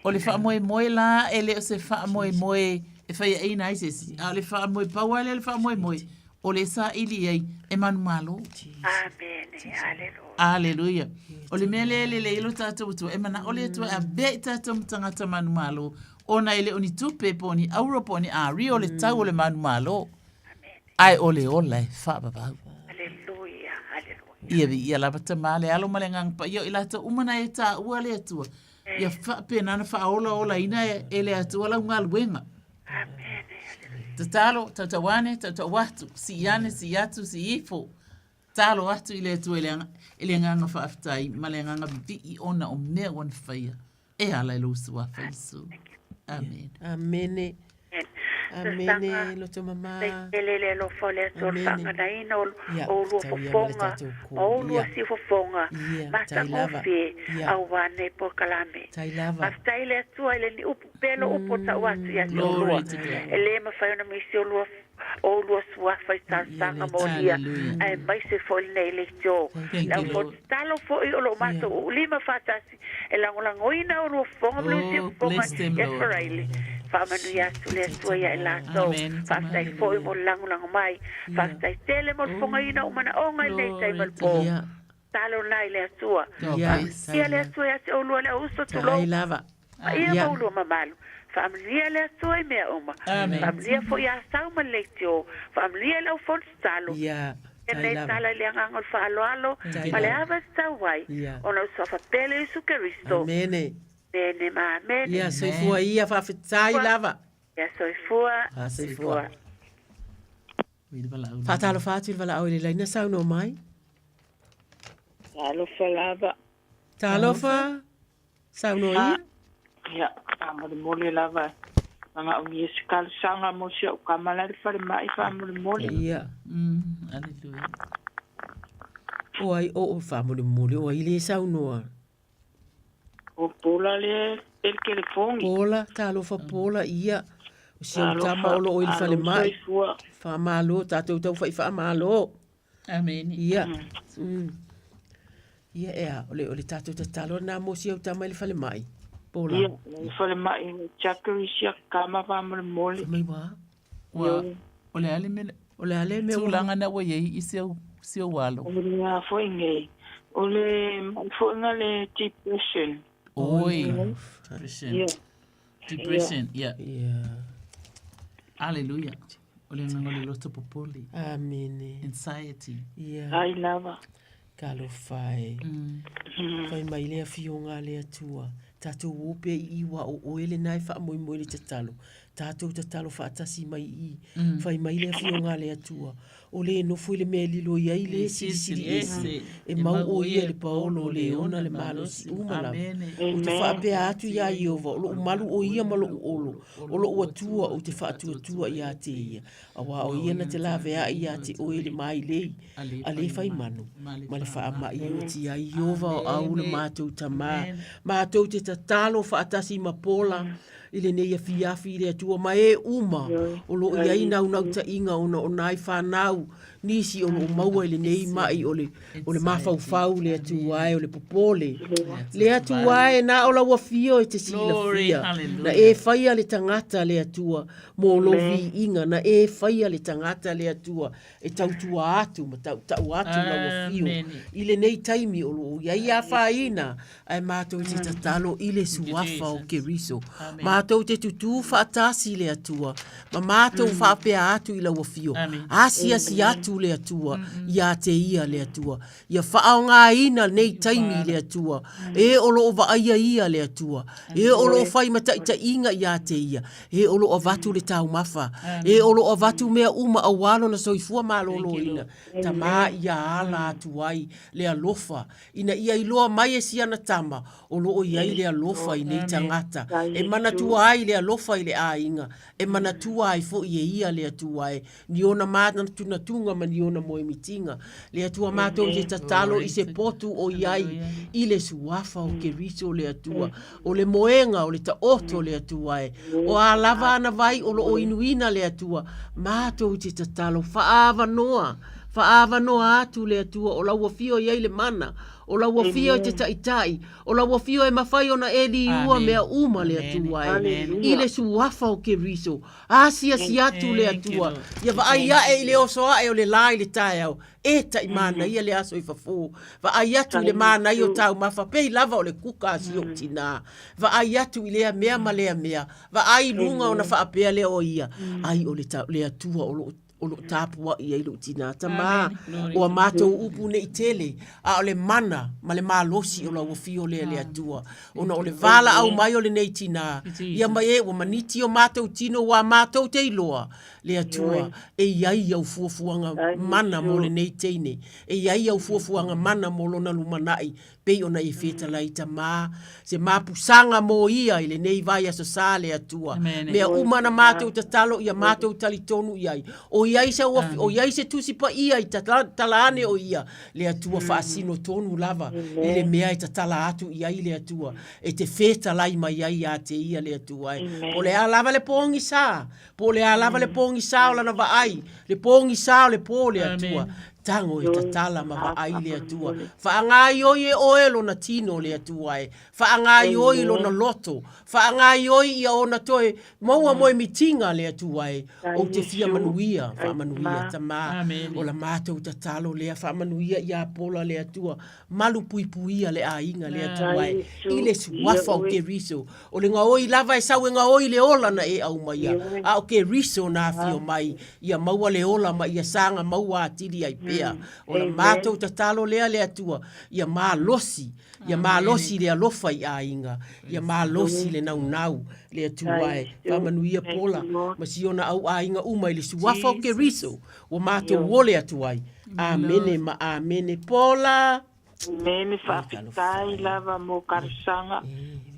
O le faamoemoe la, e le o se faamoemoe e faiaina ai se isi, a o le faamoe, pau lava lea o le faamoemoe, o le saili i ai e manumalo. Aleluia. O le mea lea e lelei ai lo tatou Atua, e manao le Atua e avea i tatou ma tagata manumalo, ona e le o ni tupe po o ni auro po o ni ario o le tau o le manumalo, ae o le ola e faavavau. Ia viia lava Tama, le Alo ma le Agaga Paia, o i latou uma na e taua le Atua, ia faapena ona faaolaolaina e le Atua lau galuega. Tatalo, tautauane, tautauatu, sii ane, sii atu, sii ifo. Talo atu i le Atua i le agaga faafetai ma le agaga vivii ona o mea ua na faia e ala i lou Suafa Iesu. Amene. Amene. Amene loto mama. Tele le alofa o le Atua le faaganaina o oulua fofoga ma oulua siufofoga matagofie aua nei polokalame. Faafetai i le Atua i le niupu pea lou upu o tau atu ia te oulua. E le mafai ona misi oulua oulua suafa i talosaga molia, aemaise foi lenei leitio. Le au fonotatalo foi o lo o matou uulima faatasi e lagolagoina oulua fofoga ma lou siufofoga i Aso Faraile. Faamanuia atu le Atua ia i latou. Faafetai foi mo le lagolago mai. Faafetai tele mo le fofogaina o ou manaoga i lenei taimi o le po. Talo la i le Atua. Faamanuia le Atua ia te oulua le au uso, tulou. Paia ma oulua mamalu. Faamanuia le Atua i mea uma. Faamanuia foi ia Asau ma le leitio. Faamanuia i le au fono tatalo. Lenei tala i le agaga o le faaaloalo ma le ava e tatau ai ona o le Suafa pele o Iesu Keriso. Amene ma amene. Ia soifua ia faafetai lava. Ia soifua. Soifua. Faatalofa atu i le valaau i le laina saunoa mai. Talofa lava. Talofa. Saunoa ia. Ia, faamolemole lava. Manaomia se talosaga mo si au tama la i le falemai faamolemole. Ia. Aleluia. O ai o o faamolemole o ai le saunoa. O Pola lea e le telefoni. Pola, talofa Pola, ia. O si au tama o loo i le falemai. Faamalo, tatou tau fai faamalo. Amen. Ia. Mm. Ia ea, o le, o le tatou tatalo na mo si au tama i le falemai. Pola. Ia, le falemai, Jackery sia kama faamolemole. Mai wā. Ua, o le a le mea, o le a le mea tulaga na ua i ai i si au, si au alo? O le a foi nei, o le maʻi foi na le depression. Oi, depression. Yeah. Depression, yeah. Yeah. Hallelujah. O le agaga o le loto popole. Amene. Anxiety. Yeah. Ai lava. Talofa e. Fai mai le afioga a le Atua, tatou o pea i i ua o oe lena e faamoemoe i le tatalo. Tatou tatalo faatasi mai i i. Fai mai le afioga a le Atua, o le nofo i le mea e lilo i ai le Silisili Ese, e mau o ia i le paolo o le ona le malosi uma lava. Ou te faapea atu iā Ieova, o loʻu malu o ia ma loʻu olo, o loʻu Atua ou te faatuatua iā te ia. Auā o ia na te laveaʻi iā te oe i le mailei, a le fai manu, ma le faamaʻi e oti ai Ieova o au le matou Tamā. Matou te tatalo faatasi ma Pola i lenei afiafi i le Atua ma e uma o lo o i ai naunautaiga ona o nai fanau nisi o lo o maua i lenei maʻi o le, o le mafaufau le Atua e, o le popole. Le Atua e, na o lau afio e te silafia, na e faia le tagata le Atua Mō lou viiga, na e faia le tagata le Atua e tautua atu ma tautau atu lau afio i lenei taimi o lo o i ai afaina, ae matou te tatalo i le Suafa o Keriso. Matou te tutū faatasi le Atua, ma matou faapea atu i lau afio, asiasi atu le Atua ia te ia le Atua. Ia faaaogaina nei taimi i le Atua, e o lo o vaaia ia le Atua, e o lo o fai ma taitaiga ia te ia, e o lo o avatu le taumafa, e o lo o avatu mea uma aua lona soifua maloloina, Tamā ia ala atu ai le alofa, ina ia iloa mai e siana tama o lo o i ai le alofa i nei tagata, e manatua ai le alofa i le aiga, e manatua ai foi e ia le Atua e ni ona mānatunatuga ma ni ona moemitiga. Le Atua matou te tatalo i se potu o i ai i le suafa o Keriso le Atua, o le moega o le taoto le Atua e. O a lava ana vai o lo o inuina le Atua, matou te tatalo faaavanoa, faaavanoa atu le Atua o lau afio i ai le mana, o lau afio i te taitai, o lau afio e mafai ona e liua mea uma le Atua e, i le suafa o Keriso, Asiasi atu le Atua, ia vaai ae i le oso ae o le lā i le taeao, e taʻi manaia le aso i fafo. Vaai atu i le manaia o taumafa, pei lava o le kuka a si ou tinā. Vaai atu i lea mea ma lea mea, vaai i luga ona faapea lea o ia, ai o le, le Atua o lo o. o loo tapuai ai lou tinā. Tamā, o a matou upu nei tele, a o le mana ma le malosi o lau afio lea le Atua. Ona o le valaau mai o lenei tinā, ia mai e ua maniti o matou tino ua matou te iloa, le Atua, e i ai au fuafuaga mana mo lenei teine, e i ai au fuafuaga mana mo lona lumanai, pei ona e fetalai Tamā, se mapusaga mo ia i lenei vaiaso sa le Atua. Mea uma na matou tatalo ia matou talitonu i ai. O i ai sau o i ai se Tusi Paia i tatala ane o ia, le Atua faasino tonu lava i le mea e tatala atu i ai le Atua, e te fetalai mai ai ia te ia le Atua e. Po o le a lava le pogisa, Po o le a lava le pogisa o lana vaai, le pogisa o le pō le Atua, tago e tatala ma vaai le Atua. Faagaioi e oe lona tino le Atua e, faagaioi lona loto, faagaioi ia ona toe maua moemitiga le Atua e, ou te fia manuia, faamanuia Tamā, o la matou tatalo lea, faamanuia ia Pola le Atua, malupuipuia le aiga le Atua e, i le suafa o Keriso, O le gaoi lava e sau e gaoi le ola na e aumaia, a o Keriso na afio mai, ia maua le ola ma ia saga maua atili ai pea. O la matou tatalo lea le Atua, ia malosi, ia malosi le alofa i aiga, ia malosi le naunau, le Atua e, faamanuia Pola ma si ona au aiga uma i le suafa o Keriso, ua matou ole atu ai. Amene ma amene. Pola! Mene faafetai lava mo talosaga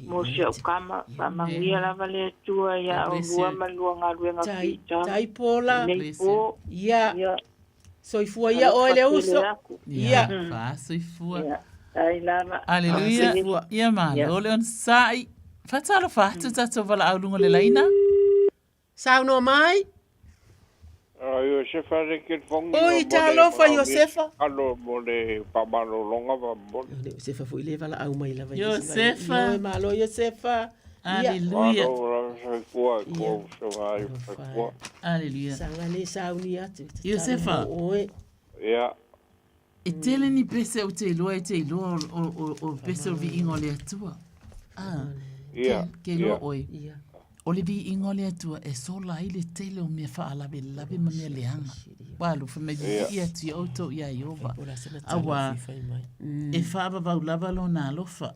mo si au kama faamanuia lava le Atua ia olua ma lua galuega fita Tai Pola lenei po. Ia soifua ia oe le uso. Ia faasoifua. Tai lava. Aleluia. Ia malo le onosai. Faatalofa atu tatou valaau luga o le laina. Saunoa mai. O Iosefa le telefoni. Oi, talofa Iosefa. Alo mo le faamalologa faamolemole. O le Iosefa foi le valaau mai lava. Iosefa. Ioe, malo Iosefa. Aleluia. Malo soifua i kou usoga ai soifua. Aleluia. Saga le sauni atu. Iosefa. Oe. Ia. E tele ni pese ou te iloa e te iloa o pese o le viiga o le Atua. Ah, ke iloa oe. O le viiga o le Atua e sola ai le tele o mea faalavelave ma mea leaga. Ua alofa mai vivii atu ia outou ia Ieova. Auā e faavavau lava lona alofa.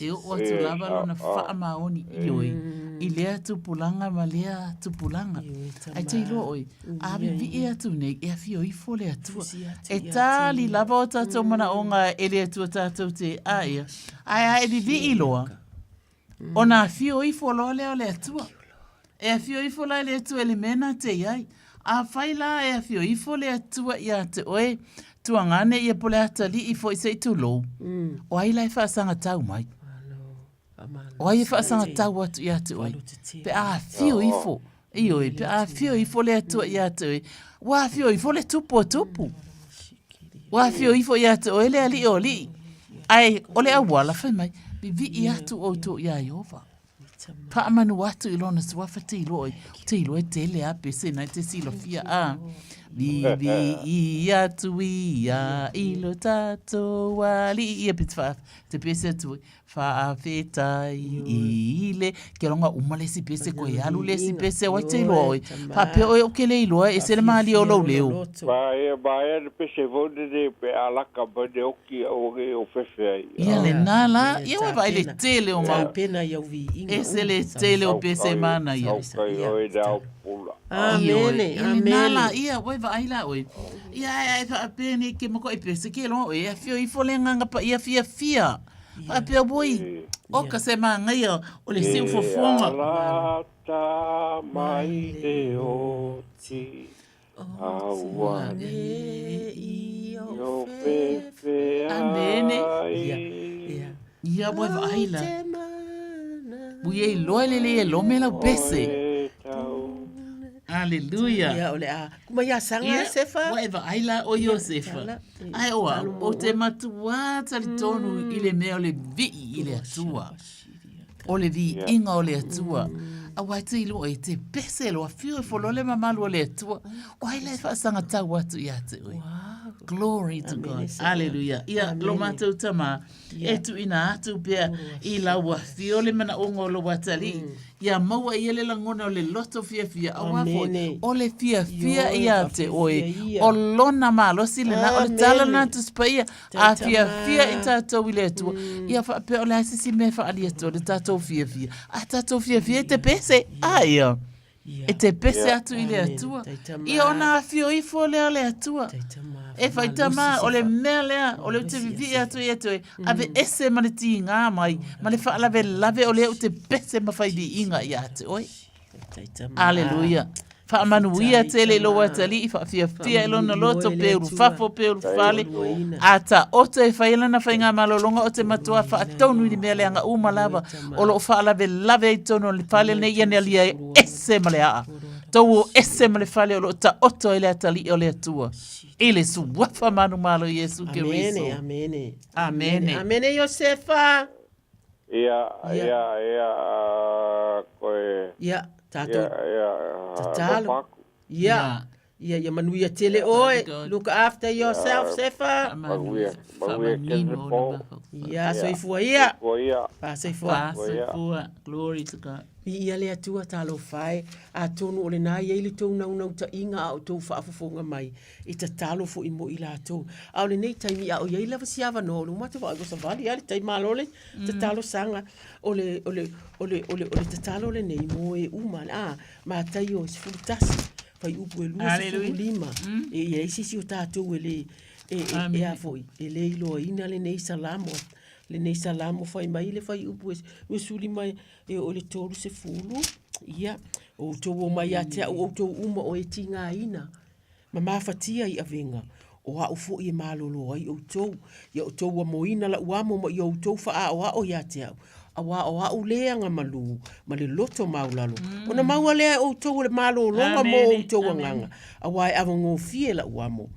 E oo atu lava lona faamaoni, ioe, i lea tupulaga ma lea tupulaga. Ae te iloa oe, a vivii atu nei, e afio ifo le Atua. E tali lava o tatou manaoga e le Atua tatou te aea. Ae a e vivii loa, ona afio ifo loa lea o le Atua. E afio ifo la le Atua i le mea na te i ai. Afai la e afio ifo le Atua ia te oe, tuagane ia po le atalii foi se i tulou, o ai la e faasagatau mai? O ai e faasagatau atu ia te oe? Pe a afio ifo, ioe, pe a afio ifo le Atua ia te oe, ua afio ifo le Tupu o tupu. Ua afio ifo ia te oe le Alii o alii. Ae o le auala fai mai, vivii atu outou ia Ieova. Faamanu atu i lona suafa te iloa oi, te iloa e tele a pese nai te silafia a. Vivii atu ia i lo tatou alii ia pe te wha, te pese atu oi, faafetai i le, ke longa uma le isi pese koe alu le isi pese wai te iloa oi. Faapea oe o ke le iloa e ese le malie o lou leo. Ba e ba e le pese foi lele pe a laka mai le oki aua nei o fefe ai. Ia lena la, ia ua vaai le tele o mau. Tapena i au viiga Ese le tele o pese manaia. Tautai oe le ao pula. Amene, Ia lena la, ia ua vaai la oe. Ia ae ae faapea nei ke makoʻi pese ke loa oe e afio ifo le agaga paia fiafia. Faapea oi, oka se manaia o le siufofoga. E alata mai le oti Aua nei o fefe Amene. Ia ua vaai la. Ua ia iloa le lei e lome lau pese. Aleluia. Ia o le a kuma ia sanga Iosefa. Ua e vaai la o Iosefa. Ae o au, ou te matuā talitonu i le mea o le vii i le Atua. O le viiga o le Atua. Aua e te iloa e te pese loa, afio ifo loa le mamalu o le Atua. O ai la e faasagatau atu ia te oe? Glory to God. Hallelujah. Ia, lo matou tama, e tuuina atu pea i lau afio le manaoga o lou atalii, ia maua ia le lagona o le loto fiafia, auā foi, o le fiafia ia te oe, o lona malosi lena, o le tala lena a Tusi Paia, a fiafia i tatou i le Atua, ia faapea o le a se isi mea e faaalia atu ai le tatou fiafia, a tatou fiafia e te pese, a ia. E te pese atu i le Atua. Ia ona afio ifo lea o le Atua. E faitama, o le mea lea, o lea ou te vivii atu ia te oe, ave ese ma le tigā mai, ma le faalavelave o lea ou te pese ma fai viiga ia te oe. Aleluia. Faamanuia tele i lou atalii, faafiafia i lona loto, pe ulufafo, pe ulufale. A taoto e fai lana faigamalologa o te matua faatonu i le mea leaga uma lava o lo o faalavelave ai totonu o le fale lenei ia alia e ese ma le aa. Tou o ese ma le fale o lo o taoto ai le atalii o le Atua. I le suafa manumalo o Iesu Keriso. Amene, amene. Amene. Amene Iosefa. Ia, ia, ia, koe. Ia, tatou. Ia, ia, Tatalo. Ia. Ia, ia manuia tele oe. Look after yourself, Sefa. Manuia, manuia tele po. Ia, soifua ia. Soifua ia. Soifua. Soifua. Glory to God. Viia le Atua, talofa e. Atonu o lena e i ai le tou naunautaiga a o tou faafofoga mai, e tatalo foi mo i latou. A o lenei taimi, a o i ai lava si avanoa, o le uma atu vaai ua savali lava le taimi, malo le tatalosaga. O le, o le, o le, o le, o le tatalo lenei mo e uma, a, Mataio 11, fuaiupu e 25, e i ai se isi o tatou e le, e, e, e a foi, e le iloaina lenei Salamo, lenei Salamo fai mai le fuaiupu e 25 e oo i le 30, ia, o outou omai ia te au outou uma o e tigaina, ma mafatia i avega, o au foi e malolo ai outou, ia outou amoina la'u amo ma ia outou fa'aaoa'o ia te au, auā o a'u le agamalū ma le loto maulalo, ona maua lea e outou o le malologa mo outou agaga, auā e avagofie la'u amo,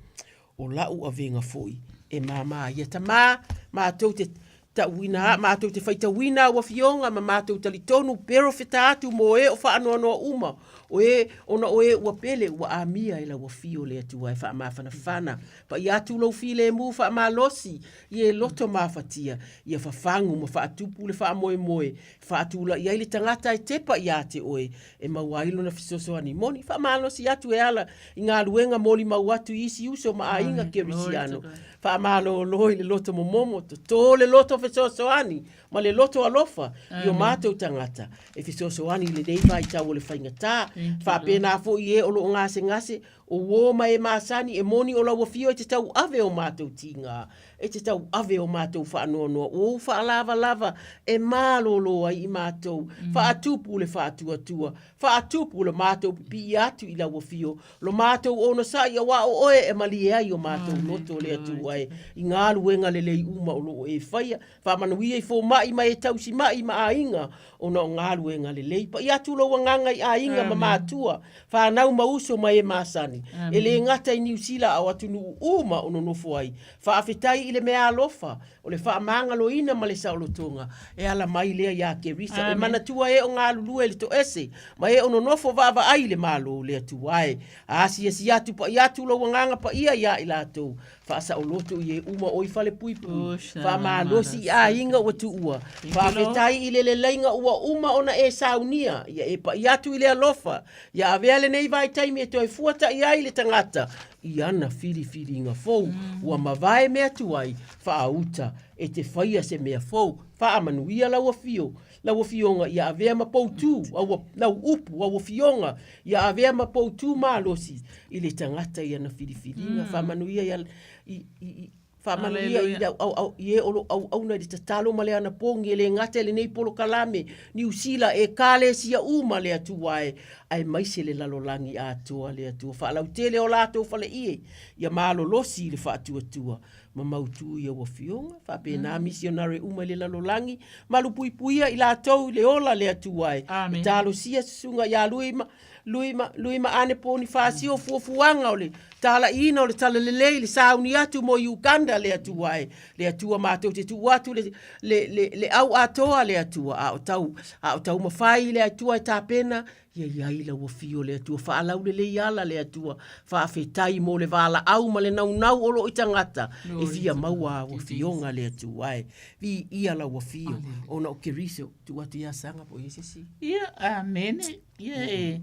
o la'u avega foi e māmā. Ia tamā, matou te Tauina a matou te faitauina au afioga ma matou talitonu perofeta atu mo e o faanoanoa uma o e ona o e ua pele ua amia e lau afio le Atua e faamafanafana paia atu lou filemu faamalosi i e loto mafatia ia fafagu ma faatupu le faamoemoe faatulai ai le tagata e tepa ia te oe e maua ai lona fesoasoani moni faamalosi atu e ala i galuega molimau atu i isi uso ma aiga Kerisiano Faamalolo i le loto momomo, totō le loto fesoasoani ma le loto alofa i o mātou tagata e fesoasoani i lenei vaitau o le faigata. Faapena foi i e o lo o gasegase, o uō ma e masani, e moni o lau afio e te tauave o mātou tīgā, e te tauave o mātou faanoanoa, ua ou faalavalava e malōlō ai i mātou, faatupu le faatuatua, faatupu le mātou pipii atu i lau afio, Lo mātou onosai auā o oe e malie ai o mātou loto le Atua e i galuega lelei uma o lo o e faia, faamanuia i fomai ma e tausi ma'i ma aiga ona o galuega lelei. Paia atu lou agaga i aiga ma matua, whanau ma uso ma e masani. E le gata i Niu Sila a o atunuu uma o nonofo ai. Faafetai i le mea alofa, o le faamagaloina ma le saolotoga e ala mai lea iā Kerisa. E manatua e o galulue i le toese, ma e o nonofo vaavaai i le Malo, le Atua e. A asiasi atu paia atu lou agaga paia iā i latou, faasaoloto i e uma o i falepuipui, faamalosi i aiga ua tuua, faafetai i le leleiga ua uma ona e saunia, ia e paia atu i le alofa, ia avea lenei vaitaimi e toe fuataʻi ai le tagata i ana filifiliga fou, ua mavae mea tuai, faauta e te faia se mea fou, faamanuia lau afio, lau afioga ia avea ma poutū, au, lau upu, au afioga ia avea ma poutū malosi i le tagata i ana filifiliga, faamanuia ia, i, i, i, Faamanuia i lau au, i e o lo auauna i le tatalo ma le anapogi e le gata i lenei polokalame, Niu Sila, Ekalesia uma le Atua e, aemaise le lalolagi atoa le Atua. Faalautele o latou faleie, ia malolosi i le faatuatua ma mautu i au afioga, faapena misionare uma i le lalolagi, malupuipuia i latou i le ola le Atua e. E talosia susuga ia Lui ma. Lui ma, Lui ma Anepo ni faasio fuafuaga o le talaiina o le talalelei le sauni atu mo Uganda le Atua e. Le Atua matou te tuu atu le, le, le, le au atoa le Atua a o tau, a o taumafai le Atua e tapena Ia i ai lau afio le Atua, faalaulelei ala le Atua, faafetai mo le valaau ma le naunau o lo i tagata e fia maua au afioga le Atua e. Viia lau afio, ona o Keriso, tuu atu ia Saga po o i ai se isi. Ia, amene. Ia e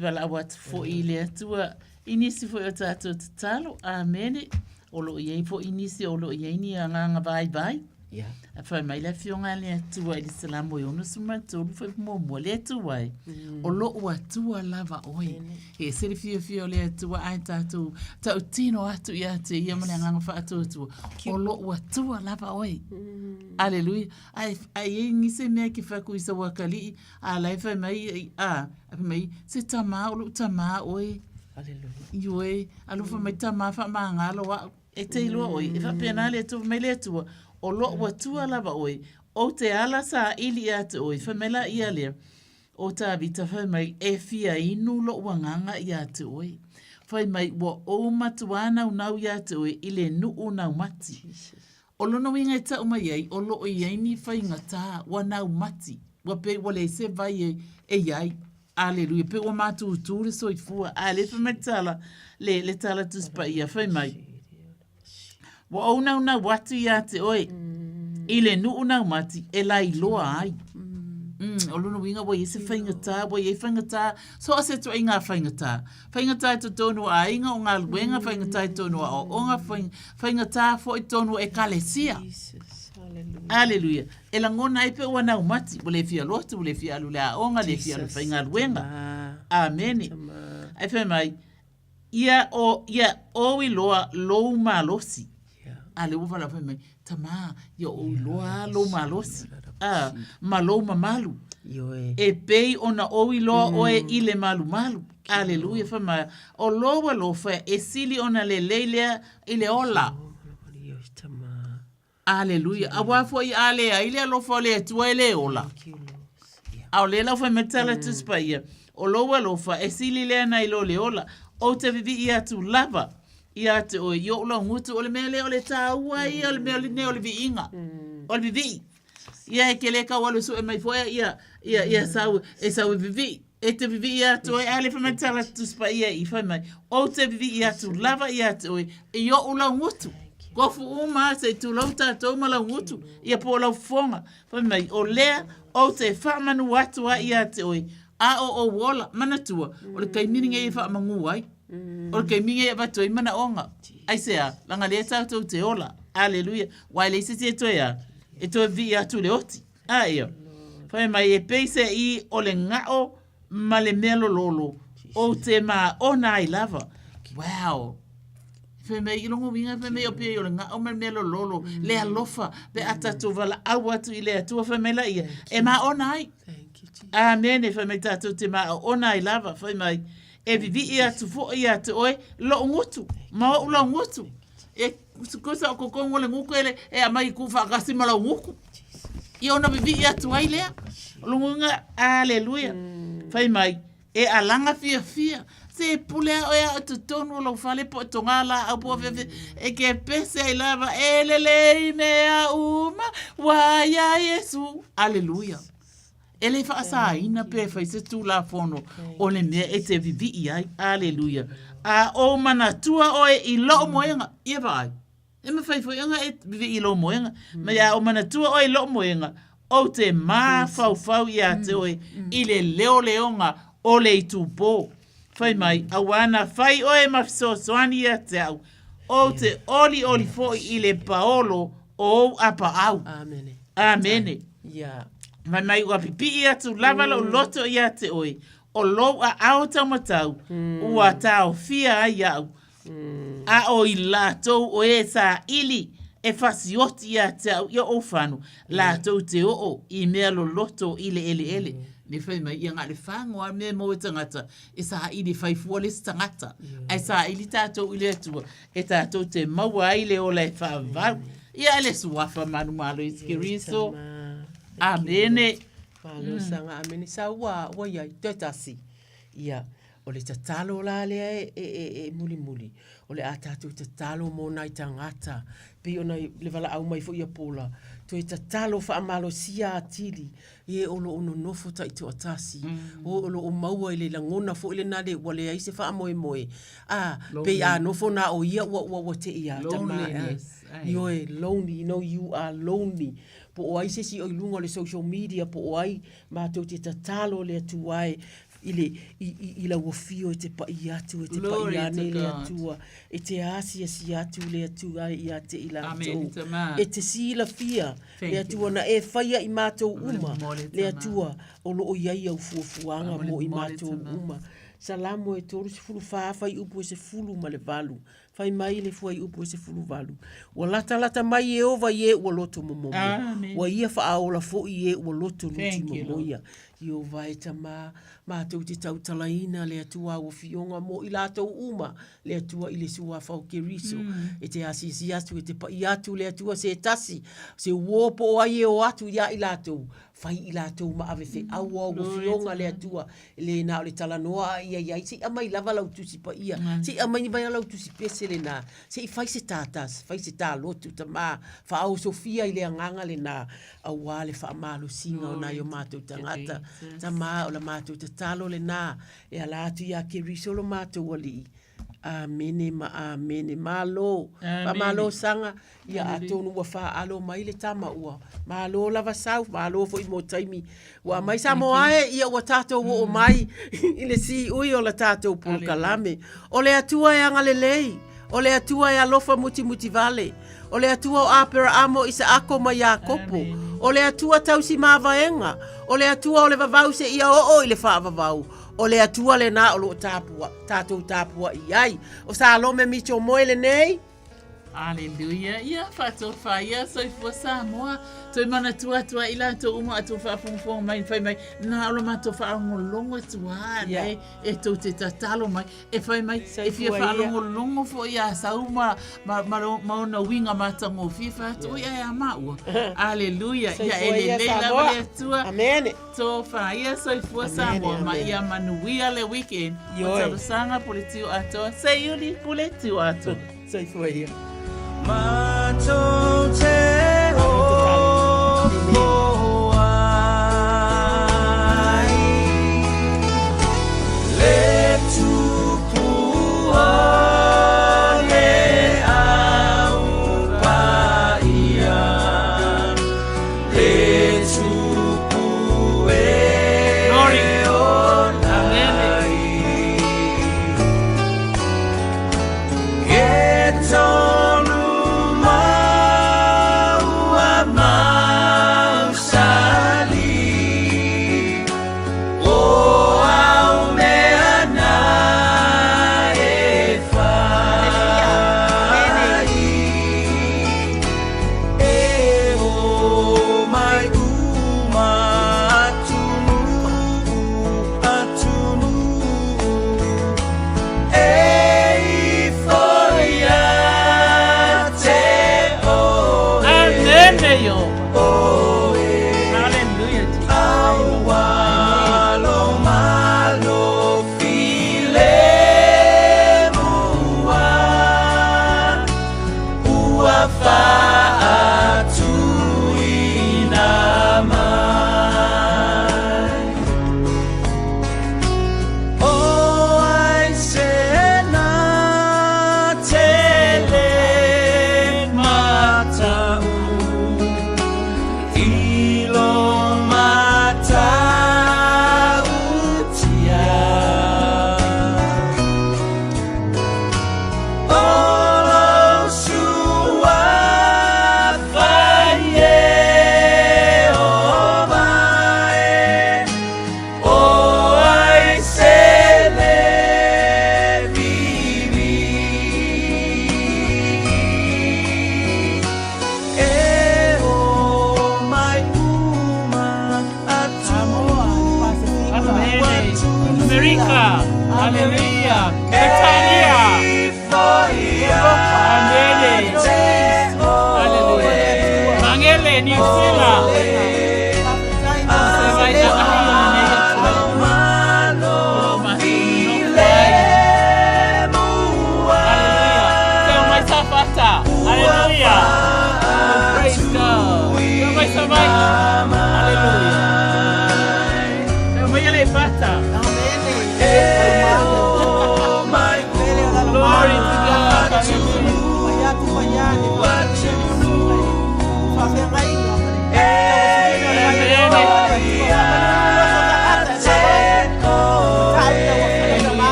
valaau atu foi i le Atua i nisi foi o tatou tatalo. Amene. O lo o i ai foi nisi o lo o i ai ni agaga vaivai. Ia. A fai mai le Afioga a le Atua i le Salamo e 63 foi muamua, le Atua e, o lou Atua lava oe. E ese le fiafia o le Atua ae tatou tautino atu ia te ia ma le agaga faatuatua, o lou Atua lava oe. Aleluia. Ae, ae i ai nisi mea ke fai aku i sa akalii, a la e fai mai, a, fai mai, se tamā, o lou tamā oe. Aleluia. Ioe, alofa mai tamā faamagalo au. E te iloa oe, e faapena le Atua, fai mai le Atua, o lou Atua lava oe, ou te ala saili ia te oe. Fai mai la ia lea, o Tavita fai mai, e fia inu lou agaga ia te oe. Fai mai, ua ou matuā naunau ia te oe i le nuu naumati. O lona uiga e tau mai ai, o lo o i ai ni faigata, ua naumati, ua pei ua leai se vai e, e i ai. Aleluia, pei ua matutū le soifua. A le fai mai le tala, le, le tala Tusi Paia, fai mai, Ua ou naunau atu iā te oe, i le nuu naumati e lailoa ai. Mm, o lona uiga ua i ai se faigata, ua i ai faigata, so o se ituaiga faigata. Faigata i totonu o aiga, o galuega, faigata i totonu o aoaoga, faigata foi totonu o ekalesia. Aleluia. E lagona ai pe ua naumati, ua le fia lotu, ua le fia alu i le aoga, le fia alu i le faigaluega. Amene. Ae fai mai, ia o, ia ou iloa lou malosi. A lea ua valaau fai mai, Tamā, ia ou iloa lou malosi, a, ma lou mamalu. E pei ona ou iloa oe i le malumalu. Aleluia, fai mai, o lou alofa e sili ona lelei lea i le ola. Aleluia. Auā foi a leai le alofa o le Atua e le ola. A o lea la ua fai mai le tala Tusi Paia, o lou alofa e sili lea nai lo le ola. Ou te vivii atu lava ia te oe i ou laugutu. O le mea lea o le tāua ia o le mea lenei o le viiga. O le vivii. Ia e ke le kau alu e sue mai foi ia, ia, ia sau, e sau e vivii. E te vivii atu oe, a le fai mai le tala Tusi Paia i fai mai, ou te vivii atu lava ia te oe i ou laugutu. Kofu uma se i tulou tatou ma laugutu, ia po o lau fofoga. Fai mai, o lea ou te faamanu atu ai ia te oe, a o ou ola, manatua, o le taimi lenei e faamanu ai. O le taimi lenei e avatu ai manaoga. Aisea? Leaga lea tatou te ola. Aleluia. Aua e leai se isi e toe a, e toe vivii atu i le oti. A ia. Fai mai e pei se i o le gao ma le mea lololo, ou te maona ai lava. Wow. Fai mai i longa uiga, fai mai o pei o le gao ma le mea lololo, le alofa, pe a tatou valaau atu i le Atua, fai mai laia, e maona ai. Amene, fai mai tatou te maona ai lava, fai mai, e vivii atu foi ia te oe lou gutu, ma ou laugutu. E kusa o kokongo le guku ele e aumai ku faatasi ma lau guku. Ia ona vivii atu ai lea. O lona uiga, aleluia. Fai mai, e alaga fiafia. Se pule a oe a o totonu o lou fale po o toga laau po o afea e ke pese ai lava e lelei mea uma ua ia Iesu. Aleluia. E le faasaina pe fai se Tulafono o le mea e te vivii ai. Aleluia. A ou manatua oe i lou moega, ia vaai. E mafai foi ona e vivii i lou moega. Ma ia ou manatua oe i lou moega, ou te mafaufau ia te oe i le leoleoga o le itupo. Fai mai, auā na fai oe ma fesoasoani ia te au, ou te olioli foi i le paolo o ou apaau. Amene. Amene. Yeah. Fai mai, ua pipii atu lava lou loto ia te oe, o lou aao taumatau, ua taofia ai au, A o i latou o e saili e fasioti ia te au i ou fanu, latou te oo i mea loloto i le eleele. Me fai mai, ia na o le fago lava mea e maua e tagata, e saili e fai fua le isi tagata. Ae saili tatou i le Atua, e tatou te maua ai le ola e faavavau. Ia e le suafa manumalo Iesu Keriso. Amene. Malo saga amene. Sa ua, ua iai, toe tasi. Ia. O le tatalo la lea e, e, e, e mulimuli, o le a tatou tatalo mo nai tagata, pei ona le valaau mai foi ia Paula, toe tatalo faamalosia atili e o lo o nonofo taitoatasi, o o lo o maua i le lagona foi lena le ua leai se faamoemoe, a, pei a nofo na o ia ua, ua, ua te i a tama, Loneliness, ai. Ioe, lonely, you know, you are lonely. Po o ai se isi o i luga o le social media, po o ai matou te tatalo le Atua e, i le, i, i, i lau afio e te pa'i atu, e te pa'i Glory to ane le God. Atua, e te asiasi atu le Atua ia te i Amen, latou. tama. E te silafia Thank le you. Atua na e faia i matou uma, Faamolemole, le tama. Atua o lo o i ai au fuafuaga mo i Faamolemole, matou tama. uma. Salamo e 34 fuaiupu e 18. Fai mai le fuaiupu e 18, Ua latalata mai Ieova i e ua loto momomo, Amen. ua ia faaola foi i e ua loto nuti Thank you, Lord. momoia. Ieova e Tama, matou te tautalaina le Atua au afioga mo i latou uma, le Atua i le Suafa o Keriso. E te asiasi atu, e te pa'i atu le Atua se tasi, se uō po o ai e o atu iā i latou, fai i latou ma ave feau o au afioga le Atua, e le na o le talanoa a ia i ai, se i aumai lava lau tusi paia, se i aumai mai lau tusi pese lena, se i fai se tata, fai se talotu tama, faaosofia i le agaga lena, auā le faamalosiga o nai o matou tagata. Tama, o la matou tatalo lena, e ala atu iā Keriso lo matou Alii. Amene ma amene. Malo. Faamalo saga. Ia atonu ua faalo mai le tama ua malo lava sau, malo foi mo taimi ua aumai. Samoa e, ia ua tatou oo mai i le siui o la tatou polokalame. O le Atua e agalelei, o le Atua e alofa mutimutivale, o le Atua o Aperaamo, Isaako ma Iakopo, o le Atua tausi mavaega, o le Atua o le vavau seia oo i le faavavau, o le Atua lena o lo o tapua, tatou tapuai ai. O Salome Mitchell Moe lenei. Aleluia. Ia, faatofa ia, soifua Samoa. Toe manatua atu ai i latou uma a tou faafogafoga mai, fai mai, na o la matou faalogologo atu lava, nei, e tou te tatalo mai, e fai mai, e fia faalogologo foi ia Sau ma, ma, ma, ma ona uiga matagofie, fai atu, oi ae a maua. Aleluia. Ia, e lelei lava le Atua. Amene. Tofa ia, soifua Samoa, ma ia manuia le weekend. O talosaga Puletiu atoa, Seiuli Puletiu atoa. Soifua ia. Matou te o ai le tupu o le au paia le tupu e ola ai E tolu mau a mausali O au mea na e whai E o mai uma atunu atunu E ifo ia te oe Amene yo. Oe Hallelujah, Jesus. Aualo malo file mua Ua faatuina mai O ai se na tele matau I lo matautia O lou suafa Ieova e O ai se le vivi E o mai uma atunu Amene. America. Hallelujah. Britannia. Amene. Hallelujah. Mangele, New Zealand.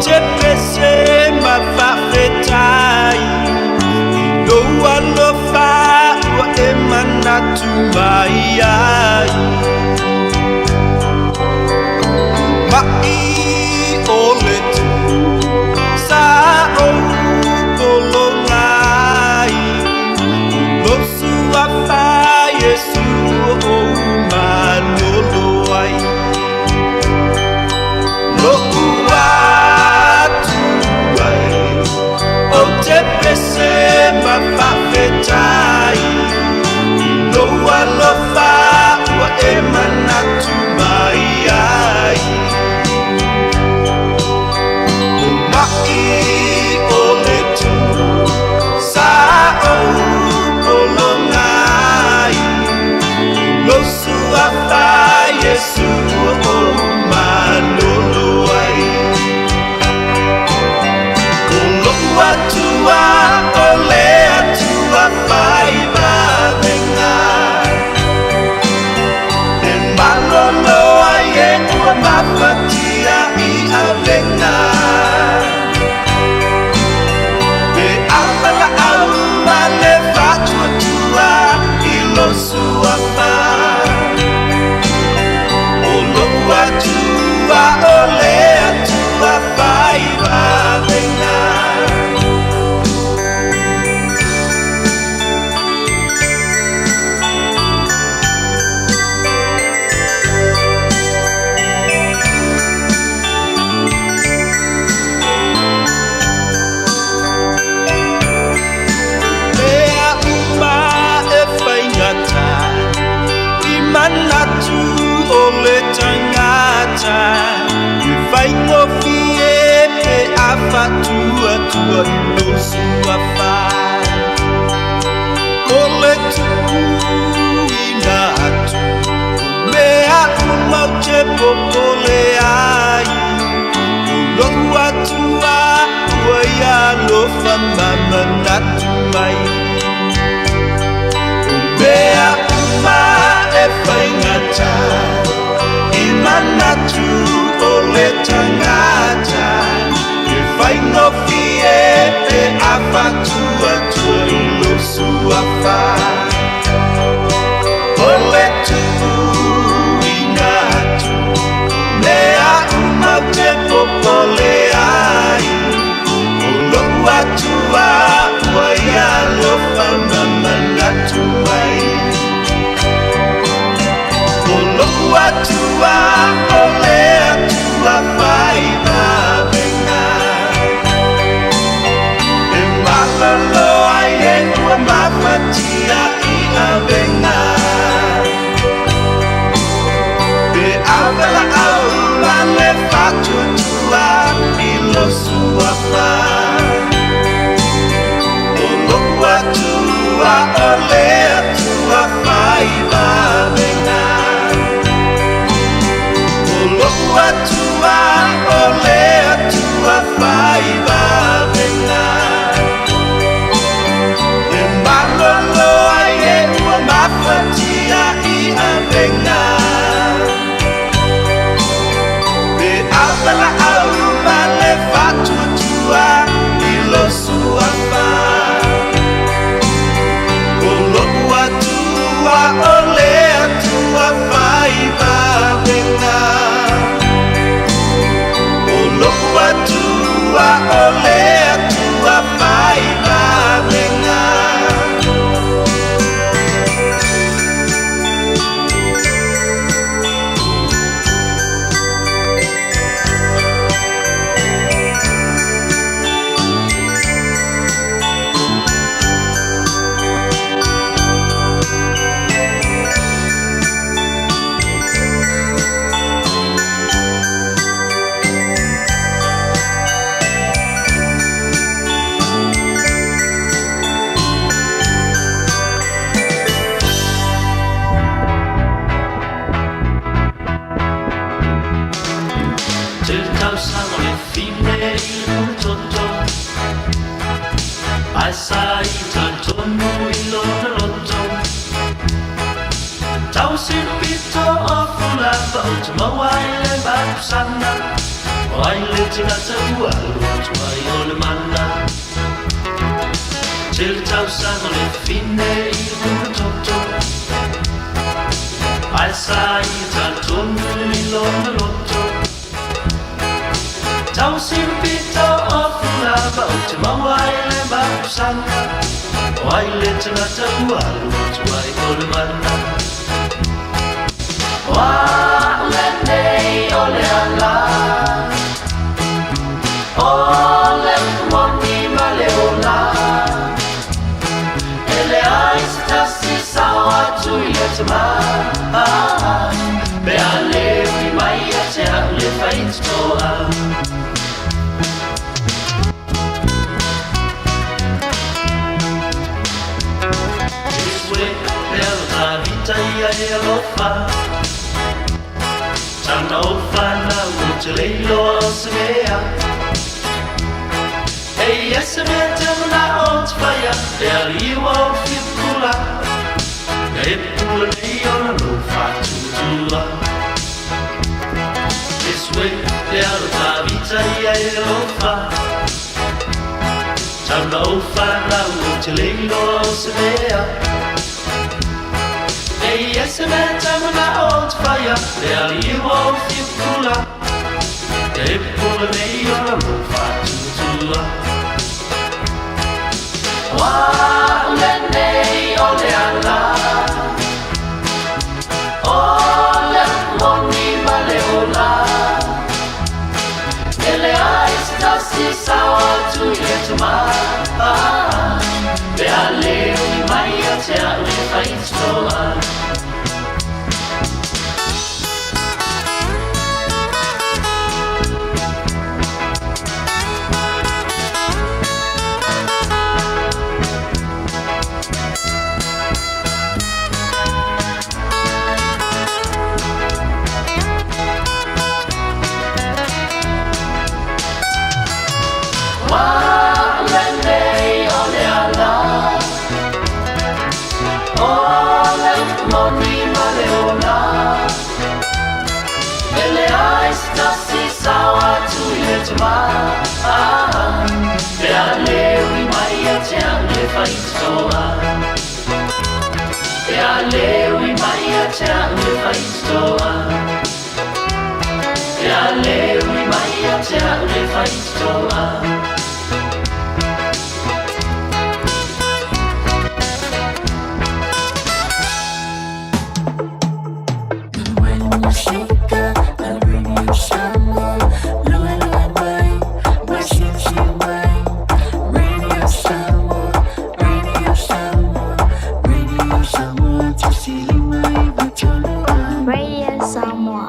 te pese ma faafetai i lou alofa ua e manatu mai ai. Ma'i o le tu sa ou pologa ai, o lou suafa Iesu ou malolo ai. Lo'u Atua e, ou te pese ma faafetai i lou alofa ua e manatu mai ai. O ma'i o le tu sa ou pologa ai, o lou suafa Iesu ou malolo ai. O lo'u Atua o le Atua fai vavega, e malolo ai e ua mafatia i avega. Pe ava laau ma le faatuatua i lou suafa, o lo'u Atua o le Atua fai vavega. Mea uma e faigata i manatu o le tagata, e faigofie pe a faatuatua i lou suafa. O le tuuina atu o mea uma ou te popole ai, o lo'u Atua ua ia alofa ma manatu mai. O mea uma e faigata i manatu o le tagata, e faigofie pe a faatuatua i lou suafa. O le tuuina atu mea uma ou te popole ai, o lo'u Atua ua ia alofa ma manatu mai. O lo'u Atua o le Atua fai vavega, e malolo ai e ua mafatia i avega. Pe ava laau ma le faatuatua i lou suafa, o lo'u Atua o le Atua fai vavega. O lo'u Atua o le Atua fai vavega, e malolo ai e ua mafatia i avega. Pe ava laau ma le faatuatua i lou suafa, o lo'u Atua o le Atua fai vavega. O lo'u Atua o le Atua fai vavega. Tele tausaga o le fine i le putoto, Ae sa i talitonu i lona loto. Tau si le pito o Fulava ou te maua ai le mapusaga. O ai le tagata ua alu atu ai o le mana. Tele tausaga le fine i lona toto. Ae sa ia talitonu i lona loto. Tausi le pito o Fulava ou te maua ai le mapusaga. O ai le tagata ua alu atu ai o le mana. O au lenei o le ala. O le upu moni ma le ola. E leai se tasi sao atu i le Tama. Pe a le ui mai ia te au le faitotoa. Jesu e, le alo Tavita ia e alofa. Tana o whanau o te leiloa o se mea. E ia se mea te mana o te whaia, e ali iwa o whia pula. E pula nei ona no whātuatua. Jesu e, le alo Tavita ia e alofa. Tana o whanau o te leiloa o se mea. E ia se mea te mana o te whaia, e ali iwa o whia pula. E pula nei ona no whātuatua. O au lenei o le ala. O le upu moni ma le ola. E leai se tasi sao atu i le Tama. Pe a le ui mai ia te au le faitotoa. O au lenei o le ala. O le upu moni ma le ola. E leai se tasi sao atu i le Tama. Pe a le ui mai ia te au le faitotoa. Pe a le ui mai ia te au le faitotoa. Pe a le ui mai ia te au le faitotoa. Radio Samoa.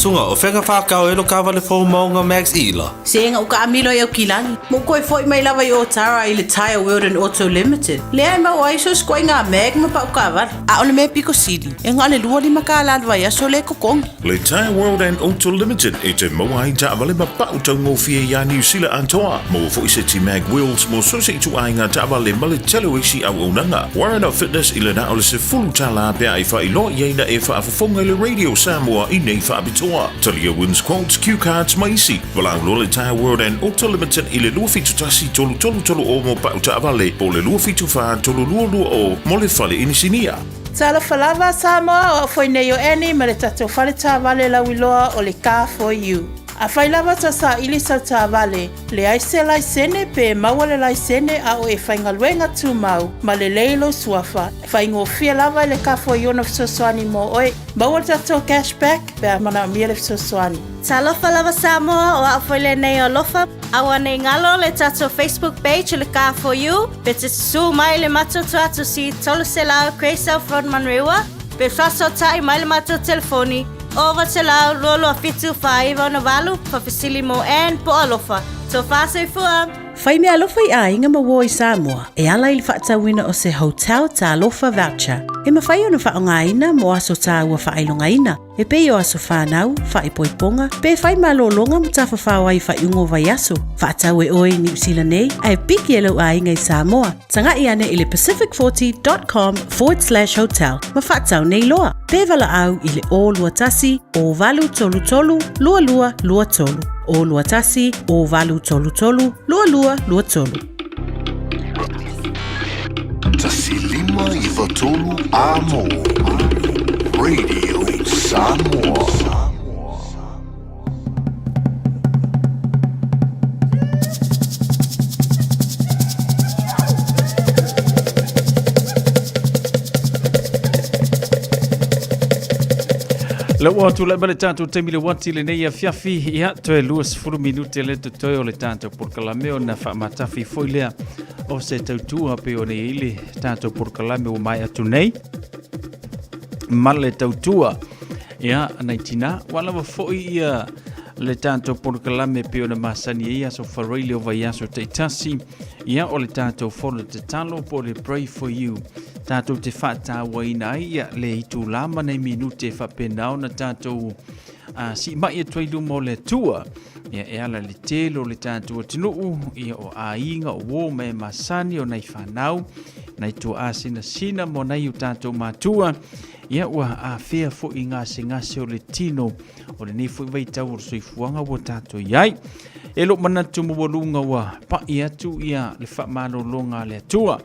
Suga, o fea ka whākau e lo kāwale fō maunga Max Ila? Se ga u kaamilo i Aukilani. Mo koe foi mai lava i Otara i le Tyre World and Auto Limited. Lea e maua ai so sikoaiga mag ma pau kaavale. A o le mea piko sili, e na o le 25 kālā le vaiaso lea e totogi. Le Tyre World and Auto Limited e te maua ai taavale ma pau taugofie iā Niu Sila atoa. Maua foi seti mag wheels mo so se ituaiga taavale ma le tele o isi auaunaga. Warren of Fitness i le na o le $10 pe a e faailoa i ai na e faafofoga i le Radio Samoa i nei faapitoa. Talia wins quotes, cue cards ma isi. Valaau loa le Tyre World and Auto Limited i le 271 3330 mo pau taavale po o le 274 3220 mo le fale inisinia. Talofa lava Samoa, o au foi nei o Annie ma le tatou fale taavale lauiloa o le Car For You. Afai lava ta saili sau taavale, leai se laisene pe maua le laisene a o e faigaluega tumau ma lelei lou suafa, faigofie lava i le Car For You ona fesoasoani mo oe. Maua le tatou cash back pe a manaomia le fesoasoani. Talofa lava Samoa, o au foi lenei o Alofa. Aua nei galo le tatou Facebook page o le Car For You, pe te susu mai le matou tuatusi 300 Grey South Road Manurewa, pe faasootai mai le matou telefoni 900 22 7 4 9 6 faafesili mo Ann po o Alofa. Tofa soifua! Fai meaalofa i aiga ma uō i Samoa e ala i le faatauina o se Hotel Talofa Voucher e mafai ona faaaogaina mo aso taua faailogaina e pei o aso fanau, faaipoipoga, pe fai malologa ma tafafao ai i faaiuga o vaiaso. Faatau e oe i Niu Sila nei ae piki e lou aiga i Samoa. Taga'i ane i le pacific40.com/hotel ma faatau nei loa. Pe valaau i le 021 0833 2223. 021 0833 2223. 1593 Amo Radio Samoa. Le ua tulai mai le tatou taimi le uati lenei afiafi, ia, toe 20 minute le totoe o le tatou polokalame ona faamatafi foi lea o se tautua pei ona i ai le tatou polokalame ua maea atu nei ma le tautua. Ia, nai tina, ua lava foi ia le tatou polokalame pei ona masani ai aso faraile o vaiaso taitasi. Ia, o le tatou fono tatalo po o le pray for you. Tatou te faatauaina ai ia le itulā ma nai minute e faapena ona tatou siimai atu ai luma o le Atua. Ia, e ala le tele o le tatou atunuu, ia o aiga, o uo ma e masani, o nai fanau, nai tuaa sinasina mo nai o tatou matua. Ia ua afea foi i gasegase o le tino o lenei foi vaitau o le soifuaga ua tatou i ai. E lou manatu maualuga ua pai atu ia le faamalologa a le Atua.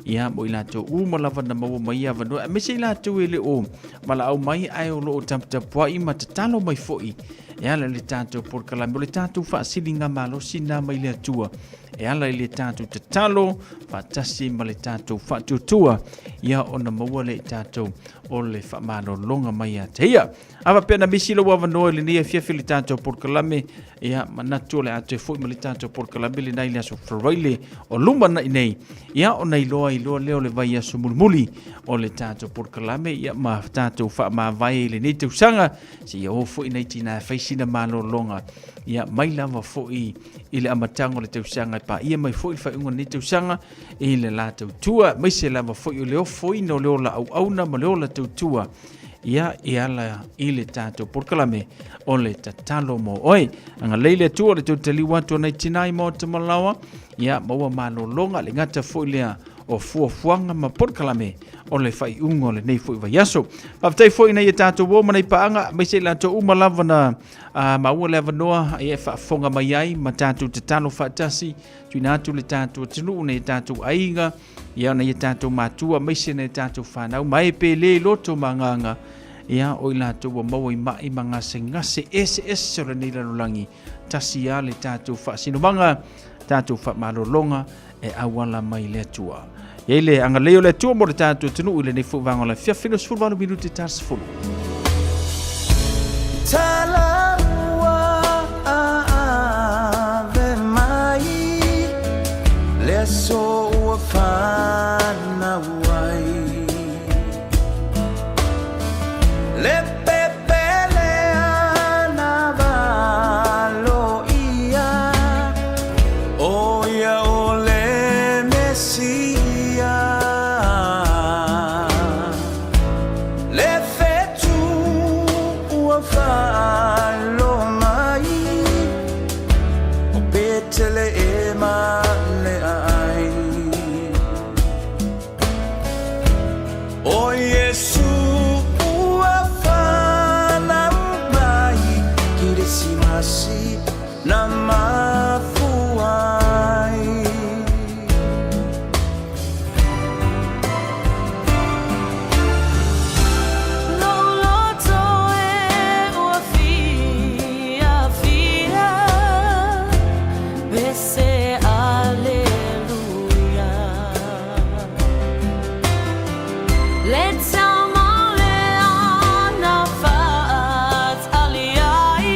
Ia mo i latou uma lava na maua mai ia avanoa, aemaise i latou e le o valaau mai ae o lo o taputapuai ma tatalo mai foi e ala i le tatou polokalame o le tatou faasiliga malosi na mai le Atua e ala i le tatou tatalo faatasi ma le tatou faatuatua ia ona maua lea i tatou o le faamalologa mai ia te ia. A faapea na misi lou avanoa i lenei afiafi i le tatou polokalame, ia manatu o le a toe foi ma le tatou polokalame lena i le aso Faraile o lumanai nei, ia ona iloa ai loa lea o le vaiaso mulimuli o le tatou polokalame, ia ma tatou faamavae i lenei tausaga, seia o foi nai tina e fai sina malologa, ia mai lava foi i le amataga o le tausaga e paia mai foi le faaiuga o lenei tausaga i le la tautua, aemaise lava foi o le ofoina o le ola auauna ma le ola tautua, ia e ala i le tatou polokalame o le tatalo mo oe. Agalelei le Atua le tautaliu atu o nai tina i maota malaoa, ia maua malologa le gata foi lea o fuafuaga ma polokalame o le faaiuga o lenei foi vaiaso. Faafetai foi nai a tatou uo ma nai paaga, aemaise i latou uma lava na maua le avanoa e faafofoga mai ai ma tatou tatalo faatasi, tuuina atu le tatou atunuu, nai a tatou aiga, ia nai a tatou matua, aemaise nai a tatou fanau, ma e pele i loto ma agaga, ia o i latou ua maua i mai ma gasegase eseese o lenei lalolagi. Tasi lava le tatou faasinomaga, tatou faamalologa e auala mai le Atua. E i le agalelei o le Atua mo le tatou atunuu i lenei foi vaega o le afiafi 28 minute ta 10. Talaua ave mai le aso ua fanau ai Le pepele ana valo ia O ia o le Mesia Le fetu ua faaloa mai O Peteleema le ai O Iesu ua fanau mai Kerisimasi na mafua ai. Lou loto e ua fiafia, pese aleluia. Le taumale ana faatali ai.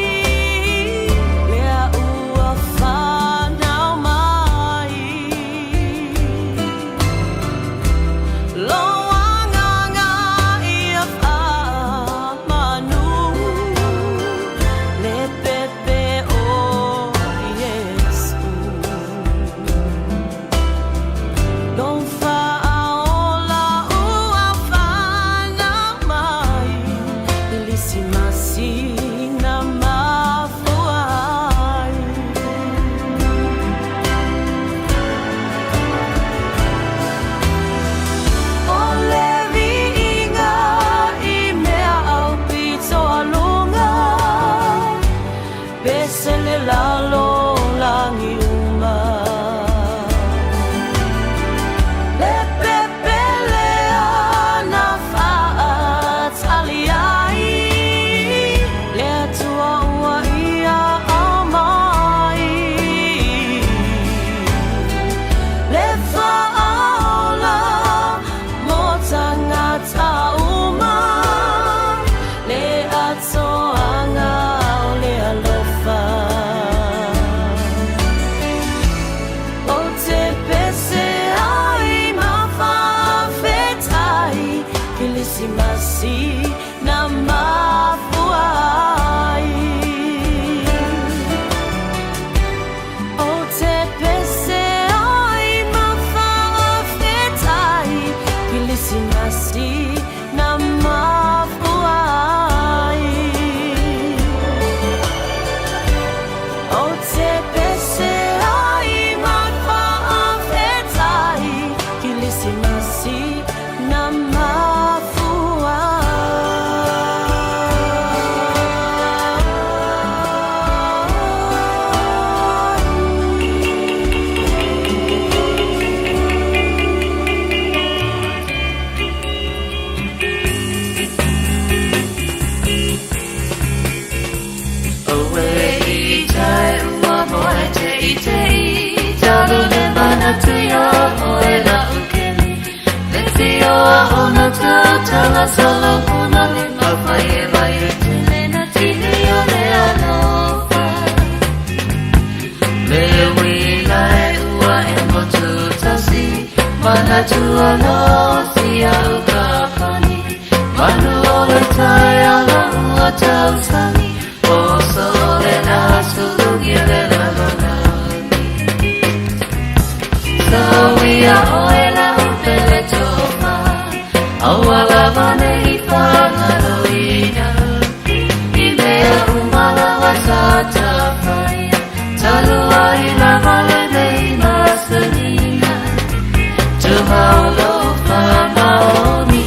ona tautala Solomona le mafai e vai e tele na tini o le alofa. Le uila e ua e motu tasi, manatu alosi au ka pani. Manu o le tai ala ua tausani, o sole na sulugi le lalolagi. Sawia oe la upele tofa, aua lava nei whangaloina. I mea umalawa sa tawhaia, talua i lava le nei masanina. Tumaulo whamaoni,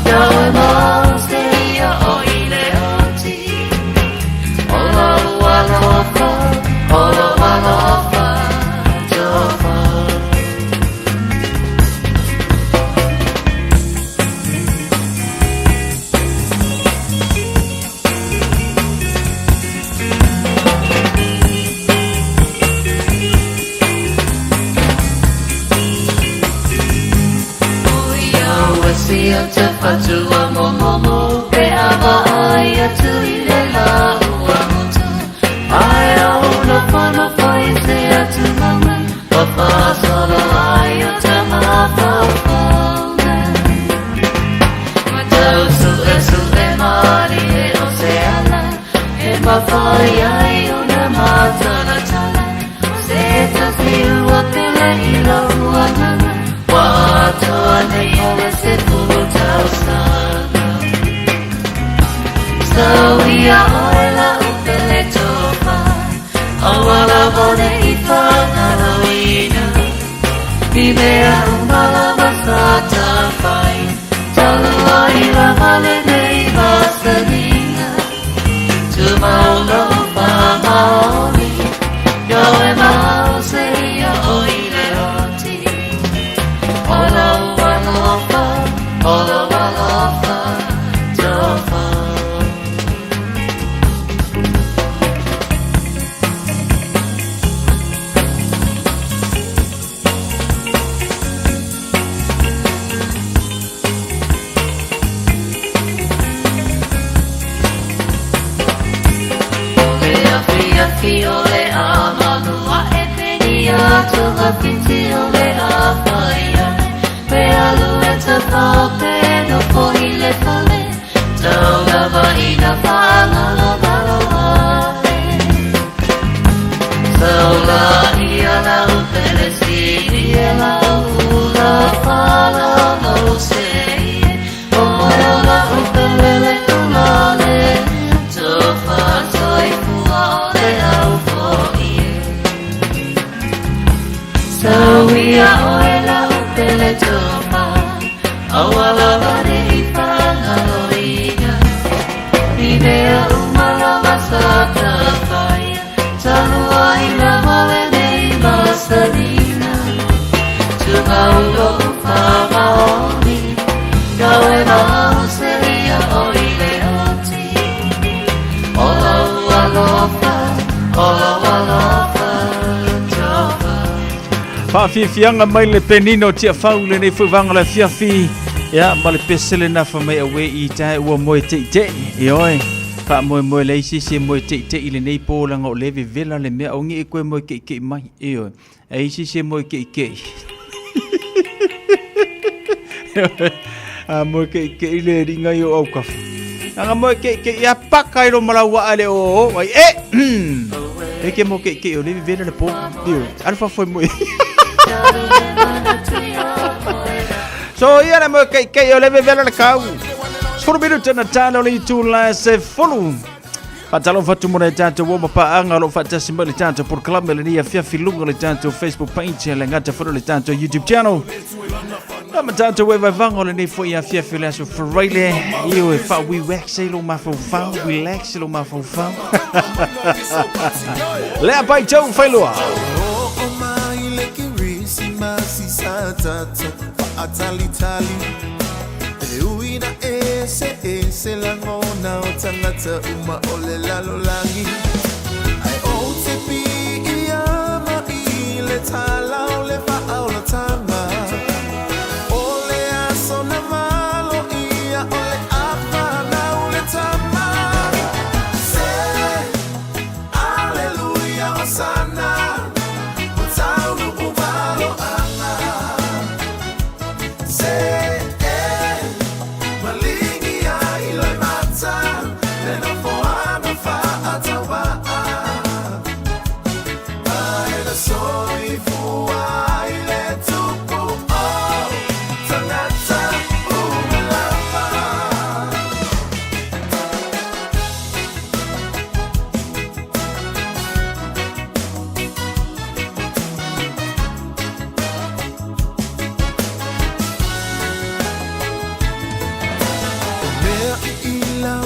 yau e mau se ia o i le oti. Ola alofa, ola alofa, tofa. Sia te whatua momomo pe awa ai atu i le la ua motu. Ai au na whana whai se atu mama, wa whasolo ai o te mawhawhaunga. Tau su e su e mari e o se ala, e mawhai ai o na mātala tala. Se tasi ua pele i lo ua nanga, watoa nei o le se pulu tausanga. Sawia oe la upele tofa, aua lava nei whangaloina. I mea umalawa sa tawhai, talua i lava le nei masanina. Tumaulo whamaoni, yo e mau se ia o i le oti. Ola alofa, ola alofa, tofa. Le afi afi o le amalua e penia tunga whiti o le awhai ai. Pe alu e te whape no po i le fale, tau lava i na whaangalo ngalo ae. Tau la ia la upele siri e la ula whala mau se ie. O la upele le ula le, tofa toi fua o le au fo ie. Sawia oe la upele tofa, aua lava nei whangaloina. I mea umalawa sa tawhaia, talua i lava le nei masanina. Tumaulo whamaoni, kau e mau se ia o i le oti. Ola alofa, ola alofa, tofa. Whaafiafianga mai le penino tia fau le nei fuivanga le fiafi. Ia, ma le pesele na fa mai awe i tae ua moe te te. E oe, wha moe moe le isi se moe te te i le nei pōlanga o lewe vela le mea ongi e koe moe ke ke mai. E oe, e isi se moe ke ke. E oe, a moe ke ke i le ringa i o aukafa. Anga moe ke ke ia paka i ro maraua ale o o, ai e! E ke mo ke ke o lewe vela le pō. E oe, alfa foi moe. So ia le moe ke ke o lewe vela le kau. 10 minuta na talo le itu la se fulu. Fatalo fatu mo le tatou o mapaanga lo fatasi mai le tatou polokalame le nia fiafi lunga le tatou Facebook page le ngata fulu le tatou YouTube channel. Na ma tatou e vaivanga le nei foi a fiafi le aso Friday. Io e fa we wax e lo mafaufau, relax e lo mafaufau. Le a pai tau whailua. O mai le Kerisimasi sa tatou whaatalitali. E uina e se e se langona o tangata uma o le lalolagi. Ai o te pi ia ma i le tala o le whaolatanga. O le aso na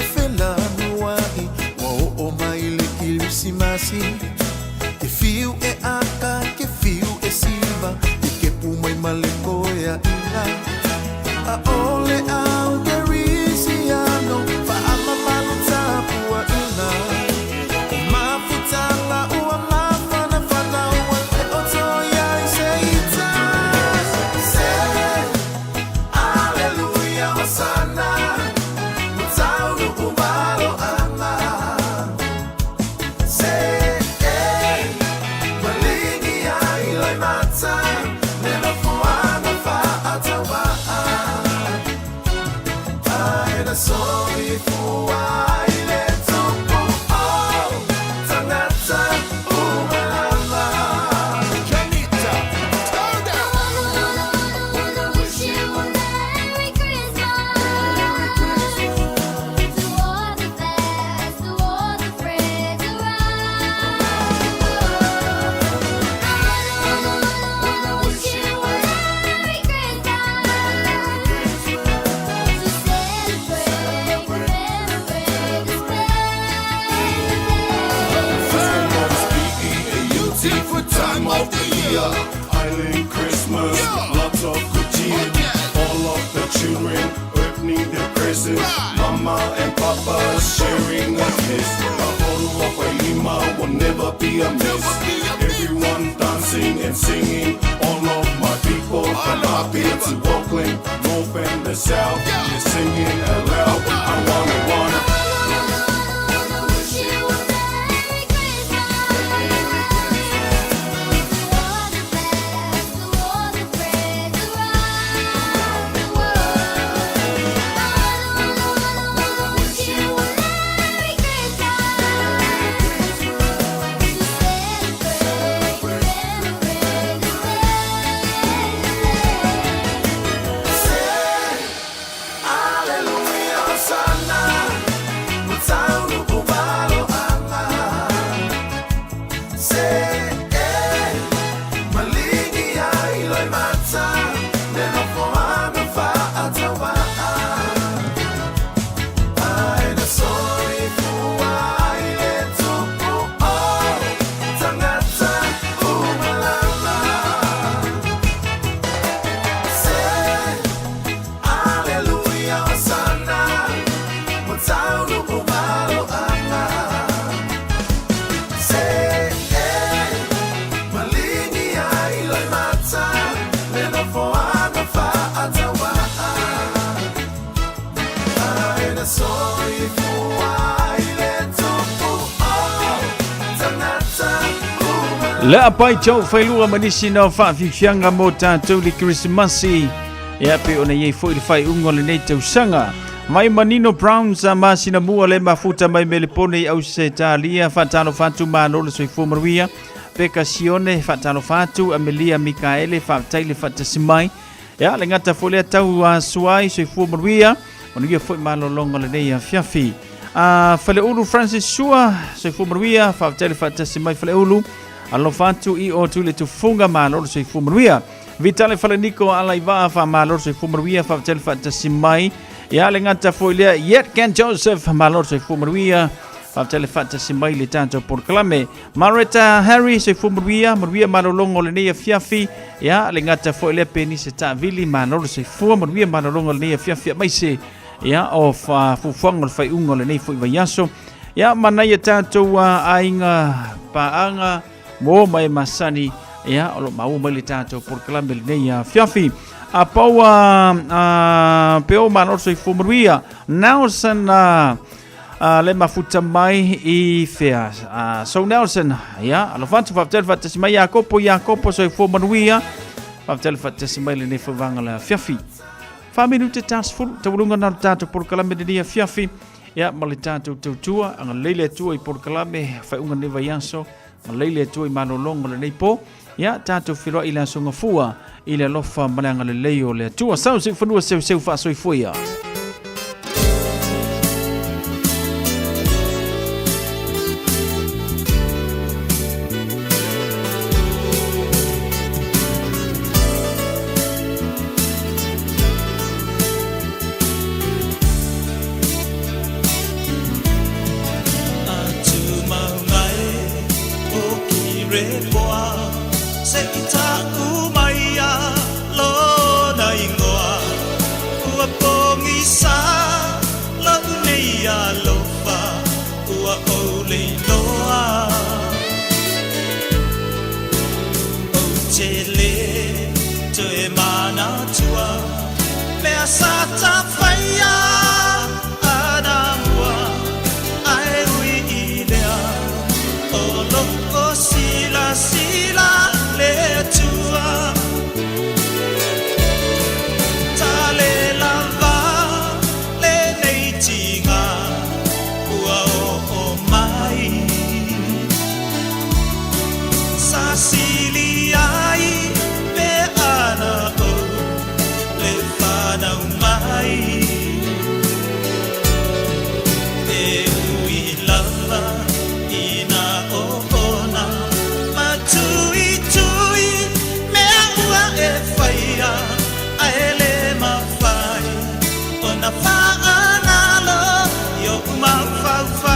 ma felanuaʻi Ua oo mai le Kerisimasi Ke fiu e aka, ke fiu e siva Ke kepu mai ma le koeaʻina ʻAʻole au Kerisiano Faamamalu tapuaʻina O mafutaga ua mafanafana Ua le o toe ai se ita Se Aleluia Hosana Ua taunuu maloaga Se Maligi ai loimata Le nofoaga faatauvaa Ae na soifua ai le Tupu o tagata uma lava Janita, turn down. Wanna wish you a Merry Christmas to all the fans, to all the friends around the world. I wanna wish you a Merry Christmas to celebrate, commemorate this First the most B-E-A-U-T for time of the year. Island Christmas, lots of good cheer. All of the children opening their presents. Mama and Papa sharing a kiss. A photo of Aima will never be a miss. Everyone dancing and singing. All of my people from Apia to Auckland, North and the South. They're singing aloud. I wanna, wanna. Wish you a Merry Christmas to all the fans, to all the friends around the world. I wanna wish you a Merry Christmas to celebrate, commemorate this Se Aleluia Hosana Ua taunuu maloaga Se Maligi ai loimata Le nofoaga faatauvaa Ae na soifua ai le Tupu o tagata uma lava Se Aleluia Hosana Ua taunuu maloaga Se Maligi ai loimata Le nofoaga faatauvaa Ae na soifua ai le Tupu o tagata uma Le apai tau whailua manisi na whaafifianga mo tātou le Krisimasi. Ia pe ona iei foi le whai ungo le nei tausaga. Mai Manino Browns a masina mua le mafuta mai Melepone i Ausetalia, whaatalo whatu malo le soifua manuia. Peka Sione, whaatalo whatu, Amelia Mikaele, whaataile le whaatasimai. Ia, le ngata foi lea tau a suai soifua manuia. Manuia foi malolonga le nei afiafi. A Faleulu Francis Sua, soifua manuia, whaataile whaatasimai Faleulu. Alofa atu i o tu le tufunga malo le soifua manuia. Vitale Faleniko ala i vaa wha malo le soifua manuia, whaatele whaatasimai. Ia le ngata foi lea, Yet Ken Joseph, malo le soifua manuia. Whaatele whaatasimai le tātou polokalame. Mareta Harry, soifua manuia, manuia malolongo le nei afiafi. Ia le ngata foi lea Penise Taavili, malo le soifua manuia malolongo le nei afiafi maise. Ia o wha fufuanga le whaiunga le nei foi vaiaso. Ia manaia tātou aiga paanga mo mai masani ia o lo mau mai le tātou polokalame le nei afiafi. A pau a peo malo le soifua manuia. Nelson le mafuta mai i fea. So Nelson, ia, alofa atu whaatele whaatasi mai Iakopo, Iakopo soifua manuia. Whaatele whaatasi mai le nei whaivanga le afiafi. Wha minute tas fulu, tawalunga na le tātou polokalame le nei afiafi. Ia, ma le tātou tautua, anga leile atua i polokalame, whaiunga nei vaiaso, ma leile atua i malolongo le nei po. Ia, tātou whiroa i le aso ngafua, i le alofa ma le anga lelei o le Atua. Sau seu whanua seu seu whaasoifua. Repoa Se i taʻu maia lona igoa Ua pogisa loʻu nei alofa Ua ou le iloa Ou te lē toe manatua Mea sa tafaia anamua Ae ui i lea O lo'o silasila le Atua Tale lava lenei tiga ua oo mai Sa sili ai pe ana ou le fanau mai E ui lava ina oona Matuitui mea ua e faia Ae le mafai ona faagalo I ou mafaufau.